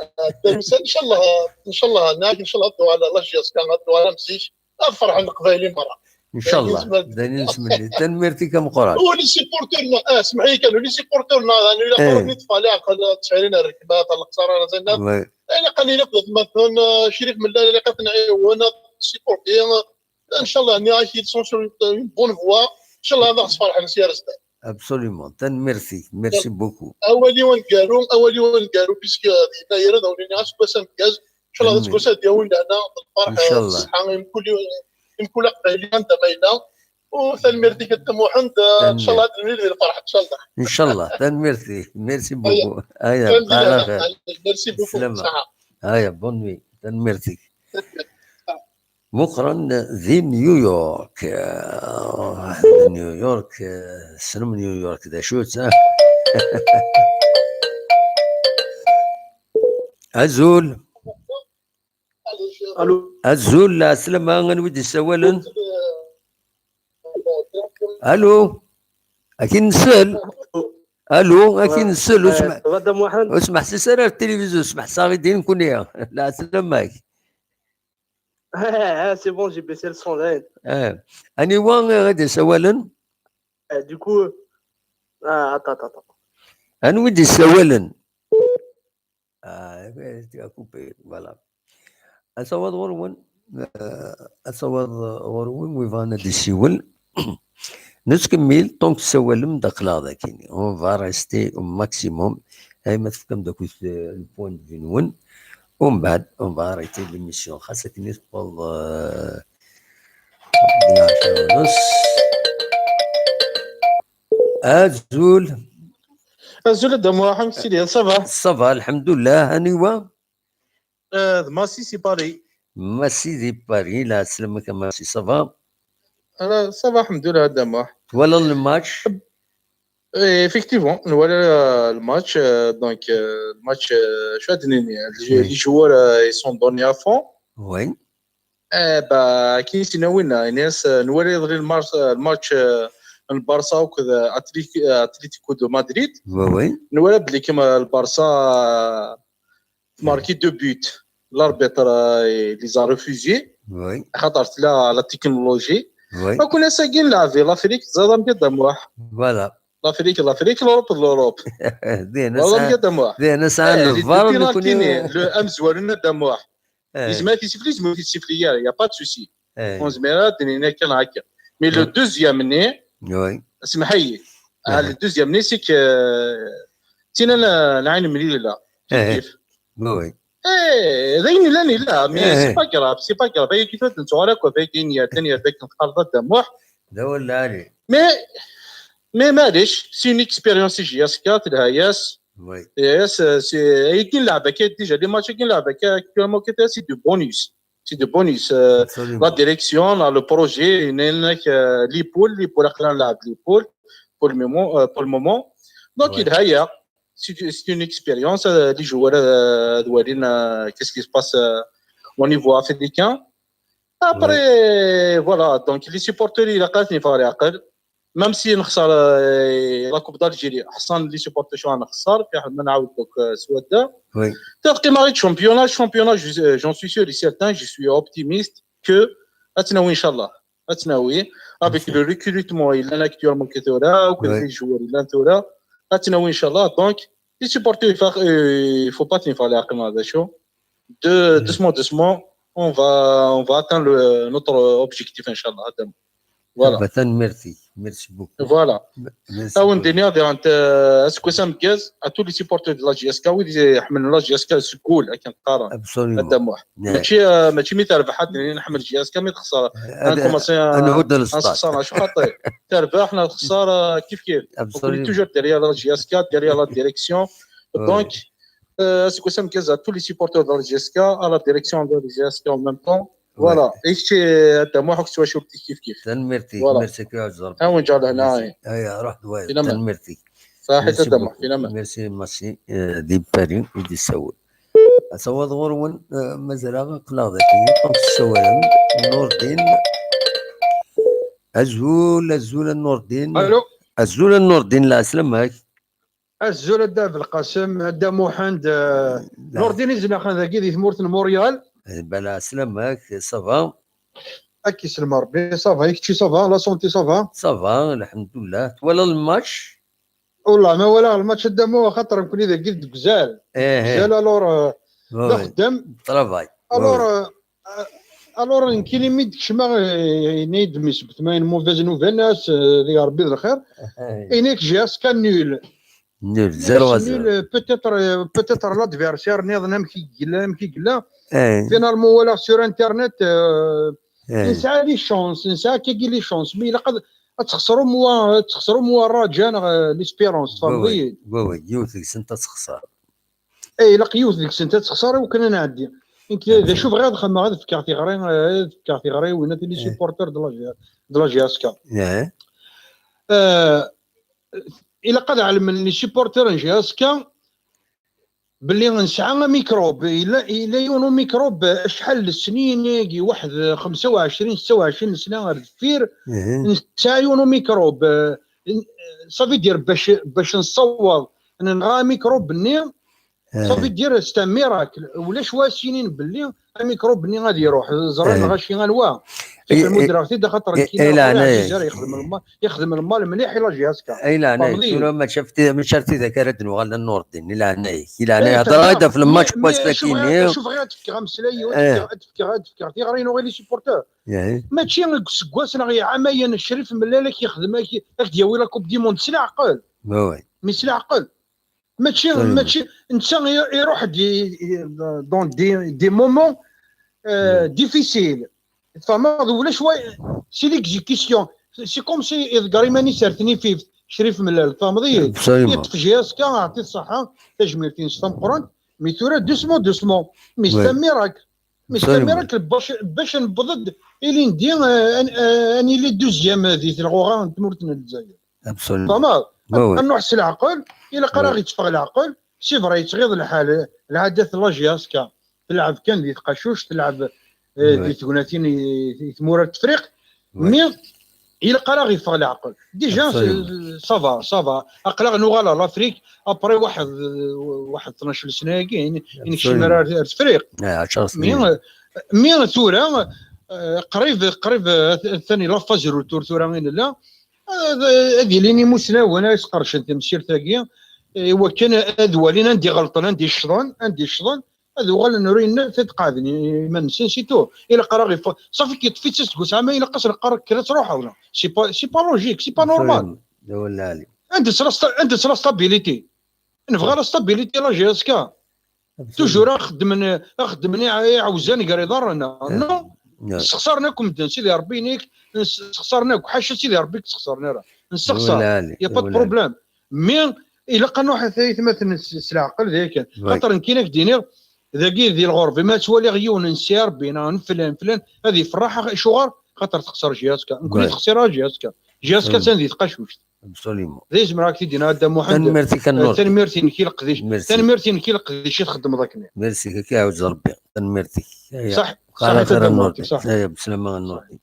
ان شاء الله، ان شاء الله ناك ان شاء الله هادو على la JSK، هادو على مزيج. افرح القبايلي مره. ان شاء الله. بالنسبة ل- داني نسمي لي. تنميرتي كمقران. ولي سيبورتور نا، اه، اسمح لي، كانوا لي سيبورتور نا، يعني، لا إيه. قرني طفالي عقل تسعين الركبات، الخساره زينا. Oui. انا قال لي نقدر مثلا شريف من اللي قتنا وانا سيبورتي. ان شاء الله اني عايش يتصون sur une bonne voie. ان شاء الله هذا خص فرحان سي رزق. Absolument. تنميرتي. Merci beaucoup. اولي ونقارو، اولي ونقارو، puisque هذه دايره داولين غاس بس مكاز. ان شاء الله تنمير. تكون ساديه ولا انا الفرح إن شاء الله. الصحه يمكن، يمكن قبايلي عندها ما يلا. وتنميرتي كنت محمد، ان شاء الله تنمير الفرح ان شاء الله. ان شاء الله. تنميرتي. Merci beaucoup. ايا تنمير على على خير. خير. Merci beaucoup. السلامة. صحه. ايا bonne nuit. تنميرتي. مقرن ذي نيويورك. آه، ذي نيويورك، آه، سلم نيويورك ذا شوت، آه. أزول. الو. أزول، السلامة، أنا ودي سوالن. ألو. أكين نسل. ألو، أكين نسل. اسمع. غدا محمد. اسمح سي سير التلفزيون، اسمح صاغي دين كونيا. لا، سلامك. Ah, c'est bon, j'ai baissé le son là. اه. اني وان غادي سوالن؟ Ah, du coup, ah, attends, attends, attends. انوي دي سوالن؟ اه، كوبي، voilà. اصوات غرون، آه، اصوات غرون ويفانا دي سيول. نتكمل، donc سوالم داخل هذا كيني. On va rester au maximum. هاي ما تفكم داك البوان دو في نون. ومن بعد، on va arrêter l'émission. خاصك نقول، آه، العشرة ونص. أزول. أزول دم واحد سيدي، ça va؟ Ça va، الحمد لله. هاني هو؟ آه، ماسي سي باري. ماسي دي باري، لا سلمك ماسي، ça va؟ Ça va, alhamdoulilah, Dda Muḥ. Twalaḍ le match? Et effectivement, on voit le match, euh, donc euh, le match, euh, je vais donner, les, les joueurs, euh, ils sont donnés à fond. Oui. Eh ben, qui c'est Nawina, Inès, euh, on voit le match, euh, le match, euh, le Barça ou que, euh, Atlético, euh, Atlético de Madrid. Oui, oui. On voit le Barça, euh, marqué deux buts. L'arbitre, euh, il les a refusés. Oui. خاطر la, la technologie. Oui. Donc, on a ça qui l'a fait, l'Afrique, ça va bien, Dda Muḥ. Voilà. L'Afrique, l'Afrique, l'Europe, l'Europe. دينا والله سان بجد، Dda Muḥ. دينا سان Eh, الفار les نكون pénalties, le M زوار لنا، Dda Muḥ. إيه، يسمع في سيفلي، يسمع في سيفلي، il y a pas de souci. إيه. On زميرة دنينا كان هكا. Mais le Ouais. deuxième né, Oui. اسمح لي. Ah, Ouais. Le deuxième né, c'est que, euh, تينا لا، العين مليلة. إيه. كيف؟ Oui. Eh, d ayen yellan yella, mais Eh. c'est pas grave, c'est pas grave. Ayen kif ad nettuɣal akk, d ayen yellan, d ayen yellan, nqerreb Dda Muḥ. D awal lɛali. Mais, mais معليش, c'est une expérience i J S K, telha-yas. Oui. Yes, euh, c'est, ayen nlɛeb akka, déjà, les matchs ayen nlɛeb akka, actuellement, c'est du bonus. C'est du bonus. Euh, Absolument. La direction, là, le projet, il y a, euh, les poules, les poules, on a les poules, pour le moment, euh, pour le moment. Donc, Ouais. il y a, c'est c'est une expérience, euh, les joueurs, euh, de voir, euh, qu'est-ce qui se passe, euh, au niveau africain. Après, voilà, donc les supporters, il a même si نخسر, euh, la Coupe d'Algérie, حسن les supporters شو نخسر، في حد ما نعاود دوك, euh, سوادة. Oui. تبقى ماري championnat, championnat, je- j'en suis sûr et certain, je suis optimiste que أتناوي إن شاء الله. أتناوي, avec le recrutement, il y en a actuellement que ثورة, ou que Ouais. les joueurs, il y en a ثورة. أتناوي إن شاء الله. Donc, les supporters, il faut, euh, il faut pas تنفع العقل هذا شو. De, Mm. Doucement, doucement, on va, on va atteindre le, notre objectif, إن شاء الله. هذا هو. Voilà. Bah, tanemmirt-ik. Merci beaucoup. Voilà. Merci أو beaucoup. ندير هذه أنت, est-ce que ça me gaz à tous les supporters de la J S K, oui, يحملوا la J S K سكول, كان قارن. Absolument. هذا موح. نعم. ماشي, آه، ماشي مي تربح حد نحمل J S K مي تخسر. هذا نكومونسي, آه، نهود السطاد. نخسر شو خاطر. تربح نخسر, آه، كيف كيف. نكون Absolument. توجور ديريا la J S K, ديريا la direction. Ouais. Donc, euh, est-ce que ça me gaz à tous les supporters de la J S K, à la direction de la J S K en même temps. Voilà. Et c'est هذا موح, كنت شوف كيف كيف. Tanemmirt-ik. Voilà. Merci كي عزر. ها وين جا لهنا, هاي. ايا رحت وايد. إلى ما. Tanemmirt-ik. صحيح Merci هذا موح, beaucoup. إلى ما. Merci, merci, euh, di Paris, di Saoud. Asawaḍ ɣur-wen, euh, mazal aql-aɣ dagi, ṭṭef ssawalen. Nurdin. Azul, azul a Nurdin. Allô. Azul a Nurdin, lɛeslama-k. Azul a Dda Belqasem, a Dda Muḥend, euh, La- Nurdin Izlaxen dagi di tmurt n Montréal. Eh ben, lɛeslama-k, ça va? Ad k-isellem Rebbi, ça va, i kečči ça va, la santé ça va? Ça va, lḥemdullah. Twalaḍ lmatch? Wallah, ma walaɣ lmatch a Dda Muḥ, xaṭer nekkni dagi deg uzal. Eh, eh. Uzal, alors, euh, Ouais, d ouais. axeddam. Travail. Alors, Ouais, euh, euh, alors, nekkini mi d-kecmeɣ, euh, yenna-yi-d mmi-s n wetma-inu mauvaise nouvelle, as, euh, di Rebbi d lxir. ouais. Yenna-k J S K nul. Nul, zéro à zéro. Nul, euh, peut-être, euh, peut-être l'adversaire, niḍen amek i yella, amek i yella. Eh, Finalement, walaɣ sur Internet, euh, eh. Nesɛa les chances, nesɛa kagi les chances, mais ilaq ad, ad texṣer umwa, ad texṣer umwa rraǧa neɣ, euh, l'espérance, Oui, oui, tfehmeḍ-iyi? oui, oui, yiwet deg-sent ad texṣer. Eh, ilaq yiwet deg-sent ad texṣer i wakken ad nɛeddi. Nekk d acu bɣiɣ ad xedmeɣ, ad fkeɣ tiɣri, eh, ad fkeɣ tiɣri i win, les supporters de la, de la J S K. Eh, Euh, ilaq ad ɛelmen les supporters n J S K belli nesɛa amikrub. Yella, yella yiwen umikrub acḥal n snin, yagi waḥed xemsa u ɛecrin, setta u ɛecrin sna ar deffir, eh, nesɛa yiwen umikrub. Euh, ça veut dire bac, bac nessaweḍ nenɣa amikrub-nni, eh. Ça veut dire c'est un miracle. Ulac wa as-yinin belli amikrub-nni ad iruḥ. Ẓriɣ Eh. lɣaci anwa. Eh, Lmudreɣ-t-id axaṭer eh, nekkini eh, ur leɛnaya-k. ɛziz ara yexdem lmal, yexdem lmal mliḥ i la J S K. Ay leɛnaya-k, Tfehmeḍ-iyi? Tura mačči af ti-, mačči ar tidak ara d-nuɣal a Nurdin, i leɛnaya-k, i leɛnaya-k. Eh, Hedreɣ-d tebda. ɣef lmatch n Mais, mais acu wass-agi-nni. bɣiɣ, acu bɣiɣ ad d-fkeɣ ameslay, ad Eh. fkeɣ, ad fkeɣ, ad fkeɣ tiɣri-inu i les supporters. Eh, Mačči deg useggas neɣ iɛamayen Crif Mellal ak-yexdem, ak-, ak-d-yawi la Coupe du Monde s leɛqel. oui, oui. Mais s leɛqel. Mačči, Absolument. Mačči, netta i-, iruḥ-d i-, i-, dans des, des moments, euh, Mm. difficiles. Tfehmeḍ, ulac wa, c'est l'exécution. C'est comme si iḍegger iman-is ar tnifift, Crif Mellal, tfehmeḍ-iyi? Absolument. Yeṭṭef J S K, aɛṭi ṣṣeḥḥa, tajmilt-ines tameqqrant, mais tura doucement, doucement. Mais c'est Ouais. un miracle. Mais c'est un miracle, bac, bac newweḍ-d ilindi, euh, an, euh, ad nili deuxième di telɣuɣa n tmurt n Lezzayer. Absolument. Tfehmeḍ? Oui, oui. Ad nruḥ s leɛqel, ilaq ara ɣ-yetteffeɣ leɛqel. C'est vrai, yettɣiḍ lḥal, lɛadat n la J S K. Telɛeb kan di tqacuct, telɛeb, euh, di tegnatin i, i tmura n Tefriqt. Mais ilaq ara ɣ-yeffeɣ leɛqel. Déjà, ça va, ça va. Aql-aɣ nuɣal ɣer l'Afrique, après waḥed, waḥed tnac sna-agi, i nekcem ar, ar Tefriqt. Mais, euh, mais tura, euh, qrib, qrib, euh, tani la phase retour tura i nella, ad, ad ilin imusnawen ad sqercen tamsirt-agi, i wakken ad walin anda i ɣelṭen, anda i ccḍen, anda i ccḍen, ad uɣalen ur yenna ad qeɛden iman-nsen, c'est tout. Ilaq ara ɣ-yeffeɣ. Safi, yeṭṭef-itt aseggas ama ilaq ad s-neqqar kra truḥeḍ. C'est pas, c'est pas logique, c'est pas normal. Anda-tt la sta-, anda-tt la stabilité? Nebɣa la stabilité, la J S K. Toujours ad xeddmen, ad xeddmen iɛ-, iɛawzan gar iḍarren. Non. Ssexṣaren akk medden, Sidi Ṛebbi inek, ssexṣaren akk, ḥaca Sidi Ṛebbi i ssexṣaren ara. Nessexṣar. Y a pas de problème. Mais ilaq ad nruḥ a taytmaten s, s leɛqel d akken. Xaṭer nekkin ad k-d-iniɣ, dagi di lɣerba, ma ttwaliɣ yiwen n Si Ṛebbi neɣ n flan, flan, ad yefreḥ, acuɣer? Xaṭer texṣer J S K. Nekkni texṣir ara J S K. J S K attan di tqacuct. Absolument. D ayen zemreɣ ad k-t-id-iniɣ a Dda Muḥend. Tanemmirt-ik a Nurdin. Tanemmirt-inek i leqdic. Merci. Tanemmirt-inek i leqdic i txeddmeḍ akken. Merci, ad k-iɛawez Ṛebbi. Tanemmirt-ik. Aya. Ṣaḥit a Dda Muḥend, ṣaḥit. Aya, beslama a Nurdin.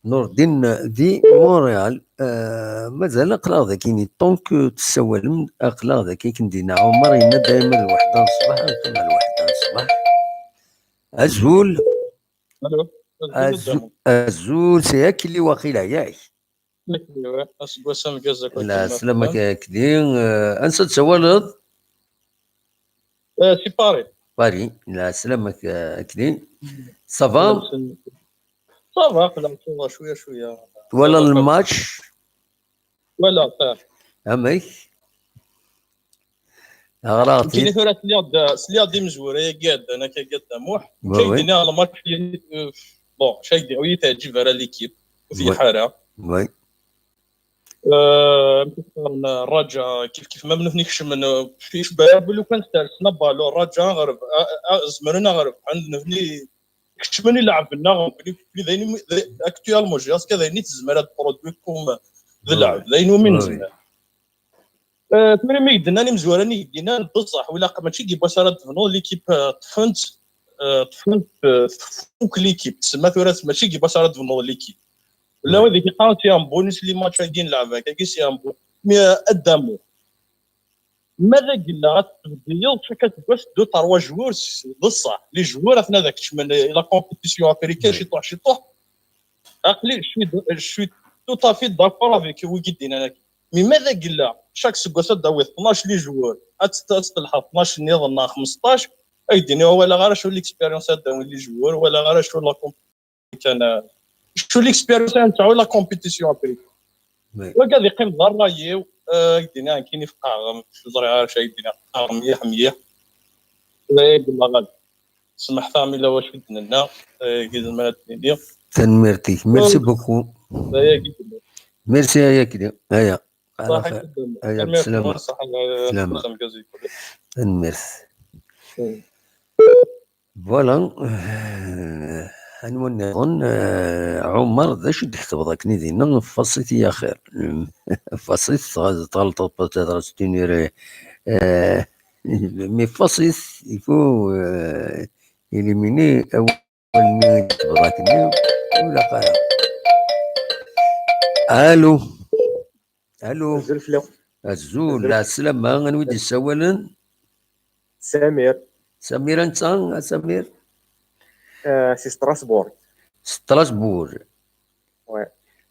Nurdin di Montréal, euh, mazal aql-aɣ dagi, tant que tessawalem, aql-aɣ dagi akken d-yenna Ɛumer, yenna dayma lweḥda n ṣṣbeḥ, aql-aɣ lweḥda n ṣṣbeḥ. Azul. Alo. Azul, azul, c'est Akli waqila, yak? Akli, ouais. Aseggas ameggaz akk. La, sslam-ik a Akli. Euh, ansa d-tsawaleḍ? Euh, si Paris. Paris. La, sslam-ik a Akli. Ça va? Ça va, aql-aɣ cwiya, cwiya. Twalaḍ lmatch? Walaɣ-t. Amek? Ɣriɣ-t. Nekkini tura sliɣ-d, sliɣ-d imezwura-agi iɛeddan akka, akka Dda Muḥ. Nekk ay d-iniɣ lmatch, euh, bon, nekk ay d-, ur yi-teɛǧib ara l'équipe, ur t-yeḥḥa ara. Euh, amek i qqaren, Raǧa, kif, kif ma nutni kecmen, euh, icebbeḥ lukan stersen abalu, Raǧa, ɣer, a, a, zemren ad ɣ-rebḥen, nutni kecmen i lɛeb-nneɣ, nekni d ayen umi, d, actuellement, jusqu'à d ayen i tezmer ad produit comme d lɛeb, d ayen umi nezmer. Euh, tura mi i d-nnan imezwura-nni i d-nnan, d ṣṣeḥ, wala mačči deg yiwwas ara d-tebnuḍ l'équipe, euh, ṭṭfen-tt, euh, ṭṭfen-tt, euh, tfuk l'équipe, tsemma tura mačči deg yiwwas ara d-tebnuḍ l'équipe. Llan wid i k-yeqqaren c'est un bonus, les matchs-agi n lɛeb-agi, c'est un bonus. Mais, euh, a Dda Muḥ, ma d agella ad tbeddiyeḍ chaque aseggas deux trois joueurs, s-, d ṣṣeḥ, les joueurs atna ad kecmen la compétition africaine, ciṭuḥ, ciṭuḥ. Aql-i, je suis, je suis tout à fait d'accord avec wigi d-yennan akka. Mais ma d agella, chaque aseggas ad d-tawiḍ tnac les joueurs, ad tt-, ad telḥeḍ tnac nniḍen neɣ xmesṭac, ad k-d-iniɣ ur walaɣ ara acu l'expérience ad d-awin les joueurs, ur walaɣ ara acu la comp-, kan, euh, acu l'expérience ad nesɛu la compétition après. Wagi ad yeqqim d ṛṛay-iw, euh, ad k-d-iniɣ nekkini feqqɛeɣ, ur ẓriɣ ara acu ad k-d-iniɣ, feqqɛeɣ mliḥ, mliḥ. D aya i d-nniɣ. Smeḥt-aɣ mi yella wacu i d-nenna, eh, agi nezmer ad d-nini. Tanemmirt-ik. Merci beaucoup. D ayagi. Merci a Akli. Aya. Ṣaḥit. Aya, tanemmirt. Bslama. Ṣaḥa, eh, bslama. Tanemmirt. Voilà. Eh, anwa nniḍen? Eh, Ɛumer, d acu i d-tketbeḍ akken i dinna? Faṣit i axir. Faṣit, tɣ-, tɣelṭeḍ peut-être, c'est une erreur. Eh, mais faṣit, il faut, eh, éliminer awal-nni i d-tebḍa-k-nni, ur ilaq ara. Allô? Allô? Azul fell-awen. Azul, azul. Lɛeslama, anwa i d-yessawalen? Samir. Samir anta, a Samir? Euh, si Strasbourg. Strasbourg. Ouais.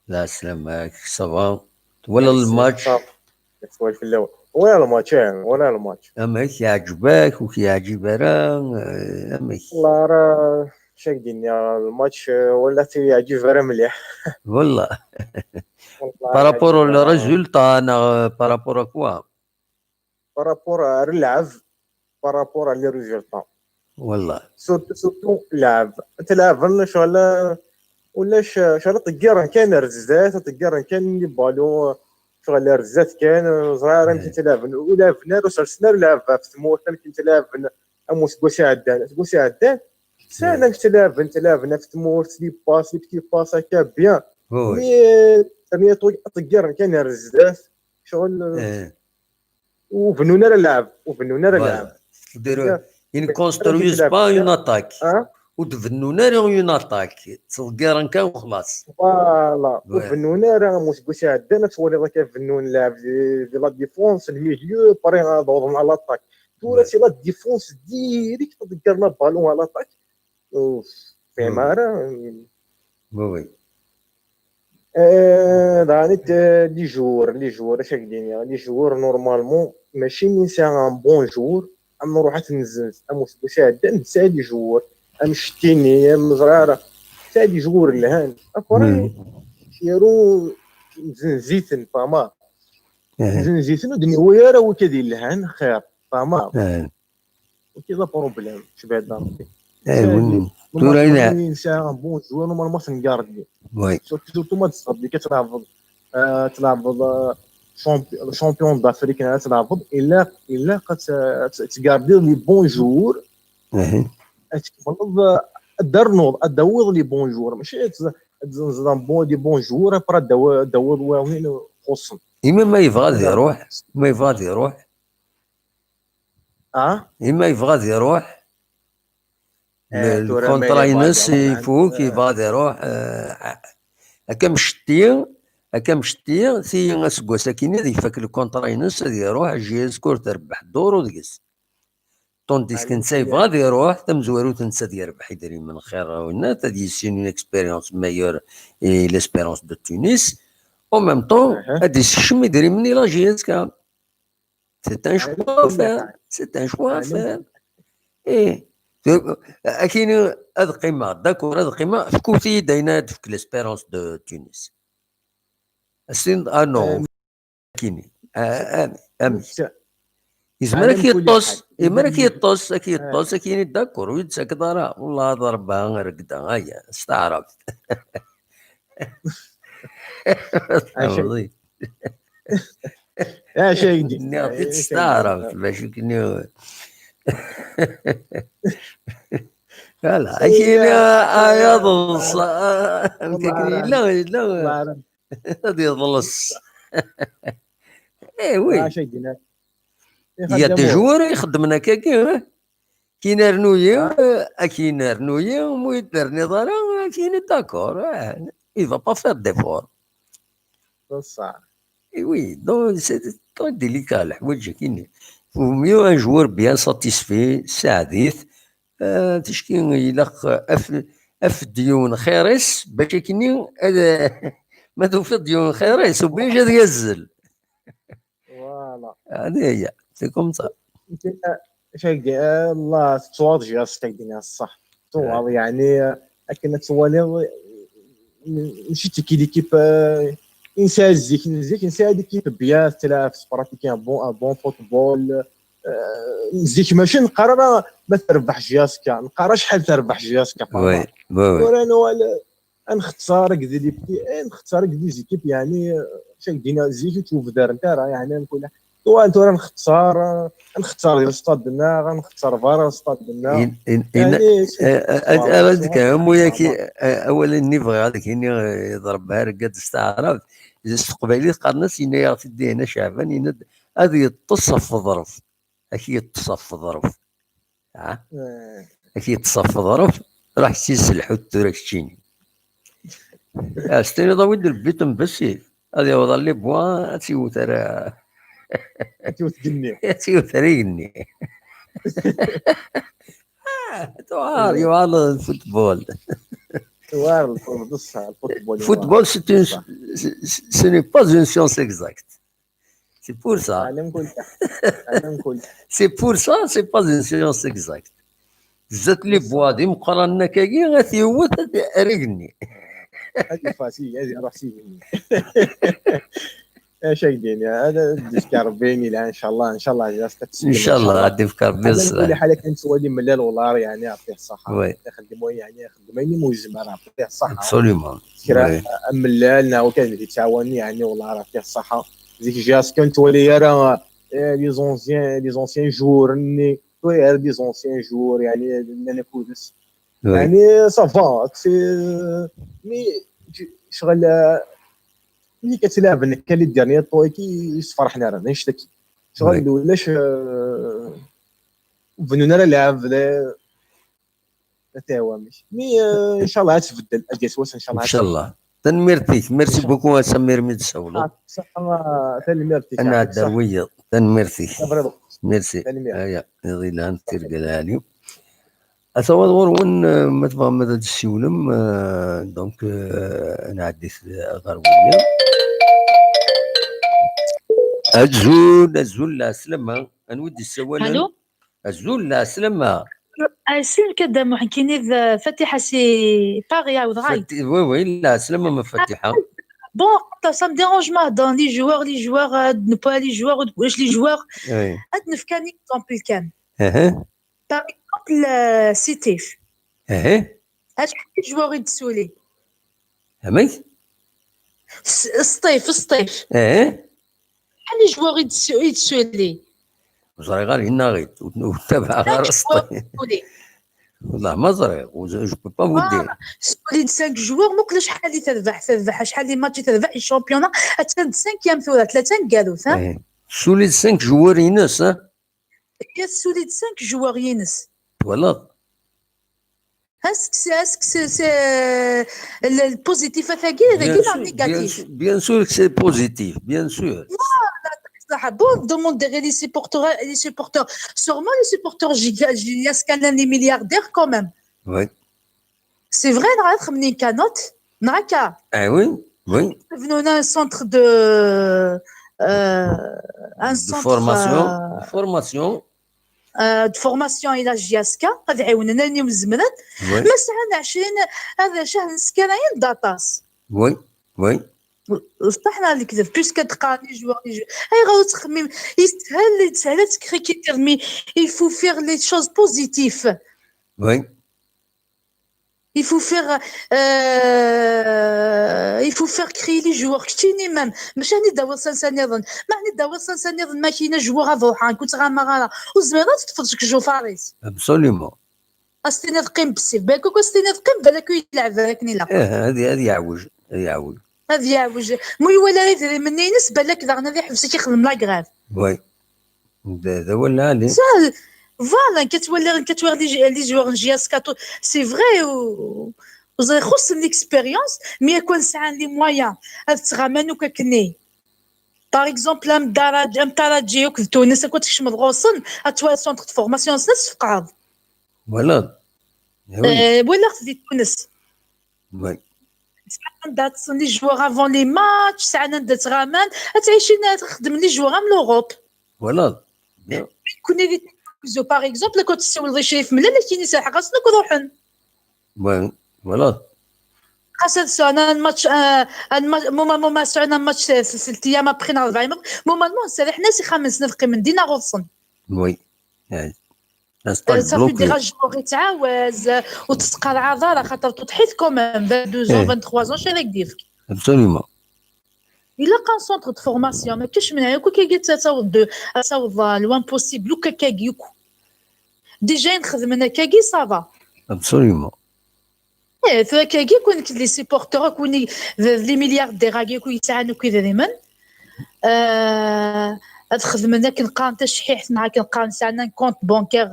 Lɛeslama-k, ça va? Twalaḍ lmatch? Ça va. Swal fell-awen. Wala lmatch, eh, wala lmatch. Amek, yeɛǧeb-ak, ur k-yeɛǧib ara, eh, amek? Wallah, ara, acu ak-d-iniɣ, lmatch, eh, wala ur yeɛǧib ara mliḥ. Wallah. Wallah, par rapport au résultat, neɣ, eh, par rapport à quoi? Par rapport à lɛeb, par rapport à les résultats. Wallah. Surtout, surtout lɛeb. Anta lɛeb, ulac, ulac, ulac, ṭeggiren kan ar zdat, ṭeggiren kan les ballons, ccɣel ar zdat kan, ur ẓriɣ ara amek i ttlaɛben. Ur lɛeben ara, ur sersen ara lɛeb ɣef tmurt, amek i ttlaɛben am useggas iɛeddan. Aseggas iɛeddan, Sɛan amek ttlaɛben, ttlaɛben ɣef tmurt, les passes, les petits passes, akka, bien. Mais, euh, terniḍ aṭeggiren kan ar zdat, ccɣel, euh, ur bennun ara lɛeb, ur bennun ara lɛeb. Ils ne construisent pas une attaque. Ur d-bennun ara une attaque. Ttḍeggiren kan u xlaṣ. Voilà. Ur bennun ara, am useggas iɛeddan, ad twaliḍ akka bennun lɛeb di, di la défense, le milieu, prêt ad awḍen à l'attaque. Tura c'est la défense direct, ḍeggren ballon à l'attaque. Ur fhimeɣ ara. Oui, oui. Euh, daɣen, euh, les joueurs, les joueurs, acu ak-d-iniɣ, les joueurs, normalement, mačči mi nesɛa un bon joueur, am nruḥ ad t-nzenz, am useggas iɛeddan, nesɛa les joueurs, am Cetini, am ẓrara, nesɛa les joueurs lhan. Après, yaru, nzenz-iten, fahmeḍ? Nzenz-iten, ur d-newwi ara wid yelhan, xir, fahmeḍ? Mačči d aproblème, cebɛed Rebbi. Tura nesɛa un bon joueur, normalement, ad t-ngardi. Surtout, surtout ma tzedɣeḍ deg, ad tleɛbeḍ, euh, ad tleɛbeḍ, euh, champ-, champion d'Afrique, ad tleɛbeḍ, ilaq, ilaq ad t-, ad t-, ad tgardiḍ les bons joueurs. Ad tkemmleḍ, euh, ad d-ternuḍ, ad d-tawiḍ les bons joueurs. Mačči ad t-, ad tzenzeḍ un bon, des bons joueurs, après ad d-tawi-, ad d-tawiḍ wayeḍ xuṣṣen. Imi ma yebɣa ad iruḥ, ma yebɣa ad iruḥ, Ah? Imi yebɣa ad iruḥ, Eh, tura ma lkuntra-ines yebɣa ad iruḥ, ifuk, eh. Yebɣa ad iruḥ, eh, akka mcetti, akka mcetti, ti aseggas akkin ad ifak lkuntra-ines, ad iruḥ, J S K ur terbeḥ duru deg-s. Tandis que netta yebɣa ad iruḥ, tamezwarut netta ad yerbeḥ idrimen xir, winna ad yissin une expérience meilleure et l'espérance de Tunis. En même temps, ad d-yessekcem idrimen i la J S K. C'est un choix à faire. C'est un choix à faire. Eh, akini ad qqimeɣ, d'accord, ad qqimeɣ, fkut-iyi-d ayen ad d-tefk l'espérance de Tunis. Asin, ah non, akini. Ah, ah, amek? Yezmer ad k-yeṭṭes, yezmer ad k-yeṭṭes, ad k-yeṭṭes, akini, d'accord, ur yi-d-ttakeḍ ara. Wallah, ad rebba, regda, aya, s taɛrabt. Acu ak-d-, Nniɣ-t-id s taɛrabt, bac akken i-, Voilà, akini, ah, ad yeḍles, ah, amek akken yella, yella, ad yeḍles. Eh oui. Il y a des joueurs ixeddmen akkagi, hein. Kien rnu-yi, eh, kien rnu-yi, mu ur d-terniḍ ara, kien d'accord, eh, il va pas faire d'effort. Beṣṣeḥ. Eh oui, donc c'est très délicat, leḥwayeǧ-agi. Vaut mieux un joueur bien satisfait, saɛdit, eh, ticki ilaq af-, af-d yiwen xir-is, bac akkenni ad, ma tufiḍ-d yiwen xir-is, obligé ad yazzel. Voilà. Hadi هي، c'est comme ça. Acu ak-d-, Allah, tettwaḍ J S K, ak-d-iniɣ ṣṣeḥ. Tettwaḍ, yeɛni, akken ad twaliḍ, mačči d tiki l'équipe, euh, i nesɛa zik, zik nesɛa l'équipe bien, tettlaɛab, tettpratiquer un bon, un bon football. Euh, zik mačči neqqar ara ma terbeḥ J S K, neqqar acḥal terbeḥ J S K. Oui, oui, oui. Tura nuɣal, ad nxeṣṣer akked les petits, eh, nxeṣṣer akked les équipes, yeɛni, eh, acu ak-d-iniɣ, zik ur ttwabdarent ara, yeɛni, mkul, tura, tura nxeṣṣer, eh, ad nxeṣṣer di lestad-nneɣ, ad nxeṣṣer berra lestad-nneɣ. In, in, in, yeɛni, eh, eh, ad, ad, ad, am wayaki, eh, awal-nni bɣiɣ ad k-iniɣ, eh, iḍreb argad s taɛrabt, s teqbaylit qqaren-as, yenna-yaɣ-t-id Dihna Ceɛban, yenna-d, ad yeṭṭes ɣef uḍref. Ad k-yeṭṭes ɣef uḍref. Ha? Eh. Ad k-yeṭṭes ɣef uḍref, ruḥ s-, selḥut tura keččini. Ah, s-tiniḍ awi-d le but n Bessi, ad yaweḍ ɣer les points, ad tt-iwet ara. Ad tt-iwet igenni. Ad tt-iwet ara igenni. Ah, tuɣal, yuɣal lfutbol. Tuɣal lfutbol, d ṣṣeḥ, lfutbol yuɣal. Football, c'est une, c'est, c'est, ce n'est pas une science exacte. C'est pour ça. Ɛni mkul, ɛni mkul. C'est pour ça, c'est pas une science exacte. Zdat les points d imeqqranen akkagi, ad t-yewwet ad, ar igenni. Ad yeffeɣ s igenni, ad iruḥ s igenni. Acu ak-d-ini, ad d-yefk Rebbi ayen yelhan, ncallah, ncallah, ad teslim, ncallah, ad d-yefk Rebbi ṣṣeḥ. Ɛla kulli ḥal, akken nettwali mellal wellah, yeɛni, yeɛṭih ṣṣeḥḥa. Yeɛṭih ayen umi yezmer, yeɛṭih ṣṣeḥḥa. Absolument. Kra amellal neɣ wakken ad yettɛawan, yeɛni, wellah, yeɛṭih ṣṣeḥḥa. Zik, J S K ur nettwali ara, eh, les anciens, les anciens joueurs-nni, tura ara les anciens joueurs, yeɛni, llan akud-s. يعني ça va, c'est, mais شغل ملي كتلعب نكا لي ديرني طوي كي يصفرحنا راه نشتكي. شغل ولاش بنونا راه لعب لا تاوامش مي. ان شاء الله تبدل اجيس واش ان شاء الله. ان شاء الله. تنميرتيك، merci beaucoup سمير من السولو. تنميرتيك انا درويه. تنميرتيك. Merci. هيا يضي لها نتير قال علي. اثوض غور وين ما تبغى ما تسيولم. دونك انا عديت غرويه. ازول ازول العسلامه. انودي السوالم. الو. ازول العسلامه. اسير كدا محكيني فاتحه سي باغي عاود غاي. وي وي العسلامه ما فاتحه. بون حتى سا مديرونج ما هضر لي جوار لي جوار هاد نبا لي جوار واش لي جوار. هاد نفكاني اكزومبل كان. اها. باغ اكزومبل سيتيف. اها. اش حال لي جوار يدسولي؟ فهمت؟ سطيف سطيف. اها. شحال لي جوار يدسولي؟ زريغ غير هنا غير وتابع غير سطيف. والله ما زريغ، جو بو با فو دير. سولي سانك جوار مقله شحال اللي تربح تربح شحال اللي ماتشي تربح الشامبيونا. حتى سانكيام ثوره ثلاثه نقالوث ها. سولي سانك جوار ينس ها. هي سولي سانك جوار ينس. فوالا. اسك سي اسك سي سي البوزيتيف هذاكي هذاكي لا نيجاتيف؟ بيان سور سي بوزيتيف بيان سور. صح. بون دوموند غير لي سيبورتور لي سيبورتور سورمون لي سيبورتور جياس كان لي ملياردير كومام. وي. سي فري نغا خمنين كانوت نغا كا. اه وي وي. بنونا ان سونتر دو ان سونتر فورماسيون فورماسيون. دو فورماسيون الى جياسكا غادي يعاوننا ني مزمرات. ما سعنا عشرين هذا شهر نسكراين داطاس. وي وي. صح لا الكذب بيسك تقاني جوار اي غاو تخميم. يستاهل يستاهل تكريكي ترمي. Il faut faire les choses positif. وي. Il faut faire il faut faire créer les joueurs كتشيني مام مش هني داور سانسا نيضن. ما هني داور سانسا نيضن ما كاينه جوار افوحان كنت غا مغارا وزميرة تطفل شك جو فارس. ابسوليومون. استنى تقيم بسيف بالك كو استنى تقيم بالك يلعب بالك نيلا. ايه هذه هذه يعوج هذه يعوج. هذه يعوج مي ولا يدري مني نسبه لك داغنا اللي حبسك يخدم لا غريف. وي. هذا ولا علي. سهل. فوالا كتولي كتولي لي جوار جي اس كاتو سي فري. وزي خص ليكسبيريونس مي كون سعان لي مويان هاد تغامانو كاكني. باغ اكزومبل ام دارج ام ترجي وكذ تونس كنت تكشم الغوصن اتوا سونتر دو فورماسيون سنس فقعض. فوالا. ولا خدي تونس. وي. ساعه تصل لي جوار افون لي ماتش ساعه ندات غامان. تعيشي تخدم لي جوار من لوروب. فوالا. كوني لي تيكوزو باغ اكزومبل كنت تسول ضي شريف ملا لكن يسرح خاصنا كروحن. وي. فوالا. خاصة سو انا الماتش موما موما سو انا الماتش ثلاث ايام ابخي نهار اربعين. موما المهم سرح ناس يخمس نفقي من دينا غوصن. وي. صافي ديغا جوغ يتعاوز وتسقى العضله خاطر تطحيث كومام فان دو زون فان تخوا زون شي هذاك ديفك. ابسوليومون. الا كان سونتر دو فورماسيون ما كاش من هكا كي قلت تاوض دو تاوض لوان بوسيبل وكا كاكيكو. ديجا نخدم انا كاكي صافا. ابسوليومون. ايه ثورا كاكي كون لي سيبورتور كون لي ملياردير هاكي كون يتعانوا كي دائما. آه هاد خدمنا كنقارن تشحيحتنا كنقارن سعنا كونت بونكير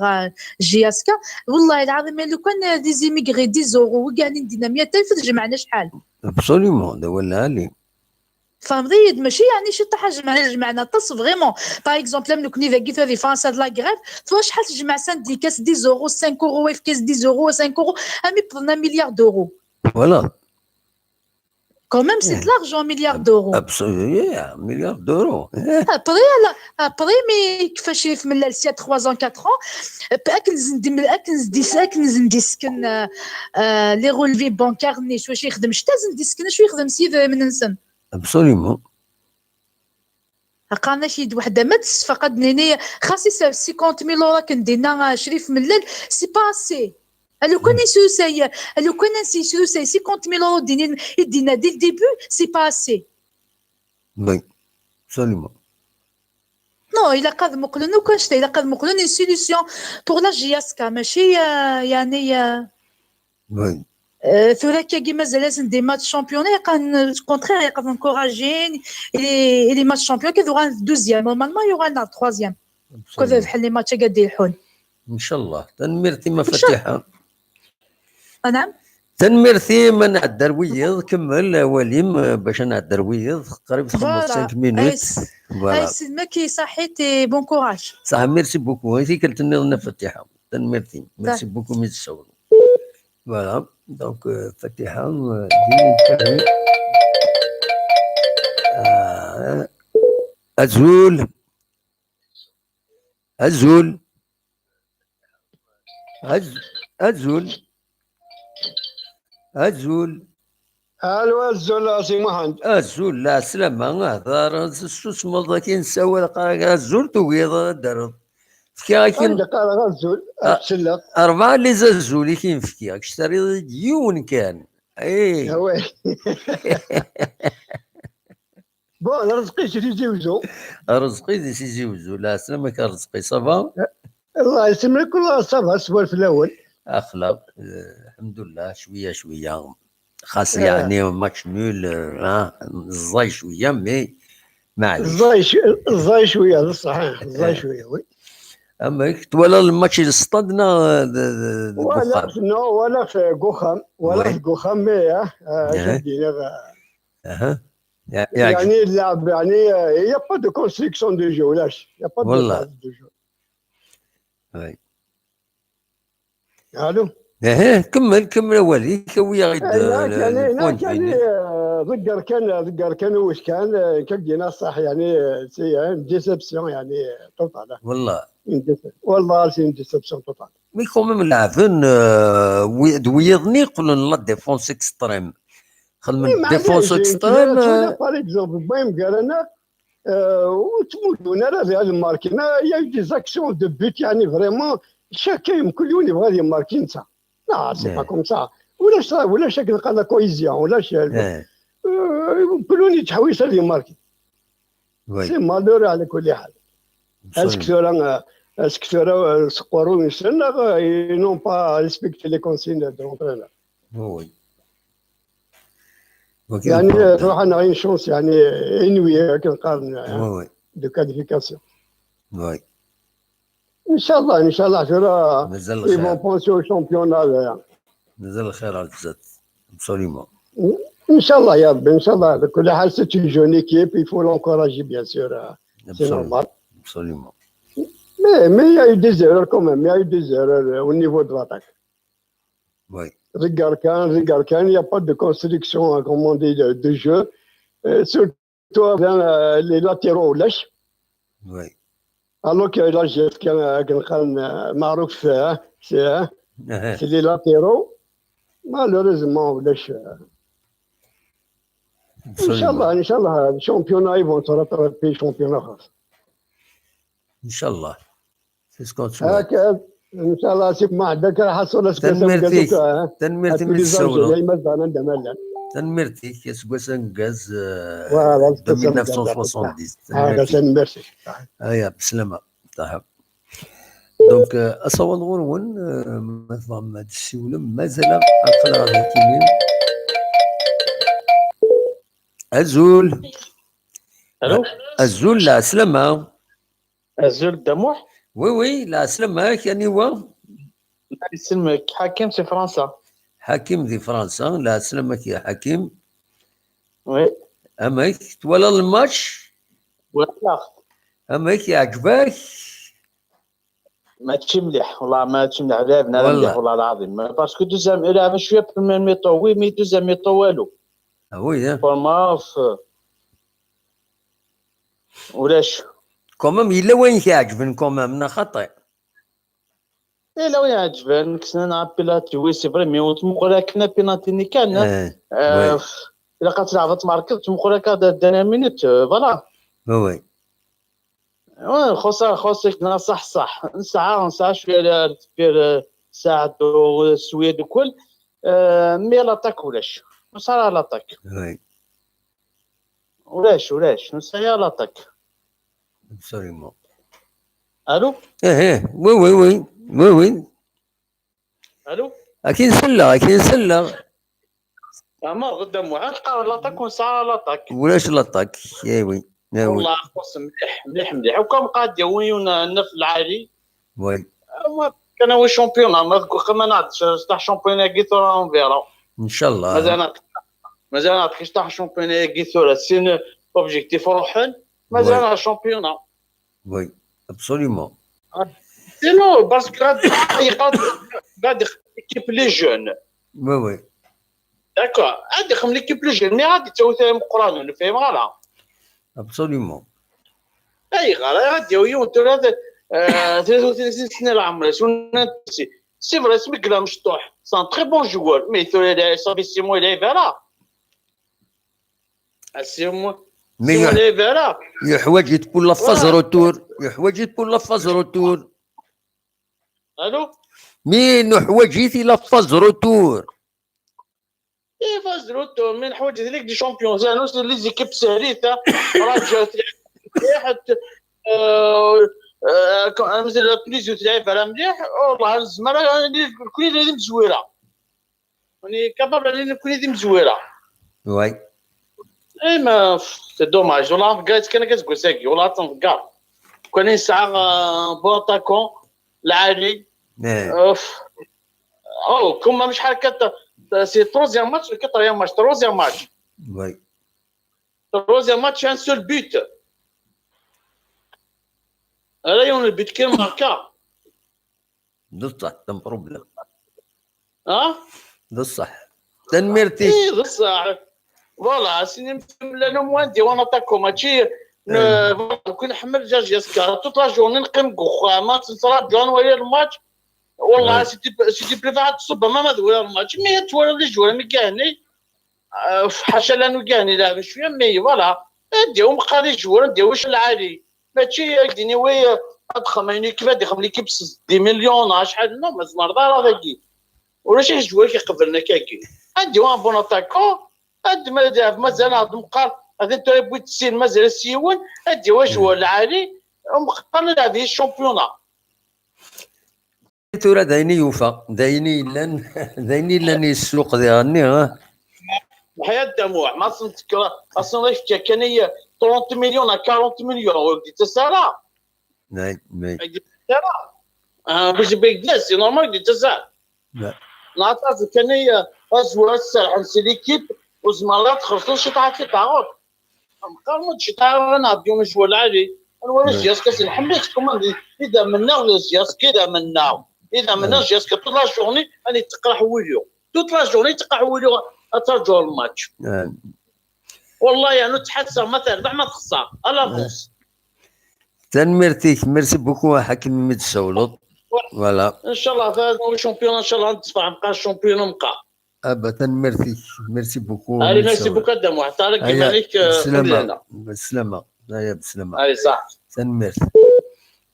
جي اس كا. والله العظيم لو كان دي زيميغري دي زورو وكاع ندينا مية ألف جمعنا شحال؟ ابسوليومون هذا هو العالي. فهمتي ماشي يعني شي طاحه جمعنا جمعنا طاس فريمون. باغ اكزومبل ملي كني ذاكي في فرنسا د لا غريف توا شحال تجمع سانديكاس دي زورو سانك اورو ويف كاس دي زورو سانك اورو امي بضنا مليار دورو. فوالا. كوميم سي دو لارجون مليار دورو. ابسوليومون مليار دورو. ابري لا ابري مي كيفاش في من لا سيا تخوا زون كاتر اون. اكن زندي من اكن زندي اكن زندي سكن. لي رولفي بانكار نيش واش يخدم شتا زندي سكن شو يخدم سيد من نسن. ابسوليومون. قالنا شي واحد ما تسفقد نيني خاصي سبعين ألف يورو كندينا شريف ملال سي با اسي. لو كان يسوساي لو كان نسي يسوساي خمسين ألف يورو ديني يدينا دي الديبي سي با اسي. وي. ابسوليومون. نو الا قاد مقلن وكان شتا الا قاد مقلن اون سوليسيون بور لا جي اس كا ماشي يعني. Euh, tura kagi mazal-asen des matchs championnat, yeqqaren, au contraire, yeqqaren encouragin, et les, et les matchs championnat, kif uɣalen deuxième, normalement, yuɣal troisième. Kif bḥal les matchs-agi ad d-ilḥun. Inchallah. Tanemmirt-im a Fatiḥa. Anam? Tanemmirt-im, ad nɛeddi ar wiyiḍ, kemmel awal-im, eh, bac ad nɛeddi ar wiyiḍ, qrib txedmeḍ cinq minutes. Voilà. Ay, s-, ay, s-, maki, saḥit et bon courage. Saḥ, merci beaucoup. I tikkelt nniḍen a Fatiḥa. Tanemmirt-im. Merci beaucoup, mi d-tessawleḍ. Voilà. Donc, euh, Fatiḥa, euh, di-, euh, azul. Azul. Az-, azul. Azul. Alo, azul a Si Muḥend. Azul, lɛeslama, hder, tessusmeḍ akin, ssawal, qqar-ak azul, tugiḍ ad d-terreḍ. Fkiɣ-ak-in. Anda qqareɣ azul, ad selleɣ. Rebɛa les azul i k-in-fkiɣ, kečč terriḍ-d yiwen kan. Ih. Away. Bon, Rezqi si Tizi Wezzu. Rezqi di Tizi Wezzu. Lɛeslama-k a Rezqi, ça va? Allah yesselmek, ça va, swal fell-awen. Axla, eh, lḥemdullah, cwiya, cwiya. Xas yeɛni match nul, eh, ha, ẓẓay cwiya, mais maɛlic. Ẓẓay cw-, ẓẓay cwiya, d ṣṣeḥ, ha, ẓẓay cwiya, oui. Amek, twalaḍ lmatch di stad neɣ d, d, d, deg uxxam? Walaɣ-t, non, walaɣ-t deg uxxam, walaɣ-t deg uxxam, mais, ha, ha, ad k-d-iniɣ, ha. Yeɛni, yeɛjeb. Yeɛni, il y a pas de construction de jeu, ulac. Il y a pas de phase de jeu. Alo? Ehe, kemmel, kemmel awal-ik, awi-aɣ-id, eh, yeɛni, le point de vue-nni. Eh, ḍegger kan, ḍegger kan uwet kan, eh, kan dina ṣṣeḥ, yeɛni, eh, c'est une déception, yeɛni, totale. Wallah. Une déce-, wallah, c'est une déception totale. Mais quand même, leɛben, euh, wi-, d wiyiḍ-nni yeqqlen la défense extrême. Xedmen défense extrême, euh, par exemple, wwin gar-aneɣ, euh, ur ttmuddun ara di ad markin. Il y a eu des actions de but, yeɛni, vraiment, chacun, mkul yiwen yebɣa ad yemmarki netta. Non, c'est pas comme ça. Ulac, ulac akken qqaren la cohésion, ulac, euh, mkul yiwen yettḥewwis ad yemmarki. C'est malheureux, ɛla kulli ḥal. Est-ce que tura, est-ce que tura, euh, seqqur ur nsen, neɣ, euh, ils n'ont pas respecté les consignes de l'entraîneur? Oui. Yeɛni, euh, truḥ-aneɣ une chance, yeɛni, inouïe, akken qqaren, euh, de qualification. Oui. Inchallah, inchallah, tura, ils vont penser au championnat, là. Mazal lxir ar zdat. Absolument. Inchallah, ya Rabbi, inchallah. De kulli ḥal, c'est une jeune équipe, il faut l'encourager, bien sûr, euh, c'est normal. Absolument. Mais, mais il y a eu des erreurs quand même, il y a eu des erreurs, euh, au niveau de l'attaque. Oui. Ḍegger kan, ḍegger kan, il y a pas de construction, hein, comme on dit, de, de jeu. Euh, surtout, euh, les latéraux, ulac. Oui. Alors que là, j'ai quelqu'un, euh, quelqu'un, euh, Marouf, euh, c'est, hein, c'est les latéraux. Malheureusement, ulac, euh. Absolument. Inchallah, inchallah, le championnat, ils vont se rattraper, championnat. Inchallah. C'est ce qu'on souhaite. Inchallah, c'est ma, d'accord, حصل. Tanemmirt-ik. Tanemmirt-ik, aseggas ameggaz, euh, deux mille neuf cent soixante-dix. Tanemmirt-ik. Merci. Aya, bislama. Ṭaha. Donc, euh, asawaḍ ɣur-wen, euh, ma tebɣam ad tessiwlem, mazal aql-aɣ dagi. Azul. Allô? Azul, lɛeslama. Azul, Dda Muḥ? Oui, oui, lɛeslama-k, aniwa? Isem-ik Ḥakim si Fransa. Ḥakim di Fransa, lɛeslama-k ya Ḥakim. Oui. Amek, twalaḍ lmatch? Walaɣ. Amek, yeɛǧeb-ak? Mačči mliḥ, wallah, mačči mliḥ, lɛebna ara mliḥ, wallah lɛaḍim. Parce que deuxième, lɛebna cwiya premier mi-temps, oui, mais deuxième mi-temps, walu. Ah oui, hein. Forma, f-, ulac. Quand même, yella wayen k-iɛeǧben quand même, neɣ xaṭi? Yella wayen iɛeǧben, kksen-aneɣ apilati, oui, c'est vrai, mais ur tmuqel akken apilati-nni kan, hein. Eh, oui. Ilaq ad tleɛbeḍ, tmerkeḍ, tmuqel akka d-, dernière minute, euh, voilà. Oui, oui. Oui, xuṣṣ, xuṣṣ-ik, neɣ ṣaḥ, ṣaḥ. Nesɛa, nesɛa cwiya ar deffir, eh, Saɛd u Swid u kul. Eh, mais l'attaque ulac. Ur nesɛi ara l'attaque. Oui. Ulac, ulac. Ur nesɛi ara l'attaque. Absolument. Allô? Eh, eh. Oui, oui, oui. Oui, oui. Allô? Akin selleɣ, akin selleɣ. Ama ضد موعد قال لاطاك ونسعى لاطاك. ولاش لاطاك؟ ايوي، ايوي. والله خص مليح مليح مليح، وكم قاد يويون النف العالي. وي. كان هو شامبيون، ما تقول ما نعرفش تاع شامبيون كي ترى اون فيرا. ان شاء الله. مازال نعطيك، مازال نعطيك تاع شامبيون كي ثورة سين اوبجيكتيف روحن. مازال شامبيون. وي، ابسوليومون. سينو باسكو غادي يقعد غادي ليكيب لي جون. وي وي. داكور، غادي يخدم ليكيب لي جون، مي غادي تسوي ثاني مقران، فاهم غلط؟ ابسوليومون. اي غلط، غادي ياو يوم ثلاثة، آه، ثلاثة وثلاثين سنة العمر، سي فري سمي كلا مشطوح، سان تري بون جوار، مي ثورة صافي سي مون يلعب على. السيمو مي يح- يحواج تكون لافاز روتور، يحواج تكون لافاز روتور. الو. مي نحواج في لافاز روتور. اي فاز روتور من حوايج هذيك دي شامبيون زانوس لي زيكيب سهريته. راجع مليح. آه، آه، مثل بليزيو تلعب على مليح. والله الزمالة كل اللي مزويره. راني كابابل علينا نكون يدي مزويره. وي. اي ما سي دوماج، والله قالت كان كتقول ساكي، والله تنفكر. كون يسعى بو اتاكون العالي. اوف. او كما مش حركه. سي تروزيام ماتش، كتروزيام ماتش، تروزيام ماتش. وي. تروزيام ماتش، ان سول بيت. هذا يوم البيت كان ماركا. بصح تم بروبليم. اه. بصح. تنميرتي. اي بصح. فوالا سيني مفهم لنا موان دي وانا تاكو ماشي. كون نحمل جاج يسكا توت لا جورني نقيم كوخا ما تصرا جون ويا الماتش. والله سيتي سيتي بلي فاعل تصب ما ما دوير الماتش مي توالي لي جوار مي كاهني. آه، حاشا لا نوقعني لاعب شويه مي فوالا. نديهم قاري جوار نديهم واش العالي. ماشي يديني وي. ادخل ما يني كيف ادخل لي كيبس دي مليون شحال نو ما زمر دار هذاكي. ولا شي جوار كيقبلنا كاكي. عندي وان بون اتاكون. عند ما يلعب مازال عند مقال. هذا انت بغيت تسير مازال سيون. ادي واش هو العالي. مقال نلعب هي الشامبيونا. ثورة دايني يوفا دايني لن دايني لن السوق دي غني ها. الحياه الدموع ما صنتك. اصلا كان هي ثلاثين مليون ل أربعين مليون ولدي تسارع. ناي ناي. آه، باش بيك داس سي نورمال دي تسارع. نعطاز كان هي ازوا السرح نسي ليكيب. وزمان لا تخلصوا شي تعطي تعاود. قرمت شي تعاود انا ديون شوال عالي. انا ولا جياس كاس نحملت كوماندي. اذا منا ولا جياس كذا منا. اذا منا جياس كطول لا جورني انا تقرا حويليو. توت لا جورني تقرا حويليو. اترجو الماتش. والله يعني تحسر ما تربح ما تخسر. الله فوز. تنميرتيك، ميرسي بوكو حكيم ميد السولط. فوالا. ان شاء الله فاز شامبيون، ان شاء الله نتفاهم بقى شامبيون نبقى. ابا تنميرتيك، ميرسي بوكو. الي ميرسي بوكو. قدام واحد طارق كيما عليك. بسلامة. بسلامة. هيا بسلامة. الي صح. تنميرت.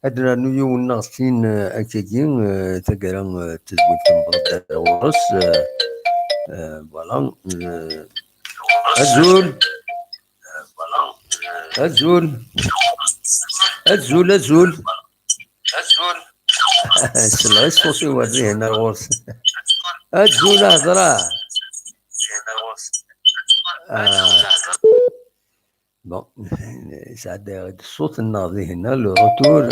عندنا نيو ناغسين اكاكي تاكرا تزوج تنبض غورس. فوالا. ازول. ازول. ازول ازول. ازول. سلعي صوتي وريه هنا الغرس. ازول هضره. بون. سعد الصوت الناضي هنا لو روتور.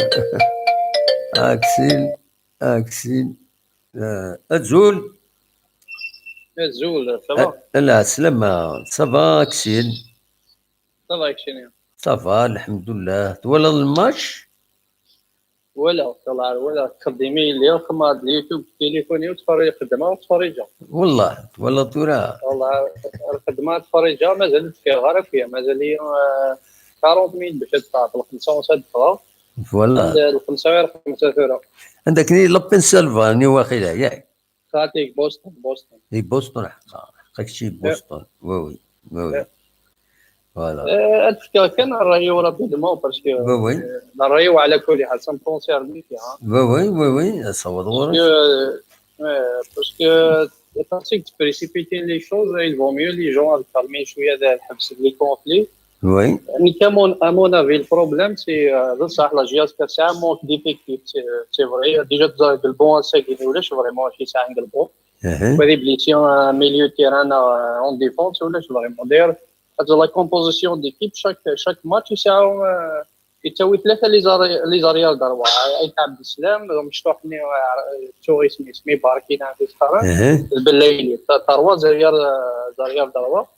اكسيل. اكسيل. ازول. ازول سافا. لا سلامة سافا اكسيل. صافا الحمد لله. تولى الماتش؟ ولا والله ولا تخدمي لي الخدمة اليوتيوب في تليفوني وتفرج الخدمة وتفرجها. والله ولا دورا. والله الخدمة تفرجها مازال فيها غير فيها مازال لي أربعين ميل باش تدفع في الخمسة وسبعين دولار. فوالا. الخمسة غير خمسة دولار. عندك ني لابين سيلفا ني واخيلا ياك. خاطيك بوسطن بوسطن. اي بوسطن حقا. حقك شي بوسطن وي وي وي وي. فوالا. هاد الفكره كان الرايو رابيدمون باسكو وي وي. الرايو على كل حال سا مكونسيرني فيها. وي وي وي وي صوت غورك. باسكو باسكو تبريسيبيتي لي شوز il vaut mieux les gens يكالمي شويه ذا الحبس لي كونفلي. وي. يعني كمون امون افي البروبليم سي بصح لا جي اس كا سا مونك ديفيكتيف سي فري ديجا تزايد البون ساكي ولاش فريمون شي ساعه البون. Wa di blessé un milieu de terrain neɣ en défense, ulac vraiment. D'ailleurs, la composition d'équipe, chaque, chaque match, il y a, euh, il y a ثلاثة les arri-, les arrières droits. Aït Abdeslam, donc je crois que c'est Touris, mais Barkina, et cetera. Le Belaïli, trois arrières, euh, arrières droits.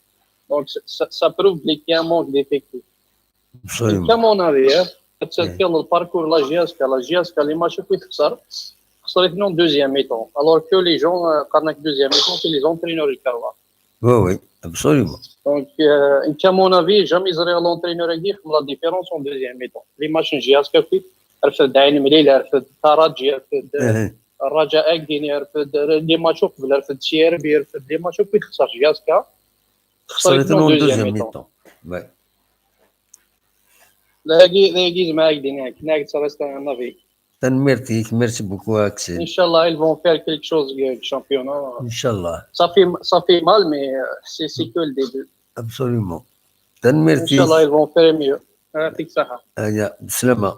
Donc ça, ça prouve qu'il y a un manque d'effectifs. Absolument. Comme on avait, hein, c'est le parcours de la J S K, la J S K, les matchs qui sont en deuxième mi-temps. Alors que les gens, euh, quand deuxième mi-temps, c'est les entraîneurs du Karwa. Oui, oui, absolument. Donc, euh, à mon avis, jamais ils auraient l'entraîneur à dire la différence en deuxième mi-temps. Les matchs en J S K, puis, رفد عين مليلة، رفد ترجي، رفد رجاء أكديني، رفد les matchs قبل، رفد سي ار بي، رفد les matchs qui sont J S K. خسرت en deuxième mi-temps. Ouais. Là, il y a des mecs, des mecs, ça reste un avis. Merci, merci beaucoup, Axel. Inch'Allah, ils vont faire quelque chose avec le championnat. Inch'Allah. Ça fait, ça fait mal, mais euh, c'est, c'est que le début. Absolument. Merci. Inch'Allah, ils vont faire mieux. يعطيك الصحة. Aya, بسلامة.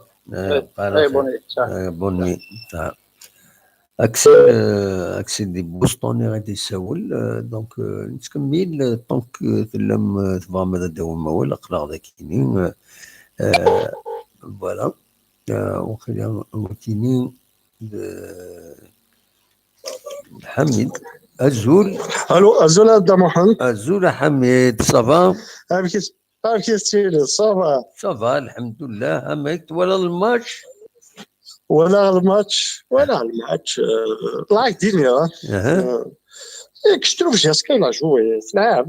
Allez, bonne nuit. Ciao. Bonne nuit. Axel, euh, Axel di Boston i ɣ-d-yessawel. Euh, donc, euh, nettkemmil, euh, tant que tellam, euh, tebɣam ad d-tawim awal, aql-aɣ dakini. Euh, euh, voilà. Euh, waqila, waqila, euh, Ḥamid. Azul. Allô, azul a Dda Muḥend. Azul a Ḥamid, ça va? Amek i s-, amek i s-tiliḍ, ça va? Ça va, lḥemdullah. Amek twalaḍ le match? Walaɣ le match, walaɣ le match, euh, la Guinée, hein. Euh, et que je trouve J S K il a joué, c'est là.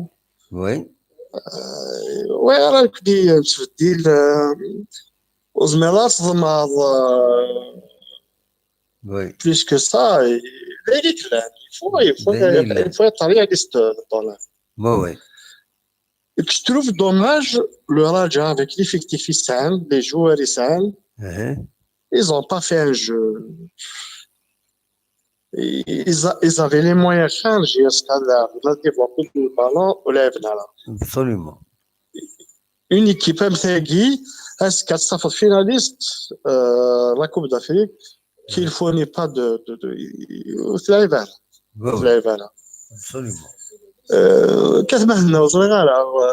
Oui. Euh, ouais, alors que dit, euh, tu veux dire, euh, aux mélanges, euh, Oui. plus que ça, et, et il est là. Il faut, il faut, Mais il est là. Il faut être réaliste, euh, dans la. Oui, oui. Et que je trouve dommage, le Raja avec l'effectif Issan, les joueurs Issan, Uh-huh. ils n'ont pas fait un jeu. Ils, ils a- ils avaient les moyens chers, J S K, de développer le ballon au live. Absolument. Une équipe M T G, est-ce qu'elle s'est finaliste, euh, la Coupe d'Afrique, qu'il ne fournit pas de, de, de, de, de, Oui, de oui, live, là. absolument. Euh, كتبنا صغيرة، euh,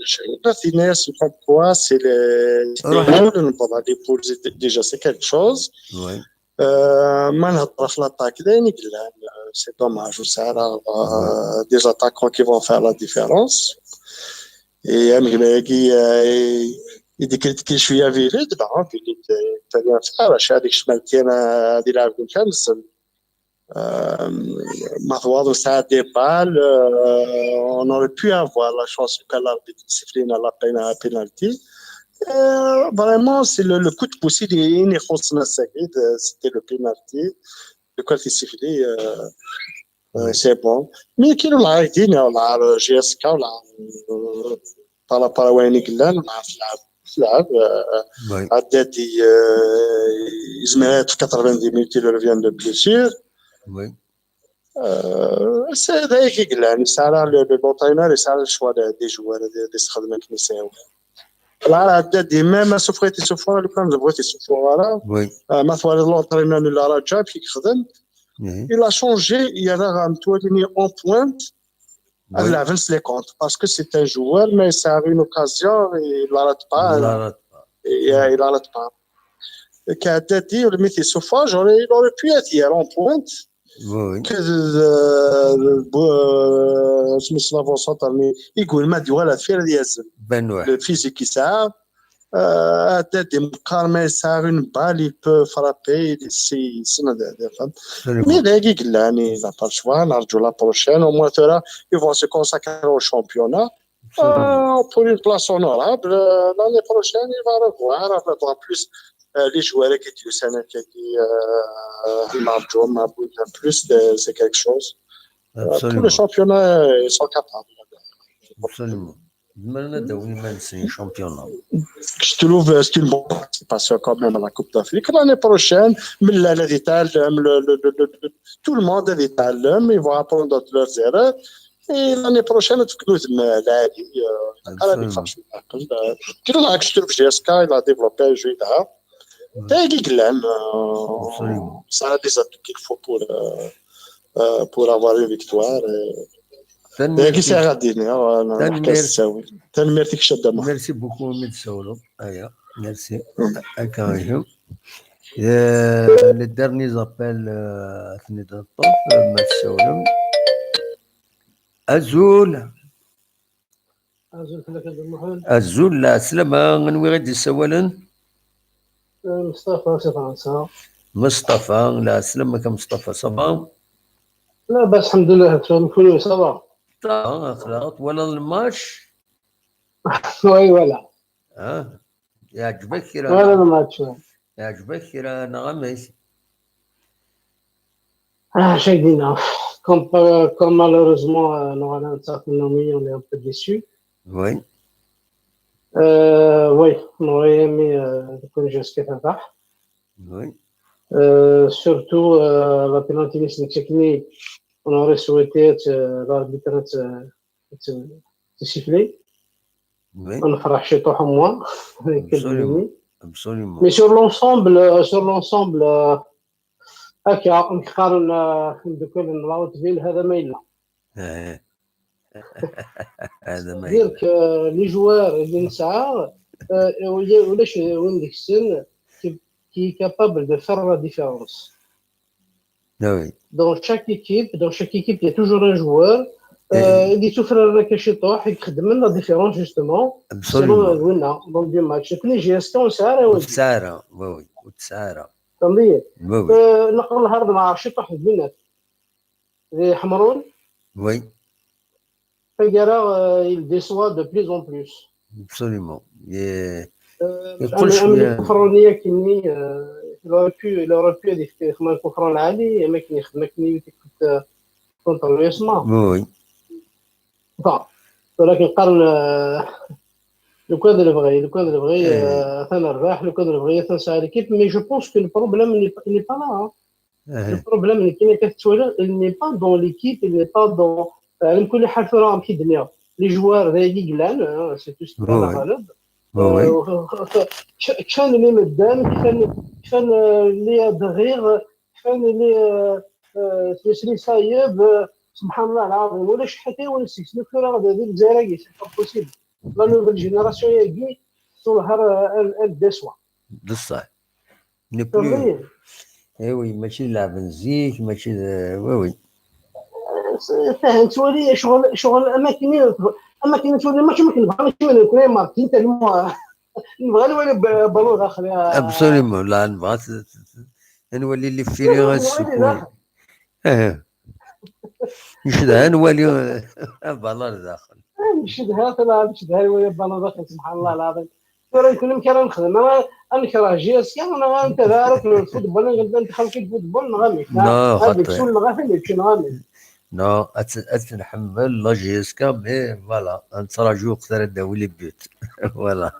je- بس الناس comme quoi c'est les, c'est les poules, نبغى les poules, c'est- déjà c'est quelque chose. Oui. Euh, ما نهضر في l'attaque، دايرين قلان، euh, c'est dommage، وسعرا, euh, des attaquants qui vont faire la différence. Et Amgmegi, euh, il décrit que je suis à Vélid, bah, Vélid, euh, c'est-à-dire, ça, je suis avec Schmaltien, euh, des lives comme ça, mais c'est, euh, Mahouad, ça a des balles, euh, on aurait pu avoir la chance que l'arbitre siffle la péna-, penalty. Euh, vraiment, c'est le, le coup de pouce, il est, il est, c'était le penalty. Le coup de sifflet, euh, euh, c'est bon. Mais qui l'a dit, là, le J S K, là, euh, par rapport à Wayne Gillen, là, là, là, euh, Oui. عدادي, euh, il se met quatre-vingt-dix minutes, il revient de blessure. Oui. Euh, c'est d'ailleurs qui Gillen, ça, là, le, le, l'entraîneur, ça, le choix des, des joueurs, des, des, des, des, là, عدادي, même à souffrir, il souffre, le plan de vote, il souffre, voilà. Oui. Euh, ما ثوالي l'entraîneur, il a un job, il خدم. Mhm. Il a changé, il a ramené en pointe. Oui. Il a vingt les comptes parce que c'est un joueur, mais ça a une occasion, il n'arrête pas. Il n'arrête pas. Et, euh, il n'arrête pas. كعدادي, le métier chauffage, il aurait pu être hier en pointe. Oui, oui. Que, euh, le, euh, je me suis avancé, mais il goûte mal, voilà, faire des Ben ouais. Le physique, ça. Euh, عدادي, Carmel, ça a une balle, il peut frapper, il, c'est, c'est, c'est, Absolument. Mais les Guiglanis, il n'a pas le choix, نرجو la prochaine, au moins, là, ils vont se consacrer au championnat. Euh, pour une place honorable, euh, l'année prochaine, il va revoir, il va avoir plus, euh, les joueurs qui disent, euh, نرجو, mais en plus, euh, c'est quelque chose. Euh, pour le Absolument. Championnat, ils sont capables. Absolument. Zemren ad d-awin iman-nsen i championnat. Je trouve, euh, c'est une bonne participation quand même à la Coupe d'Afrique. L'année prochaine, من الآن غادي يتعلم, le, le, le, le, le, tout le monde غادي يتعلم, ils vont apprendre de leurs erreurs. Et l'année prochaine, تكونوا زعما العالي, euh, على اللي Absolument. فاش نعقل, euh, كي راك شفت في J S K, il a développé un jeu, là. Ouais. T'as dit, Glenn, euh, Absolument. Ça a des atouts qu'il faut pour, euh, euh, pour avoir une victoire. Euh, d ayen kan i sɛiɣ ad d-iniɣ, euh, neḥka s ttawil. Tanemmirt-ik, Ccadama. Merci beaucoup imi d-tsawleḍ. Aya, merci. Akka ihi. Euh, les derniers appels, euh, ad ten-id-neṭṭef, euh, ma tsawlem. Azul. Azul fell-ak a Dda Muḥend. Azul, lɛeslama, anwa i ɣ-d-yessawalen? Euh, Mustafa, si Fransa. Mustafa, lɛeslama-k a Mustafa, ça va? Labas, lḥemdullah, tura kunwi, ça va? Ça va, aql-aɣ, twalaḍ lmatch? Oui, voilà. Ah, yeɛǧeb-ak kra? Voilà lmatch, ouais. Yeɛǧeb-ak kra, neɣ amek? Ah, j'ai dit non. Comme, euh, comme malheureusement, euh, nous allons s'affronter, on est un peu déçus. Oui. Euh, oui, on aurait aimé, euh, que je serais là. Oui. Euh, surtout, euh, la pénalité, c'est technique. On aurait souhaité que, euh, l'arbitre, euh, te, te siffler. Oui. On fera chez toi, moi. Absolument. Absolument. Mais sur l'ensemble, euh, sur l'ensemble, euh, هكا نقارن، آه، ندخل نراوت بين هذا ما إلا. إيه. هذا ما إلا. C'est-à-dire que les joueurs اللي نسعى، آه، ولا، ولا شي وين ديك السن qui, qui est capable de faire la différence. Ah oui. Dans chaque équipe, dans chaque équipe, il y a toujours un joueur, euh, اللي يسوفر لنا كاش يطوح يخدم لنا la différence justement. Absolument. Selon وين dans le match. كل جي اس كون سعر. وتسعر، oui, oui. وتسعر. فهمتي؟ Oui, oui. آه، نقول هذا ما عرفش يطيح البنات. ذي حمرون. Oui. Tagara, euh, il déçoit de plus en plus. Absolument. Euh, يقول شوية. أنا كوفرونيا كني، euh, il aurait pu, il aurait pu يخدم كوفرون العالي، أما كني يخدم كني كنت، euh, contre l'U S M A. Oui. Bon. ولكن قال، euh, لو كان نبغي، لو كان نبغي، إيه. آه، ثاني رباح، لو كان نبغي ثاني ساعة l'équipe، mais je pense que le problème n'est pas, n'est pas là, hein. Le problème, il n'est pas dans l'équipe, il n'est pas dans, euh, على كل حال ثورة راهم كي دنيا. Les joueurs, les giglan, hein, c'est tout ce qui est غالب. كفان اللي مدان، كفان، كفان، آه، اللي دغيغ، كفان اللي، آه، آه، تمثلي صايب، آه، سبحان الله العظيم، ولا شي حتى ولا سيكس، لو كورة غادي هذه الجزائر، c'est pas possible. La nouvelle génération, هي تظهر، آه، ال-، ال-، déçoit. بصح. Ne plus. إيه oui، ماشي لعب نزيك، ماشي ل-، oui oui. فاهم، تولي شغل، شغل أماكن، أماكن تولي ماشي ما كنبغى، ماشي ما نكون ماركين تالمو. نبغى نولي ب-، بالون داخل يا. Absolument، لا، نبغى ت-، ت-، ت-، نولي لي فيلي غير السكون. إيه. نشدها نولي بالون داخل. إيه، نشدها، طلع نشدها نولي بالون داخل، سبحان الله العظيم. ثورة يكون يمكن نخدم. أنا، أنا نكره جي اس كي، أنا أنت دارك الفوتبول، نقدر ندخل في الفوتبول، نغمي. لا، خاطر. سول نغمي، شو نغمي. Non، أت-، أتنحمل لا جي اس كي، mais voilà، نتراجو أكثر داوي les buts. Voilà.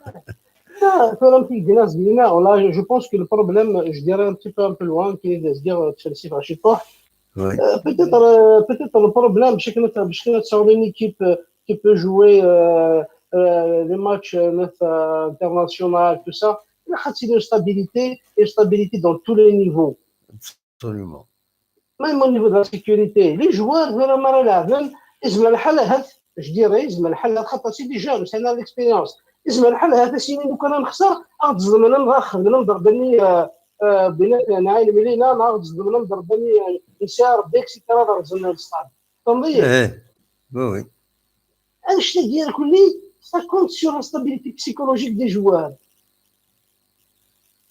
لا، ثورة في الجناس بينا، والله، je, je pense que le problème, je dirais un petit peu, un peu loin, كي دير تشيلسي في عشي طوح. Oui. Euh, peut-être, euh, peut-être le problème, c'est que notre, parce que notre, c'est une équipe, euh, qui peut jouer, euh, euh, les matchs, euh, notre, euh, international, tout ça. Il y a une stabilité, une stabilité dans tous les niveaux. Absolument. Même au niveau de la sécurité, les joueurs, vraiment, là, même, ils ont le حال هذا، je dirais, ils ont le حال هذا، خاطر c'est des jeunes, c'est une expérience. Ils ont le حال هذا، سيني لو كان نخسر، غتظلم أنا، نخدم أنا، نضرب أنا، آه، آه، بيناتنا، نعاين ملينا، نهار تزدم أنا، نضرب أنا، آه، نسير، et cetera، نضرب زلنا للستاد. فهمتي؟ إيه. Oui oui. أنا شتا ديال كلي، ça compte sur la stabilité psychologique des joueurs.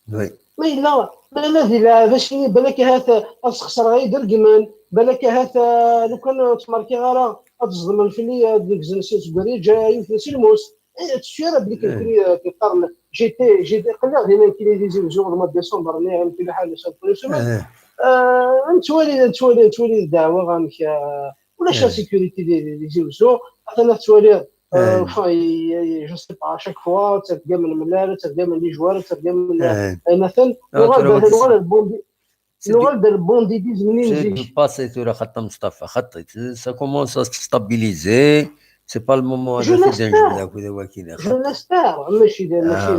Oui. ما إلا، ما إلا ذي لا، باش كي بالك هات أسخسر غير درقمان، بالك هات، آه، لو كان تماركي غارة، أتزضمن في اللي، آه، ديك زنسي سكوري، جا يوث سي الموس. إيه، تشير بلي كنت، آه، كنقارن. جيتي، جيتي، قلنا غير كي لي زيزي زوغ المواد ديسمبر، اللي غير كل حاجة شاد كل سيمين. آه. آه، نتوالي، نتوالي، نتوالي الدعوة، غامك، آه، ولا شا sécurité دي، دي، دي زيزو. حتى أنا نتوالي، آه، آه. فاي، جو سي با، شاك فوا، تتقام من ملال، تتقام من لي جوار، تتقام من، آه. آه، مثلا. آه، نوغال ترى بهذا، نوغال البوندي، نوغال دار البوندي ديز منين سي نزيد. دو باسي ثورة خط مصطفى، خطيت. سا كومونس ا ستابيليزي. C'est pas le moment ad t-id-nejbed akk d awakil. Je l'espère. Mačči d, mačči,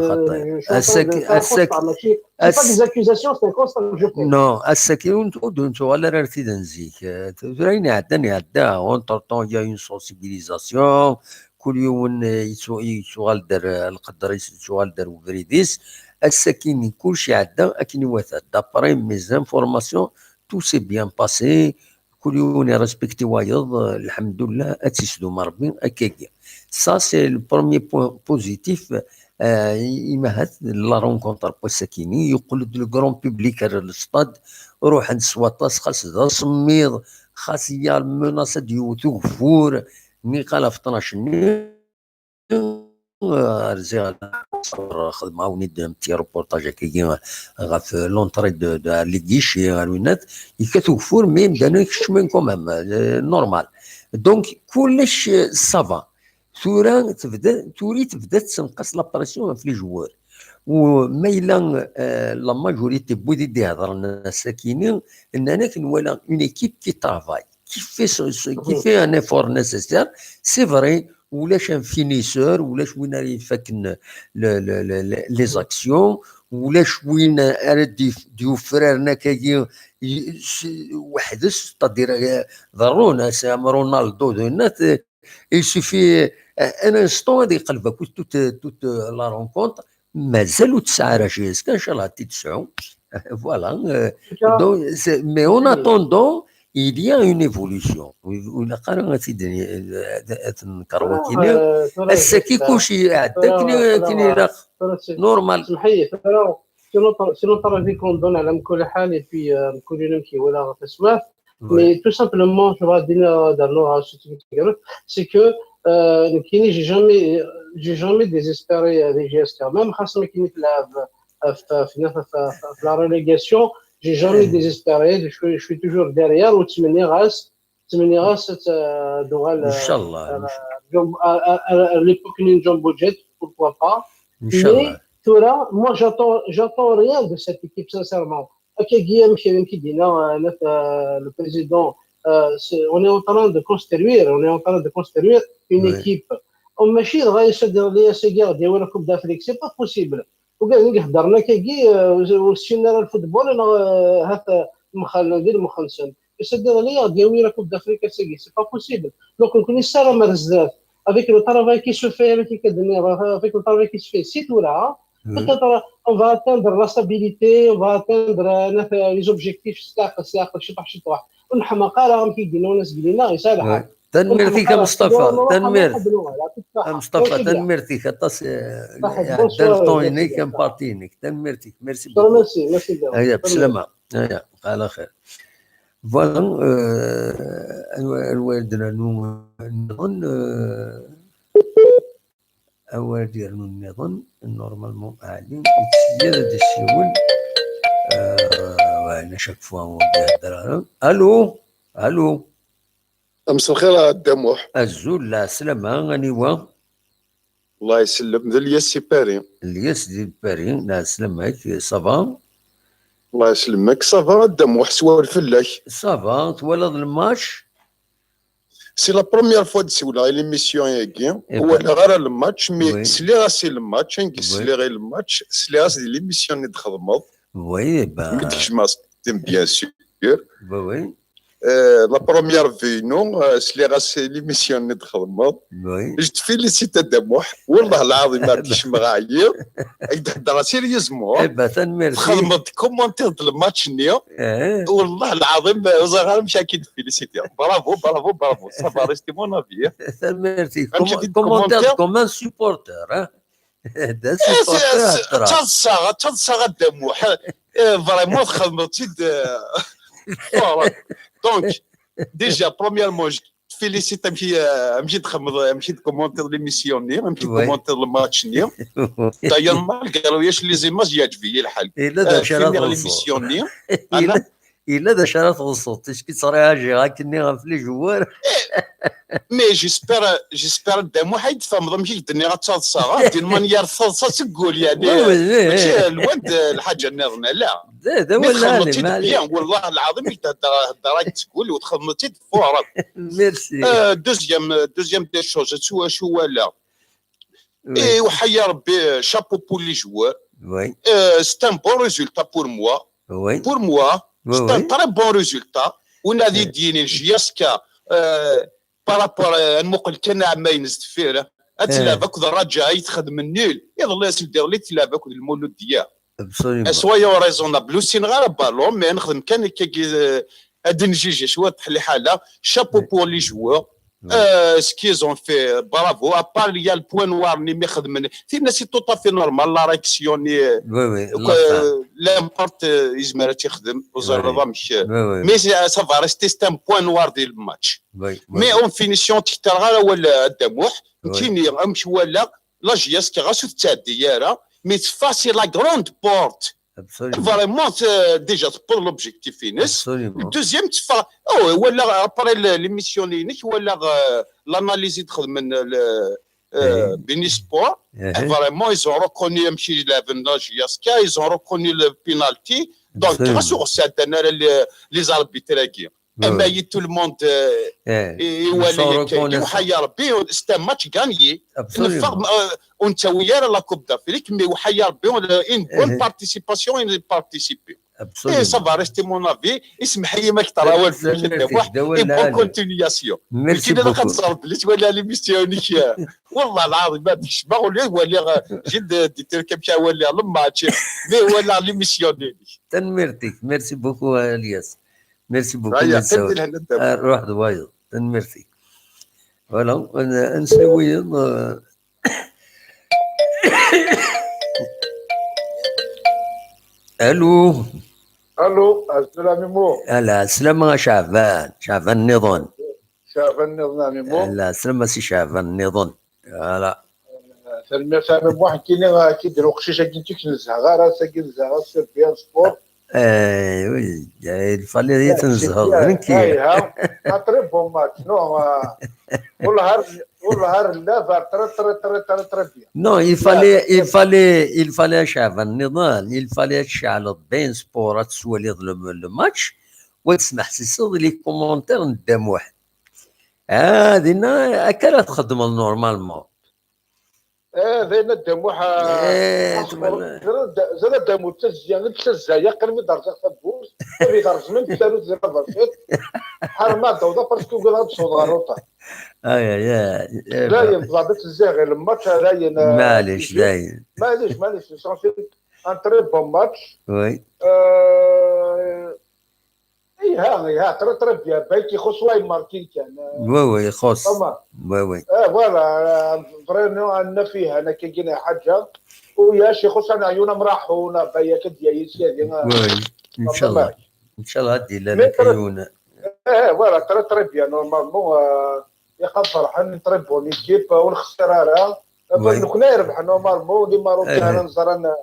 je suis en train de faire un constat, mačči, c'est pas des accusations, c'est un constat que je fais. Non, ass-agi ur ntu-, ur d-nettuɣal ara ar tida n zik. Eh, tura ayen iɛeddan iɛedda. Entre-temps, il y a une sensibilisation. Kul yiwen, eh, yettu-, yettuɣal-d ar, eh, lqedr-is, yettuɣal-d ar ubrid-is. Ass-agi, kulci iɛedda akken iwata. D'après mes informations, tout s'est bien passé. Kul yiwen irespecti wayeḍ, eh, lḥemdullah, ad tt-isdum Rebbi akkagi. Ça, c'est le premier point positif, eh, i, i mahat la rencontre n wass-akini, yeqqel-d le grand public ar le stade, ruḥen s waṭas, xas d asemmiḍ, xas ya menace ad d-yewwet ugeffur, niqal ɣef tnac-nni, eh, rziɣ xedmeɣ-awen-id un petit reportage akkagi ɣef l'entrée de, de, les guichets, ɣer winat, yekkat ugeffur, mais imdanen kecmen quand même, eh, normal. Donc, kullec, eh, ça va. Tura tebda, tura tebda tessenqas la pression ɣef les joueurs. U ma yella, eh, la majorité n wid i d-ihedren ass-akini, nnan-ak nwala une équipe qui travaille, qui fait ce, ce, qui fait un effort nécessaire. C'est vrai, ulac un finisseur, ulac win ara ifaken le, le, le, le, les actions, ulac win ara d-yuf-, d-yufraren akkagi, i-, s-, weḥd-s, c'est-à-dire, eh, ḍerrun-as am Ronaldo d winat, eh, il suffit, eh, un instant ad iqleb akk toute, toute, eh, la rencontre. Mazal ur tesɛi ara J S K, inchallah ad t-id-tesɛu. Voilà, eh, donc, c'est, mais en attendant, il y a une évolution. Ur ilaq ara ad t-id-, ad, ad t-nenker wakini. Ass-agi kulci iɛedda akken, akken ilaq. Normal. C'est notre, c'est notre avis qu'on donne à la mkul hal et puis, euh, mkul yum ki wala taswiɛt. Mais tout simplement, je vais dire, euh, dans le, c'est que, euh, nekkini, j'ai jamais, j'ai jamais désespéré, euh, des J S K. Même xas ma kini tlaɛb, euh, f-, f-, f-, f-, f-, la relégation, j'ai jamais désespéré. Je suis, je suis toujours derrière, ou ttmenniɣ-as, ttmenniɣ-as, euh, d'uɣal, euh, Inchallah, euh, Jumbo-, à, à, à l'époque n Jumbo Jet, pourquoi pas. Inchallah. Mais, tura, moi, j'attends, j'attends rien de cette équipe, sincèrement. Akkagi, amek, amek i d-yenna, euh, le président, euh, c'est, on est en train de construire, on est en train de construire une équipe. Mačči dɣa yessa-d iḍelli ass-agi ad d-yawi la Coupe d'Afrique, c'est pas possible. Ugaden i iheddren akkagi, euh, ur ssinen ara le football, neɣ, euh, hat, euh, mxallen di lmux-nsen. Yessa-d iḍelli ad d-yawi la Coupe d'Afrique ass-agi, c'est pas possible. Donc, nekkni nessaram ar zdat, avec le travail qui se fait, avec, avec le travail qui se fait, si tura, peut-être, euh, on va atteindre la stabilité, on va atteindre, euh, les objectifs, s leɛqel, s leɛqel, ciṭuḥ, ciṭuḥ. Ur neḥmeq ara, amek i d-yenna unazgli-nneɣ, yesɛa lḥeqq. Tanemmirt-ik a Mustafa, tanemmirt. A Mustafa, tanemmirt-ik aṭas, eh, iɛedda le temps-inek, un parti-inek. Tanemmirt-ik, merci beaucoup. Aya, bslama. Aya, ala xir. Voilà, euh, anwa, anwa i d-nernu nniḍen, euh, Awal d-yernu nniḍen, normalement, Ɛli, yettseyyad ad d-yessiwel. Euh, ouais, à chaque fois, ur d-ihedder ara. Allô? Allô? Mselxir a Dda Muḥ. Azul, lɛeslama, aniwa? Allah isellem, d Lyes si Paris. Lyes di Paris, lɛeslama-k, ça va? Allah isellem-ak, ça va a Dda Muḥ, swal fell-ak. Ça va, twalaḍ le match? C'est la première fois d-siwleɣ i l'émission-agi. Eh ben. Ur walaɣ ara le match, mais sliɣ-as i le match, angi sliɣ i le match, sliɣ-as di l'émission-nni d-txedmeḍ. Oui, eh ben. Mi d-kecmeɣ s-, bien sûr. Oui, oui. Euh, la première vue, non, euh, sliɣ-as i l'émission-nni d-txedmeḍ. Oui. Je te félicite a Dda Muḥ. Wallah lɛaḍim ar d-kecmeɣ ɛyiɣ. Ak-d-heddreɣ sérieusement. Eh ben, tanemmirt. Txedmeḍ commentaire de le match-nni. Eh. Wallah lɛaḍim, ur ẓriɣ ara amek ad k-id-féliciter. Bravo, bravo, bravo. Ça va rester mon avis, hein. Tanemmirt-ik. Amek i t-id-commentaire commentaire comme un supporter, hein. D asupporter. D taḍsa, d taḍsa a Dda Muḥ. Eh, vraiment, txedmeḍ-tt-id, eh, fort. Donc, déjà, premièrement, je te félicite amek i, eh, amek i txedmeḍ, amek i d-commenter l'émission-nni, amek i d-commenter le match-nni. D'ailleurs, malgré ulac les images, yeɛǧeb-iyi lḥal. Yella d acu ara finiɣ txellṣeḍ. L'émission-nni. Yella, Yella d acu ara tɣeṣṣeḍ, ticki ttṛiɛajiɣ akkenni ɣef les joueurs. Mais j'espère, j'espère Dda Muḥ ay d-tfehmeḍ amek i k-d-nniɣ ad taḍsaḍ, d'une manière taḍsa seg wul, yeɛni mačči lwand lḥaǧa nniḍen, ala. D awal lɛali, bien, wallah lɛaḍim i k-d-heddreɣ heddreɣ-ak-d seg wul u txedmeḍ-tt-id tfureḍ. Merci. Deuxième, deuxième des choses, acu walaɣ. Et وحيا ربي, chapeau pour les joueurs. Oui. Euh, c'est un bon résultat pour moi. Oui. Pour moi, Oui, c'est un oui. Très bon résultat. On a dit دينين جياسكا, euh, par rapport à المقل كان عمين زدفير. هاد اللعبة كذا الرجاء يتخدم النيل. يظل يسل دير لي تلعب كذا المولود ديال. Absolument. Soyons raisonnables, aussi نغير بالون, mais نخدم كان كي هاد نجيجي شويه تحلي حاله. Chapeau pour les joueurs. Euh, ce qu'ils ont fait, bravo. À part, il y a le point noir, ni mi خدمن. C'est tout à fait normal, la réaction, ni, Oui, oui. euh, n'importe, euh, يزمر تخدم, وزرد ضمك. Oui, oui. Mais ça, ça va rester, c'est un point noir du match. Oui, oui. Mais en finition, تكتر غير ولا الدموح. Oui. نتيني امشي ولا لا جياس كي غاسو تتعدي يارا. Mais c'est facile, la grande porte. Absolument. Vraiment, c'est déjà pour l'objectif, Ines. Absolument. Deuxième, tu fais, oh, ولا après l'émission, Ines, ولا, euh, l'analyse de, euh, Bein Sport. Uh-huh. Vraiment, ils ont reconnu M. Laven J S K, ils ont reconnu le penalty. Donc, Absolument. Grâce au les, les arbitres, Ouais, mais ouais. Tout le monde, euh, Eh, et ils voilà, sont il y a reconnaissants. وحيا ربي, c'est un match gagné. Absolument. نفرض, euh, on تساوي la Coupe d'Afrique, mais وحيا ربي, on a une bonne Eh. Participation, une participation. Et Absolument. Ça va rester mon avis. اسمح لي ما كتر اول في Merci, الدموح. دولة Et bonne العالم. Continuation. Merci كي نلقى beaucoup. تصرف بلي تولى l'émission نيك. والله العظيم ما عندكش ما قول لي ولا جد ديتير كم شا ولا الماتش. Mais ولا l'émission ديالك. Tanemmirt-ik. Merci beaucoup, Elias. Merci beaucoup. هيا Nelson. قد لهنا الدم. آه، روح دوايض. Tanemmirt-ik. Voilà, ad nsiwel, euh, Allô. Allô, السلام عليكم. Ala, slama a Caɛban, Caɛban nniḍen. Caɛban nniḍen a Mimo. Ala, slama si Caɛban nniḍen. Voilà. Tanemmirt a Mimo, ḥkini, euh, ki d-, uqcic-agi n tikkelt nezha ara, ass-agi nezha ara sur Bein Sport. Eh, oui, il fallait y être. Ah, ah, un très bon match. Non, euh, والله هار، والله هار لا فار، très, très, très, très, très bien. Non, il fallait, il fallait, il fallait a Caɛban nniḍen, il fallait ad tceɛleḍ Bein Sport, ad teswaliḍ le, le match, wa tesmeḥsiseḍ les commentaires n Dda Muḥ. Ah, dinna, akka ara txeddmeḍ normalement. Eh, d ayen a Dda Muḥ, ah, Eh, asfur, zad a Dda Muḥ, ttazziya, ttazziya, qqim i d-rẓiɣ tawwurt, ad iɣerẓ min tsarut di la verset, ḥar ma d-awḍeɣ, parce que ugadeɣ ad d-sawḍeɣ ɣer uṭar. Ay, ay, ay. Eh, Dayen, tebɣa ad tezziɣ ɣer lmatch, dayen, ah, Maɛlic, ici. Dayen. Maɛlic, maɛlic, l'essentiel, un très bon match. Oui. Euh, iha, iha, très, très bien. Balki ixuṣ way markin kan. Oui, oui, ixuṣ. Comment? Oui, oui. Eh, voilà, euh, vraiment, عندنا فيها، أنا كي جينا حاجة. ويا شيخ حسن عيونا مراحونا، بايا كديا يسيا دينا. Oui, oui. إن شاء الله. إن شاء الله هادي لا Mais très- لكيونا. Eh, voilà, très, très bien, normalement, euh, يقام فرحان، très bonne équipe, euh, ونخسر راه. Oui. نكون يربح normalement, les Marocains, Eh. رانا زرنا،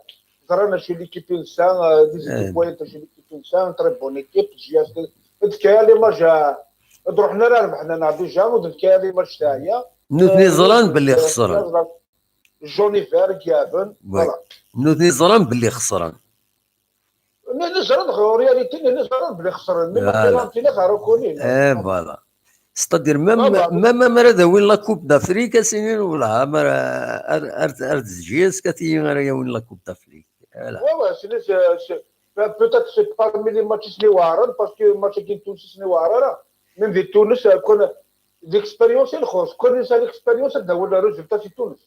زرنا شي l'équipe نسا، آه، دي Eh. زيد بوينت شي l'équipe نسا، très bonne équipe, جي اس كي. دكايا لي ماتش، آه، رحنا لا ربحنا نا ديجا، ودكايا لي ماتش تاعيا. Nutni آه، ẓran belli آه، xesren. جوني فير كيابن، Oui. voilà. Nutni ẓran belli xesren. نزرد رياليتي، نزرد بلي خسرن، mais Voilà. penalty لا غارو كونين. Eh, voilà. C'est-à-dire, même, Voilà. Même, même ara d-awin la Coupe d'Afrique, a sinin, wala, ma ara, ar, ar, ar d-tejji, est-ce que tini ara yawin la Coupe d'Afrique? Voilà. Ouais, ouais, c'est, c'est, c'est, peut-être c'est parmi les matchs ني وارن, parce que match كي تونس ني وارن, même في تونس, euh, كون l'expérience الخوص, كون نسى l'expérience, هذا هو le résultat في تونس.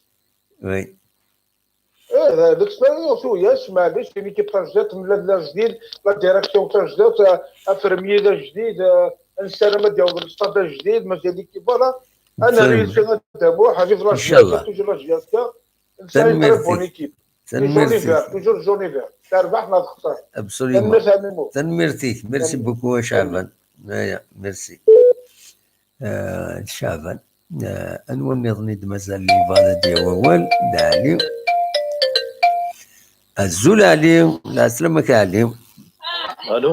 Oui. ايه، l'expérience وياش، معليش، une équipe تاع جديد، من لا جديد، la direction تاع جديد, آه، افرمي لا جديد, آه، السنه ما ديال الاستاد جديد, مازال l'équipe, voilà. انا فهمت. ريسي غندمو حبيب لا إن شاء الله. جياسكا، توجور لا جياسكا. تنميرتك. Très bonne équipe. تنميرتك. جوني فير, توجور جوني فير. تربح ما تخسر. Absolument. تنميرت على ميمو. Tanemmirt-ik. Merci Merci. Beaucoup, a Caɛban. Aya, merci. Euh, Caɛban. Euh, anwa nniḍen i d-mazal yebɣa ad d-yawi awal? D Ali. Azul Ali. Lɛeslama-k a Ali. Allô.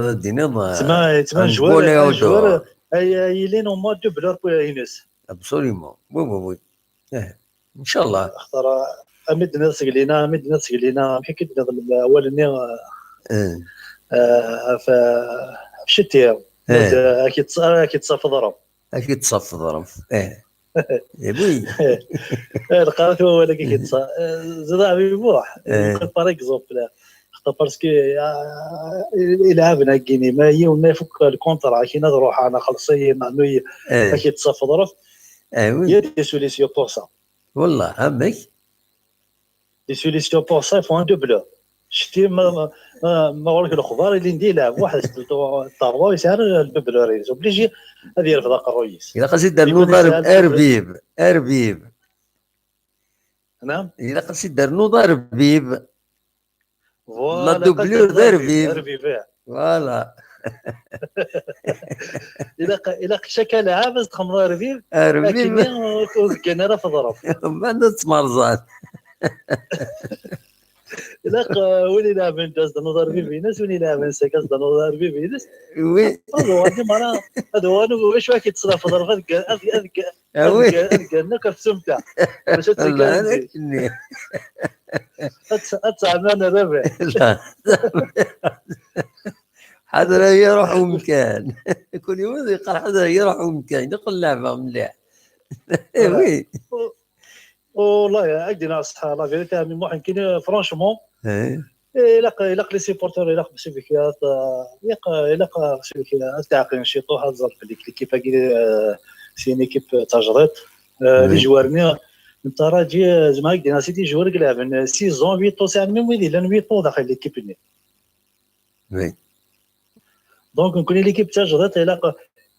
ad d-tiniḍ, eh, tma tma un joueur, un joueur ay ay yilin au moins doubleur ines. Absolument, oui, oui, oui. Eh, inchallah. Xaṭer ami d-tenniḍ seg lina, ami d-tenniḍ seg lina, amek akka d-tenniḍ awal-nni, eh, eh, ɣef ɣef cettiya, eh, ad k-yettṣaf ḍrem. Ad k-yettṣaf ḍrem. Eh. Eh, oui. Eh, lqarat wawal-agi k-yettṣaf. Eh, Zid Ɛbibuḥ, eh, par exemple, xaṭer parce que, ah, ilɛaben-agi-ni, ma yiwen ma ifuk lkuntra, akin ad ruḥeɣ, neɣ xelṣ-iyi, neɣ nuy, eh, ad k-yettṣaf ḍrem. Eh, oui. Il y a des solutions pour ça. Wallah, amek? Des solutions pour ça, il faut un doubleur. Cti ma, ma, ma ɣur-k lexbar, ilin di ilɛeb waḥed, terwa yesɛa le doubleur-ines. Obligé ad yerfed aqerruy-is. Ilaq ad s-id-ternuḍ arbib, arbib. Naam? Ilaq ad s-id-ternuḍ arbib. Voilà, la doublure d arbib. Arbib, eh. Voilà. Ilaq, ilaq chaque alɛab ad txedmeḍ arbib. Arbib. Akken ur, ur teggan ara teḍreb. Ma ad tmerẓan. Ilaq, eh, win ilɛeben as-d-nuḍ arbib-ines, win ilɛeben sak as-d-nuḍ arbib-ines. Oui. Ad uɣalen mara, ad uɣalen wacu ad k-yettṣaf ḍreb, ad ggan, ad, ad ggan, ah, oui, ad ggan, ad ggan akk ɣef tsumta. Bac ad tt-ggan. Ad tt-, ad tt-ɛnan rrabeɛ. Ḥader ad iruḥ umkan. Kul yiwen ad yeqqar ḥader ad iruḥ umkan. Ilaq ad leɛbeɣ mliḥ. Eh, oui. Wallah, ad k-d-iniɣ ṣṣeḥ, la vérité, a Ɛmi Muḥ, nekkini, franchement, eh, ilaq, ilaq les supporters, ilaq, ilaq, ilaq ad teɛqilem ciṭuḥ, ad teẓrem belli l'équipe-agi, eh, c'est une équipe tajdidt. Eh, les joueurs-nni n Taraǧi, eh, zemreɣ ad k-d-iniɣ, c'est des joueurs i ilɛeben six ans, huit ans, c'est même wid yellan huit ans daxel l'équipe-nni. Oui. Donc, nekkni l'équipe tajdidt, ilaq,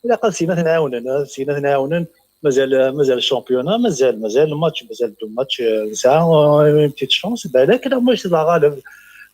ilaq ad sin ad ten-ɛawnen, ad sin ad ten-ɛawnen. Mazal, mazal championnat, mazal, mazal match, mazal deux matchs, euh, nesɛa, euh, une petite chance, balak, neɣ mačči d aɣaleb,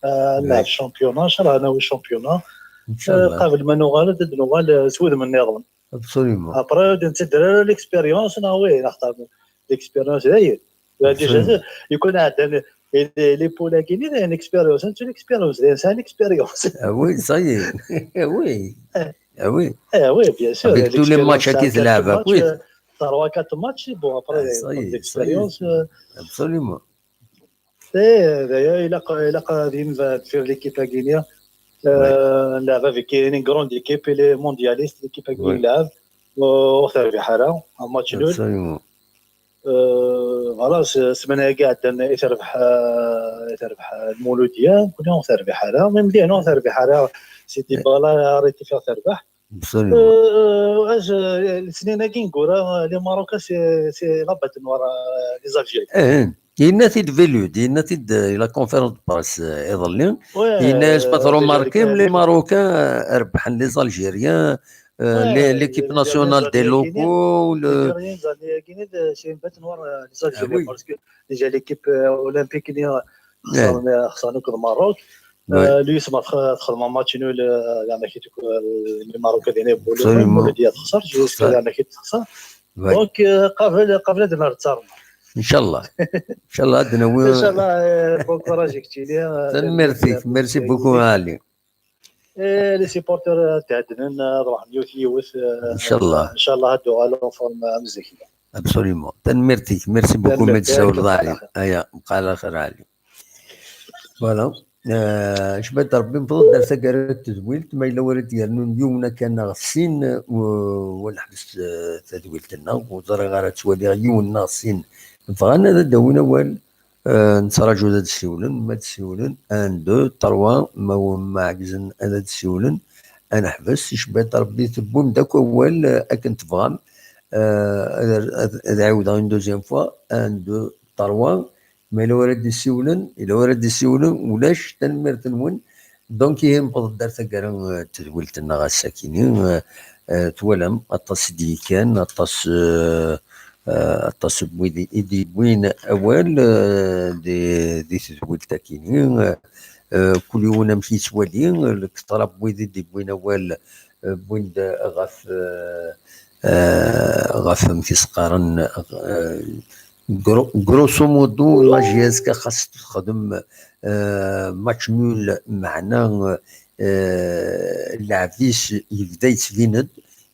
euh, ad nɛawed championnat, inchallah ad nawi championnat. Inchallah. Euh, qabel ma nuɣal, ad d-nuɣal, euh, s wudem nniḍen. Absolument. Après, ur d-nettedder ara l'expérience, neɣ wi, neɣ xaṭer l'expérience, dayen. Déjà, absolument. Yukan ɛeddan, les, les poules-agi-nni, dayen, l'expérience, nettu l'expérience, dayen, sɛan l'expérience. Ah oui, ça y est. Ah oui. Eh. Ah oui. Eh oui, bien sûr. Avec tous les matchs qui se lavent, oui. Trois, quatre matchs, bon, après, ah, ça y est, ça y est. L'expérience, euh, absolument. Eh, d'ailleurs, ilaq, ilaq ad yemba deffir l'équipe-agi-nni. Euh, nlɛeb avec une grande équipe, elle est mondialiste, l'équipe-agi nlɛeb. Ur terbiḥ ara, un match nul. Absolument. Euh, voilà, s-, ssmana-agi iɛeddan i terbeḥ, euh, i terbeḥ, euh, Lmuludiya, nekkni ur terbiḥ ara, même dihin ur terbiḥ ara, c'était pas là, arrêté faire terbeḥ. Absolument. Euh, euh, ssnin-agi ineggura, euh, les Marocains, c'est, c'est la bête noire, euh, les Algériens. Eh, Yenna-t-id Belud, yenna-t-id, euh, la conférence de presse, euh, iḍelli. Yenna-as ma tṛumarkim, les Marocains, euh, rebḥen les Algériens, euh, l'équipe nationale des locaux, le... C'est une bête noire, euh, les Algériens, parce que déjà l'équipe, euh, olympique, il y a, xesren, xesren akked Maroc. L'USMA txedm match nul, euh, les Marocains, absolument, ad texser, jusqu'à les Marocains texser. Donc, euh, qabel, qabel ad nerr ttṛuma. Inchallah. Inchallah, ad nawi. Inchallah, euh, bon courage, keččini. Tanemmirt-ik, merci beaucoup, Ali. Et les supporters, euh, ad theddnen, euh, ad ruḥen yiwet yiwet, euh, inchallah. Inchallah, ad uɣalen en forme, euh, am zik. Absolument. Tanemmirt-ik, merci beaucoup, ma d-tsawleḍ, Ali. Aya, mqal axir, Ali. Voilà. Euh, Cebbat Rebbi, newweḍ-d ar taggara n tedwilt, ma yella wara d-yernun yiwen akka neɣ sin, u-, u neḥbes, euh, tadwilt-nneɣ, ur ẓriɣ ara ttwaliɣ yiwen neɣ sin bɣan ad d-awin awal. Euh, nettraǧu ad d-siwlen, ma d-siwlen, un, deux, trois, ma, ma ɛegzen ad d-siwlen, ad neḥbes. Cebbat Rebbi, tewwim-d akk awal, euh, akken tebɣam. Euh, ad, ad, ad ɛiwdeɣ une deuxième fois, un, deux, trois, ma yella wara d-isiwlen, yella wara d-isiwlen, ulac, tanemmirt-nwen. Donc, ihi newweḍ-d ar taggara, euh, n tedwilt-nneɣ ass-akini, euh, euh, twalam, aṭas i d-yekkan, aṭas, euh, euh, aṭas n wid i d-yewwin awal, euh, di, di tedwilt-akini, euh, euh, kul yiwen amek yettwali, euh, lketṛa n wid i d-yewwin awal, euh, wwin-d ɣef, euh, euh, ɣef amek i s-qqaren, euh, gro-, grosso modo, la J S K xas texdem, euh, match nul, meɛna, euh, lɛeb-is yebda yettbin-d,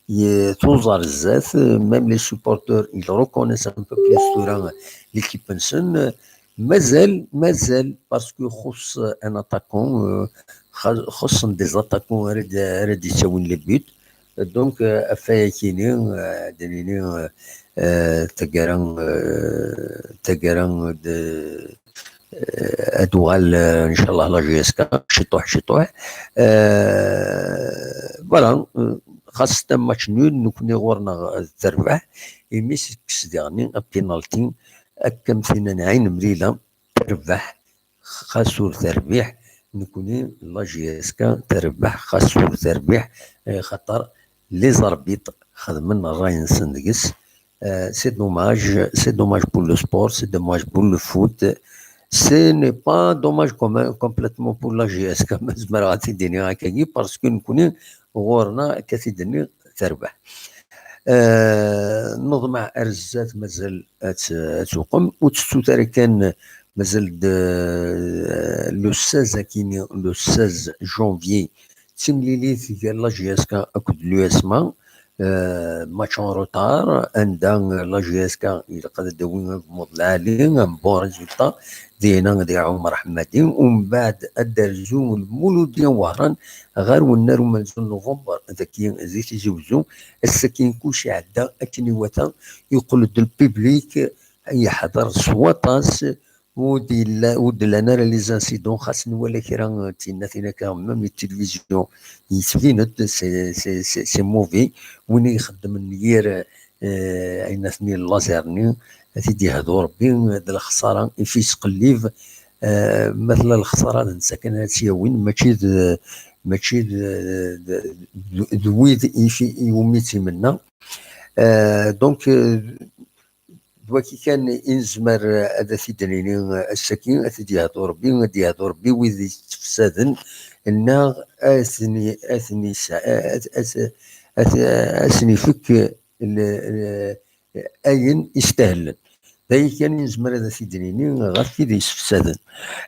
ye-, tuẓar zdat, euh, même les supporters, ils reconnaissent un peu plus tura l'équipe-nsen. Mazal, mazal, parce que xuṣṣ un attaquant, euh, xa-, xuṣṣen des attaquants ara d-, ara d-yettawin les buts. Donc, euh, ɣef wayakini, euh, ad d-nini, euh, euh, taggara, euh, taggara d, euh, ad tuɣal, euh, inchallah, la J S K, ciṭuḥ, ciṭuḥ. Euh, voilà, euh, xas un match nul, nekni ɣur-neɣ d terbaḥ, imi tekkes diɣen apinalti, akka am tin n Ɛin Mlila, terbeḥ, xas ur terbiḥ, nekni, la J S K, terbeḥ, xas ur terbiḥ, eh, xaṭer les arbitres xedmen ṛṛay-nsen deg-s. Euh, c'est dommage, c'est dommage pour le sport, c'est dommage pour le foot. Ce n'est pas dommage com-, complètement pour la J S K, ma zemreɣ ad t-id-iniɣ akkagi, parce que nekni ɣur-neɣ, akka t-id-nniɣ, terbeḥ. Euh, neḍmeɛ ar zdat, mazal ad t-, ad tuqem. Ur tettut ara kan, mazal-d, euh, le seize akini, le seize janvier, d timlilit gar la J S K akked l'USMA, euh, match en retard, anda, euh, la J S K ilaq ad d-tawi agmuḍ lɛali, un bon résultat, dinna di Ɛumar Ḥemmadi, umbeɛd ad d-terzu Lmuludya n Wehran ɣer wennar umenzu n Nuvember, dagi di Tizi Wezzu. Ass-agi kullec iɛedda akken iwata, yeqqel-d le public, yeḥḍer s waṭas, ur d-yella, ur d-llan ara les incidents, xas nwala kra n tiyemmatin akka, même les télévisions, yettbin-d, c'est, c'est, c'est, c'est mauvais. Win i ixeddmen yir, eh, ayen aten-i laser-nni, ad t-id-yehdu Rebbi, d lexsara i fi yesqellib. Eh, ma tella lexsara d netta kan ara tt-yawin, mačči d, mačči d, d, d, d wid i fi, iwumi tt-imenna. Eh, donc, eh, d waki kan i nezmer ad t-id-nini ass-agi, ad t-id-yehdu Rebbi, ad d-yehdu Rebbi wid yettefsaden, neɣ ad ten-, ad ten-, ad, ad, ad, ad sen-ifek l-, l-, ayen istahlen. D ayen kan i nezmer ad t-id-nini ɣef wid yessefsaden.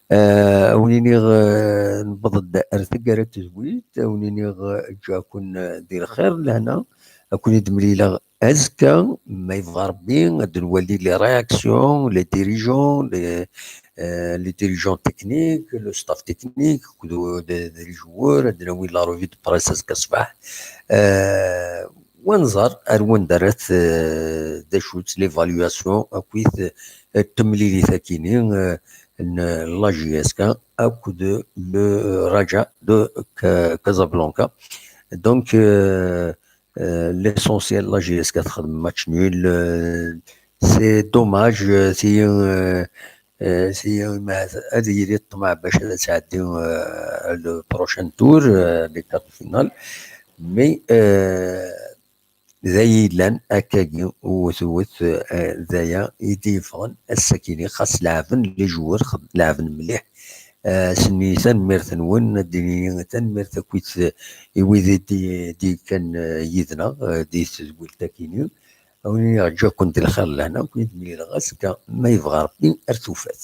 Ah, a wen-iniɣ, ah, newweḍ-d ar taggara n tedwilt, a wen-iniɣ, ah, ǧǧiɣ-ken, ah, di lxir, lehna, a ken-id-mlileɣ azekka, ma yebɣa Rebbi, ad nwali les réactions, les dirigeants, les, euh, les dirigeants techniques, le staff technique, akked, d, d les joueurs, ad nawi la revue de presse azekka ṣṣbeḥ. Euh, wa nẓer ar wanda ara t-, d acu-tt l'évaluation akkit, euh, temlilit akini, euh, n la J S K akked le Raja de Ca-, Casablanca. Donc, euh, euh, l'essentiel, la J S K texdem match nul. Euh, c'est dommage, euh, si, euh, Euh, si, euh, ma, ad yili ṭṭmeɛ bac ad tɛeddi, euh, le prochain tour, euh, les quarts de finale. Mais, euh, d aya yellan, akkagi, wet, wet, euh, d aya i d-yeffɣen ass-akini, xas leɛben les joueurs, xed-, leɛben mliḥ. Euh, s-nni tanemmirt-nwen, ad d-nini tanemmirt akkit, euh, i wid i d-, d-yekkan, euh, yid-neɣ, euh, di tedwilt-akini. A win i aɣ-ǧǧakent lxir d lehna, ad ken-id-mlileɣ azekka, ma yebɣa Rebbi, ar tufat.